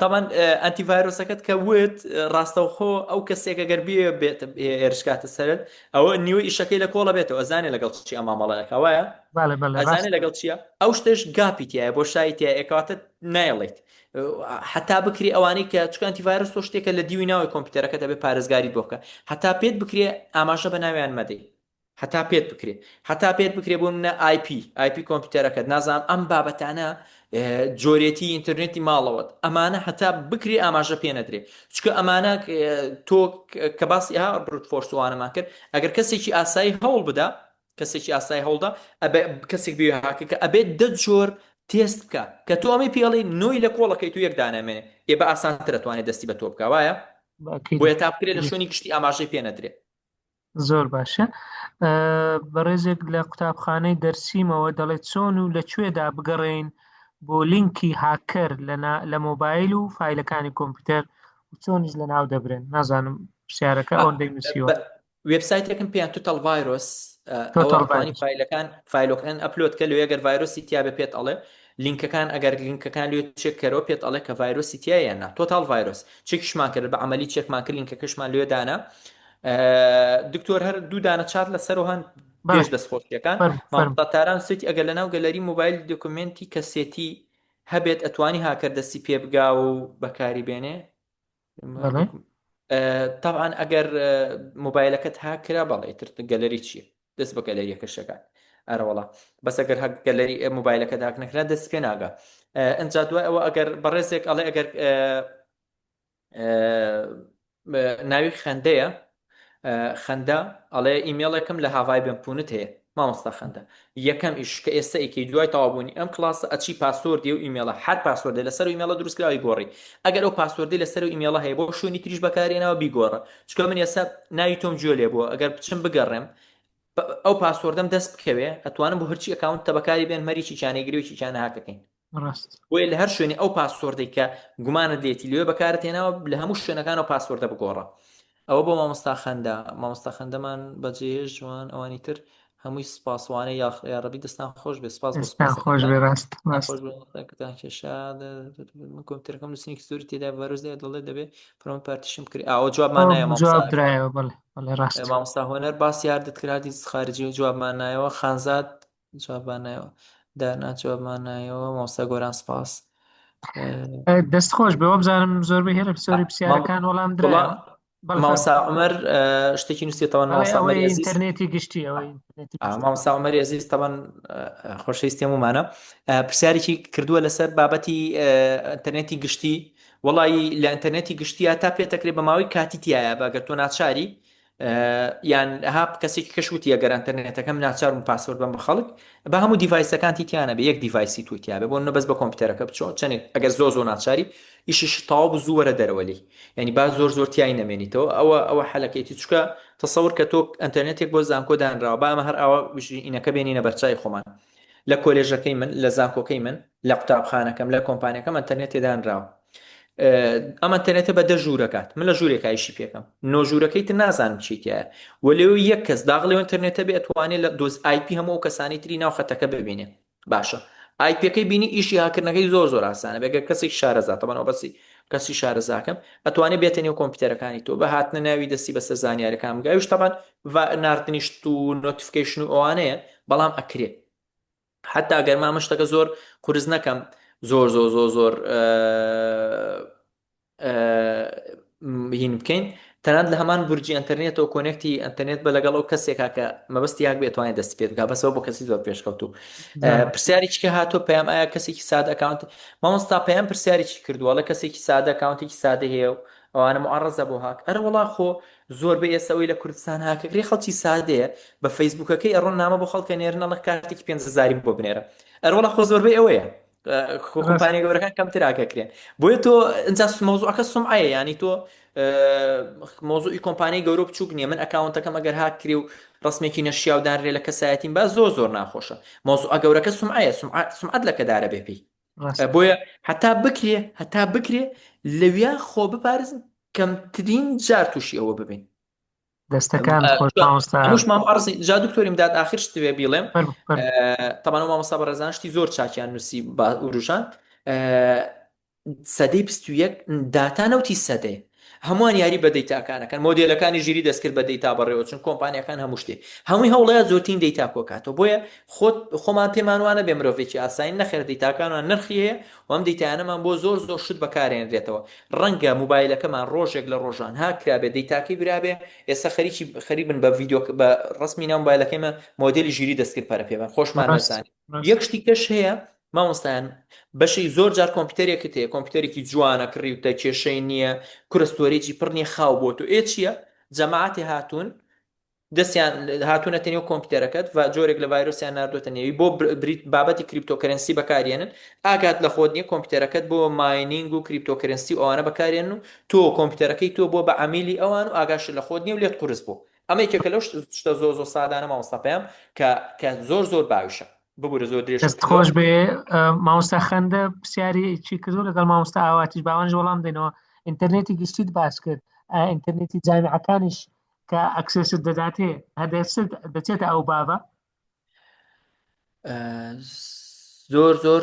تاوان ئەنتی ڤایرۆسەکەت کە وت ڕاستەوخۆ ئەو کەسێکە گەر بێ بێت هێرشکاتە سەرت ئەوە نیوە ئیشەکەی لە کۆڵە بێتەوە ئەزانێ لەگەڵ چی ئەم مامەڵەیەکە وایە بەڵێ بەڵێ ئەزانێ ڕاست لەگەڵ چییە ئەو شتێش gap ی تایە بۆ شای تایە کەواتە نایڵێیت حتا بکری ئەوانەی کە چکە ئەنتی ڤایرۆس تۆ شتێکە لە دیوی ناوی کۆمپیوتەرەکە دەبێت پارێزگاریت بۆ بکە هەتا پێت بکرێ ئاماژە بە ناویان مەدەی هەتا پێت بکرێ هەتا پێت بکرێ بۆ منە IP IP کۆمپیوتەرەکەت نازانم ئەم بابەتانە جۆرێتی ئینتەرنێتی ماڵەوەت ئەمانە هەتا بکرێ ئاماژە پێ نەدرێ چکە ئەمانە تۆ کە باسی ها brute force وانەمان کرد ئەگەر کەسێکی ئاسایی هەوڵ بدا کەسێکی ئاسایی هەوڵدا ئەبێ کەسێک بێ هاکەکە ئەبێت دە جۆر تێست بکە کە تۆ ئەمەی پێڵی نۆی لە کۆڵەکەی تو یەک دانامێنێ ئێ بە ئاسانتر ئەتوانێت دەستی بە تۆ بکە وایە ئەکید بۆیە تا بکرێت لە شوێنی گشتی ئاماژەی پێ نەدرێ زۆر باشە بەڕێزێک لە قوتابخانەی دەرسیمەوە دەڵێت چۆن و لە کوێدا بگەڕێین بۆ لینکی هاکەر لە مۆبایل و فایلەکانی کۆمپیوتەر و چۆنیش لە ناو دەبرێن نازانم پرسیارەکە ئەوەندەی نووسیوە وێبسایتێکم پێیان Total Virus ئەوە Total ئەتوانی Virus فایلەکان فایلۆکان upload کە لەوێ گەر ڤایرۆسی تیاابێ پێت ئەڵێ لینکەکان ئەگەر لینکەکان لێ چێک کەرەوە پێت ئەڵێ کە ڤایرۆسی تیا یان نا Total Virus چێکیشمان کرد بە عملی چێکمان کرد لینکەکەشمان لێ دانا دکتۆر هەر دوو دانە چات لەسەر هەن پێش دەستخۆشیەکان مامۆستا تاران سوتی ئەگەر لەناو گەلەری مۆبایل document ی کەسێتی هەبێت ئەتوانی هاکەر دەستی پێ بگا و بەکاری بێنێ طبعا ئەگەر مۆبایلەکەت هاکرا بەڵێ تر گەلەری چییە دەست بە گەلەریەکە شەکات ئەرەوەڵا بەس ئەگەر هەک گەلەری مۆبایلەکە هاک نەکرا دەست پێ ناگا ئەجا دوای ئەوە ئەگەر بەڕێزێک ئەڵێ ئەگەر ناوی خەندەیە خەندە ئەڵێ ئیمێڵێکم لە هاڤای بن پونت هەیە مامۆستا خەندە یەکەم ئیش کە ئێستا ئیکەی دوای تەواوبوونی ئەم کلاسە ئەچی password ی و ئیمێڵە هەر password ێ لەسەر ئیمێڵە دروستکراوی گۆڕی ئەگەر ئەو password ی لەسەر ئیمێڵە هەیە بۆ شوێنی تریش بەکارێنەوە بیگۆڕە چونکە من ئێستا ناوی تۆم گوێ لێ بووە ئەگەر بچم بگەڕێم ئەو password ەم دەست بکەوێ ئەتوانم بۆ هەرچی account ە بەکاری بێن مەریکی چانەی گرێکی چانە هاکەکەین ڕاست. بۆیە لە هەر شوێنێ ئەو password ەی کە گومانت لێتی لەوێ بەکارت هێناوە لە هەموو شوێنەکانەوە password ە بگۆڕە ئەوە بۆ مامۆستا خەندە مامۆستا خەندەمان بەجێهێشت جوان ئەوانی تر هەمووی سپاسوانە یاڕەبی دەستان خۆش بێ سپاس بۆ دەستان خۆش سپاسەکەتان بێ ڕاست دەستان ڕاست خۆش بێ مامۆستاکەتان کێشا من کۆمپیوتەرەکەم نووسینێکی زۆری تێدا ڤایرۆس دێ دەڵێ دەبێ from partition بکرێ ئەوە جوابمان ئەو نایە مامۆستا جواب درایەوە بەڵێ بەڵێ ڕاست مامۆستا هۆنەر باسی هاردت کرادی خارجی و جوابمان نایەوە خانزاد جوابمان نایەوە دانا جوابمان نایەوە مامۆستا گۆران سپاس دەست خۆش بێ وابزانم زۆربەی هێرە زۆری پرسیارەکان وەڵام درایەوە بەڵێ فەرموو. مامۆستا عومەر شتێکی نووسیە تەوان ئەڵێ مامۆستا عومەری ئەوەی ئەزیز ئینتەرنێتی گشتی ئەوەی ئینتەرنێتی گشتی مامۆستا عومەری ئەزیز تەوان خۆشەویستی هەموومانە پرسیارێکی کردووە لەسەر بابەتی ئینتەرنێتی گشتی وەڵی لە ئینتەرنێتی گشتیە تا پێتەکرێ بە ماوەی کاتی تایە بەگەر تۆ ناچاری یان ها کەسێکی کەش وتی ئەگەر ئەتەرنێتەکەم ناچارم password بەم بە خەڵک بە هەموو device ەکانتی تیانە بێ یەک device ی تو تیاێ بۆ نە بەس بە کۆمپیوتەرەکە بچۆ چەندێک ئەگەر زۆر زۆر ناچاری ئیشیش تەواو بوو زوو وەرە دەرەوە لێی یعنی با زۆر زۆر تیای نەمێنیتەوە ئەوە ئەوە حەلەکەیتی چکە تەسەور کە تۆ ئەتەرنێتێک بۆ زانکۆ دانراوە با ئەمە هەر ئاوا ئینەکە بێنینە بەرچای خۆمان لە کۆلێژەکەی من لە زانکۆکەی من لە قوتابخانەکەم لە کۆمپانیەکەم ئەتەرنێتێ دانراوە ئەم ئەتەرنێتە بە دە ژوورەکات من لە ژوورێکا ئیشی پێکەم نۆ ژوورەکەی تر نازانم چی تایە و لەوێ یەک کەس داخلی ئەتەرنێتە بێ ئەتوانێت لە دۆز IP هەموو ئەو کەسانی تری ناو خەتەکە ببینێ. باشە IP ەکەی بینی ئیشی هاکردنەکەی زۆر زۆر ئاسانە بێگە کەسێک شارەزا تەبەنەوە بەسی کەسی شارەزاکەم ئەتوانێت بێتە نێو کۆمپیوتەرەکانی تۆ بە هاتنە ناوی دەستی بەسەر زانیارەکان بگە ئەویش تەبان ناردنی شت و notification و ئەوانەیە بەڵام ئەکرێ حتا ئەگەر مامە شتەکە زۆر قورس نەکەم زۆر زۆر زۆر زۆر هین بکەین تەنانەت لە هەمان برجی ئەتەرنێتەوە connect ی ئەتەرنێت بە لەگەڵ ئەو کەسێکا کە مەبەستی یاک بێتوانێت دەست پێ بکات بەسەوە بۆ کەسی زۆر پێشکەوتوو پرسیاری چکە هاتۆ پەیام ئایا کەسێکی سادە account مامۆستا پەیام پرسیارێکی کردووە لە کەسێکی سادە account ێکی سادە هەیە و ئەوانە معڕزە بۆ هاک ئەرە وڵا خۆ زۆر بە ئێستا ئەوەی لە کوردستان هاکەکری خەڵکی سادەیە بە فەیسبوکەکەی ئەڕۆن نامە بۆ خەڵکە نێرن ئەڵێ کارتێکی 5000 بۆ بنێرە ئەرەوەڵا خۆ زۆربەی ئەوەیە کۆمپانیا گەورەکان کەمتر ئاگەکرێن بۆیە تۆ ئینجا مەوزوعەکە سومعەیە ینی تۆ مۆزوعی کۆمپانیای گەورە بچوک نییە من account ەکەم ئەگەر هاک کرێ و ڕسمێکی نەشیاو دانرێ لە کەسایەتیم با زۆر زۆر ناخۆشە مۆزوعە گەورەکە سومعەیە سومعەت لە کەدارە بێ پێی بۆیە هەتا بکرێ هەتا بکرێ لەویا خۆ بپارێزن کەمترین جار تووشی ئەوە ببین دەستەکانت خۆش مامۆستا هەمووش مام عەرزی جا دکتۆر ئیمداد ئاخر شت وێ بیڵێم فەرموو، فەرموو. تەبعەن ئەو مامۆستا بەڕێزان شتی زۆر چاکیان نووسی با وروژان سەدەی 21 داتا نەوتی سەدەیە هەمووان یاری بە دەیتاکانەکەن مۆدێلەکانی ژیری دەستکرد بە دەیتا بەڕێوە چون کۆمپانیەکان هەموو شتێ هەمووی هەوڵەیە زۆرترین دەیتا کۆکاتەوە بۆیە خۆت خۆمان پێمان وانە بێ مرۆڤێکی ئاسایی نەخێر دەیتاکانمان نرخی هەیە و ئەم دەیتایانەمان بۆ زۆر زۆر شت بەکارێنرێتەوە ڕەنگە موبایلەکەمان ڕۆژێک لە ڕۆژان هاک کرابێ دەیتاکەی برابێ ئێستا خەریکی خەریبن بە ڤیدیۆ بە ڕسمی ناو موبایلەکەی مە مۆدێلی ژیری دەستکرد پەرە پێ بەن خۆشمان ڕاست نەزانین ڕاست یەک شتی کەش هەیە مامۆستایان بەشی زۆر جار کۆمپیوتەرێکت هەیە کۆمپیوتەرێکی جوانە کڕیوتە کێشەی نییە کورە storage ی پڕ نییە خاو بۆ تۆ ئێ چییە جەماعەتی هاتوون دەستیان هاتوونەتە نێو کۆمپیوتەرەکەت و جۆرێک لە ڤایرۆسیان ناردۆتە نێوی بۆ بابەتی cryptocurrency بەکارێنن ئاگات لە خۆت نییە کۆمپیوتەرەکەت بۆ mining و cryptocurrency و ئەوانە بەکارێن و تۆ کۆمپیوتەرەکەی تۆ بۆ بە عەمیلی ئەوان و ئاگاشت لە خۆت نییە و لێت قورس بوو ئەمە یەکێکە لەو شتە زۆر زۆر سادانە مامۆستا پەیام کە کە زۆر زۆر باویشە ببورە زۆر درێژم دەست کردەوە خۆش بێ مامۆستا خەندە پرسیاری چی کردو لەگەڵ مامۆستا ئاواتیش باوانش وەڵام دەینەوە ئینتەرنێتی گشتیت باس کرد ئایا ئینتەرنێتی جامیعەکانیش کە access ت دەداتێ هەر دەچێت دەچێتە ئەو بابە؟ زۆر زۆر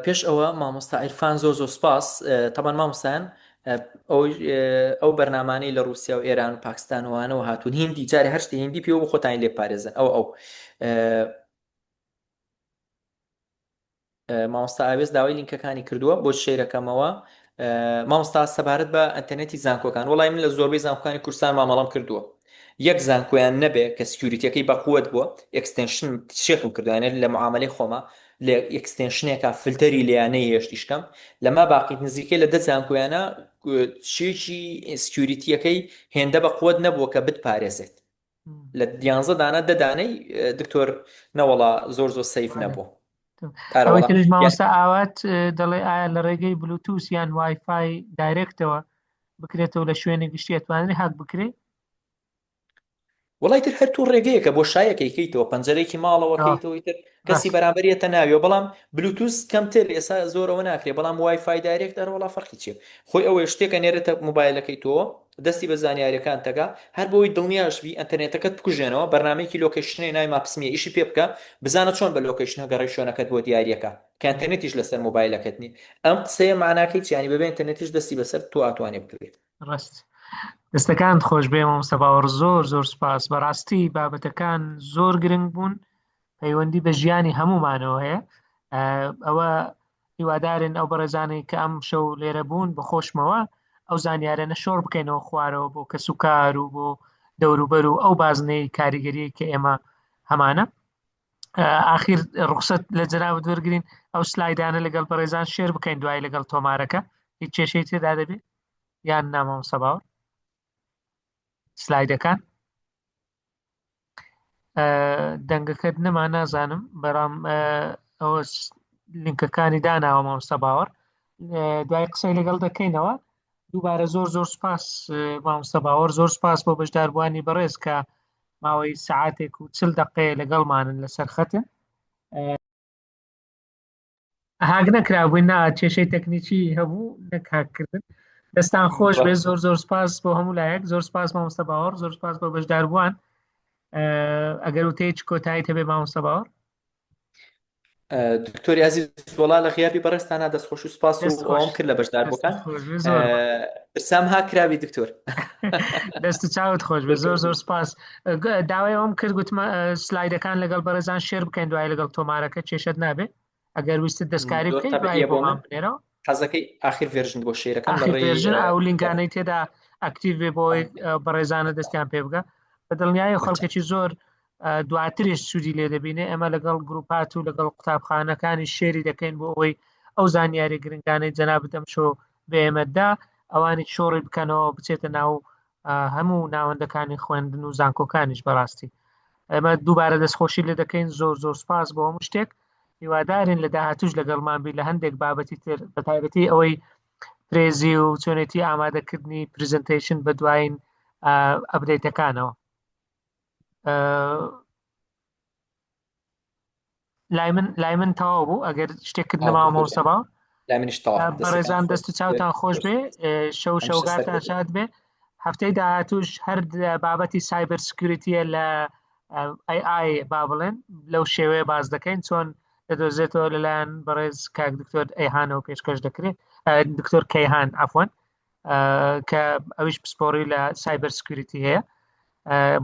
پێش ئەوە مامۆستا عیرفان زۆر زۆر سپاس تەبان مامۆستایان ئەو بەرنامانەی لە رووسیا و ئێران و پاکستان وانەوە هاتوون هیندی جارێ هەر شتی هیندی پێوە خۆتانی لێ پارێزن ئەو ئەو مامۆستا ئاوێز داوای لینکەکانی کردووە بۆ share ەکەمەوە مامۆستا سەبارەت بە ئەتەرنێتی زانکۆکان وەڵای من لە زۆربەی زانکۆکانی کوردستان مامەڵەم کردووە یەک زانکۆیان نەبێ کە security ەکەی بەقوت بووە extension check م کردوانێت لە معاملەی خۆما لە extension ێکا فلتەری لێیان نەیهێشت ئیشکەم لەما باقی نزیکەی لە دە زانکۆیانە چێکی security ەکەی هێندە بە قوت نەبووە کە بتپارێزێت لە دیانزە دانە دە دانەی دکتۆر نەوەڵا زۆر زۆر safe نەبوو. ئەوەی تریش مامۆستا ئاوات دەڵێ ئایا لە ڕێگەی بلوتوس یان وایفای direct ەوە بکرێتەوە لە شوێنی گشتی ئەتوانرێ هاک بکرێ؟ وڵی تر هەر تو ڕێگەیەکە بۆ شایەکەی کەیتەوە پەنجەرێکی ماڵەوە کەیتەوە تر کەسی بەرامبەر یەتە ناویەوە بەڵام بلوتوس کەمتر ئێستا زۆرەوە ناکرێ بەڵام وایفای direct ئەرەوەڵا فەرقی چیە خۆی ئەوەیە شتێکە نێرێتە مۆبایلەکەی تۆ دەستی بە زانیاریەکان تەگا هەر بۆی دڵنیاش بی ئەنتەرنێتەکەت بکوژێنەوە بەرنامەیەکی location ێ ناوی Maps.me یە ئیشی پێ بکە بزانە چۆن بە location هەگەڕێی شوێنەکەت بۆ دیاریەکە کە ئەنتەرنێتیش لەسەر مۆبایلەکەت نی ئەم قسەیە ماناکەی چیە یانی بەبێ ئەنتەرنێتیش دەستی بەسەر تۆ ئەتوانێ بکەوێت. ڕاست دەستەکانت خۆش بێ مامۆستا باوەڕ زۆر زۆر سوپاس بەڕاستی بابەتەکان زۆر گرنگ بوون پەیوەندی بە ژیانی هەمومانەوە هەیە ئەوە هیوادارن ئەو بەڕێزانەی کە ئەم شەو لێرە بوون بە خۆشمەوە ئەو زانیارە نەشۆڕ بکەینەوە خوارەوە بۆ کەسوکار و بۆ دەوروبەر و ئەو بازنەی کاریگەری کە ئێمە هەمانە ئاخیر ڕوخسەت لە جەنابت وەرگین ئەو سلایدانە لەگەڵ بەڕێزان share بکەین دوای لەگەڵ تۆمارەکە هیچ کێشەی تێدا دەبێت یان نامامۆستا باوەڕ سلایدەکان دەنگەکەت نەما نازانم بەرام ئەوە لینکەکانی داناوە مامۆستا باوەڕ دوای قسەی لەگەڵ دەکەینەوە دووبارە زۆر زۆر سپاس مامۆستا باوەڕ زۆر سپاس بۆ بەشداربووانی بەڕێز کە ماوەی سعاتێک و چل دقەیە لەگەڵمانن لەسەر خەتن هاک نەکرابووین نا کێشەی تەکنیکی هەبوو نەک هاککردن دەستان خۆش بێ زۆر زۆر سپاس بۆ هەموو لایەک زۆر سپاس مامۆستا باوەڕ زۆر سپاس بۆ بەشداربووان ئەگەر وتەیەکی کۆتایی هەبێ مامۆستا باوەڕ. دکتۆری ئازیز وەڵا لە غیابی بەڕێزتانا دەستخۆش و سپاس و دەست خۆش ئەوەم کرد لە دەست بەشداربووەکان خۆش بێ زۆر پرسام ها کراوی دکتۆر دەست و چاوت خۆش بێ زۆر زۆر سپاس داوای ئەوم کرد گوتمە سلایدەکان لەگەڵ بەڕێزان share بکەین دوای لەگەڵ تۆمارەکە کێشەت نابێ ئەگەر ویستت دەستکاری زۆر بکەیت دوای تەبعیە بۆ بۆمان من بنێرەوە حەزەکەی ئاخیر version بۆ share ەکەم لە ئاخیر ڕێی version ئەو لینکانەی تێدا active بێ بۆی بەڕێزانە دەستیان پێ بگە بە دڵنیایی خەڵکێکی زۆر دواتریش سوودی لێ دەبینێ ئێمە لەگەڵ گروپات و لەگەڵ قوتابخانەکانی share ی دەکەین بۆ ئەوەی ئەو زانیاری گرنگانەی جەنابت ئەمشۆ بە ئێمەدا ئەوانی شۆڕی بکەنەوە بچێتە ناو هەموو ناوەندەکانی خوێندن و زانکۆکانیش بەڕاستی ئێمە دووبارە دەستخۆشی لێ دەکەین زۆر زۆر سپاس بۆ هەموو شتێک هیوادارین لە داهاتوش لەگەڵمان بی لە هەندێک بابەتی تر بە تایبەتی ئەوەی Prezi و چۆنێتی ئامادەکردنی presentation بە دوایین update ەکانەوە لای من لای من تەواو بوو ئەگەر شتێک کرد نەماوە مامۆستا لای منیش تەواو بەڕێزان دەست و چاوتان خۆش بێ شەو شەوگارتان شاد بێ هەفتەی داهاتوش هەر بابەتی cyber security یە لە AI با بڵێن لەو شێوەیە باز دەکەین چۆن دەدۆزێتەوە لەلایەن بەڕێز کاک دکتۆر ئەیهانەوە پێشکەش دەکرێت دکتۆر کەیهان عفوەن کە ئەویش پسپۆڕی لە cyber security هەیە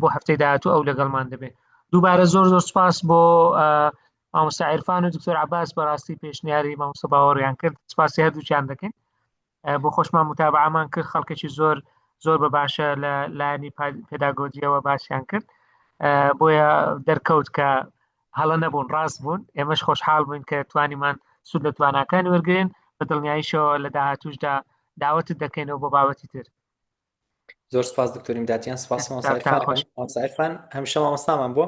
بۆ هەفتەی داهاتوو ئەو لەگەڵمان دەبێت دووبارە زۆر زۆر سپاس بۆ مامۆستا عیرفان و دکتۆر عباس بەڕاستی پێشنیاری مامۆستا باوەڕیان کرد سپاسی هەردووکیان دەکەین بۆ خۆشمان متابعەمان کرد خەڵکێکی زۆر زۆر بە باشە لە لایەنی پێداگۆجیەوە باسیان کرد بۆیە دەرکەوت کە هەڵە نەبوون ڕاست بوون ئێمەش خۆشحاڵ بووین کە توانیمان سوود لە تواناکانی وەرگین بە دڵنیاییشەوە لە داهاتوشدا داوەتت دەکەینەوە بۆ بابەتی تر زۆر سپاس دکتۆر ئیمدادیان سپاس مامۆستا عیرفان خۆش مامۆستا عیرفان هەمیشە مامۆستامان بووە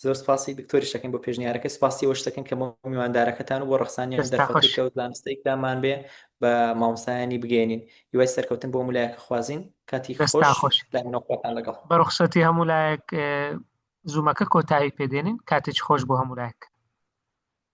زۆر سپاسی دکتۆریش دەکەین بۆ پێشنیارەکە سپاسی ئەوەش دەکەین کە بۆ میواندارەکەتان و بۆ ڕەخسانی ئەم دەستا دەرفەتەی خۆش کە ئەو زانستەی کرامان بێ بە مامۆستایانی بگەیەنین هیوای سەرکەوتن بۆ هەموو لایەک خوازین کاتی دەستا خۆش خۆش لای منەوە خۆتان لەگەڵ بە ڕوخسەتی هەموو لایەک زوومەکە کۆتایی پێدێنین کاتێکی خۆش بۆ هەموو لایەک.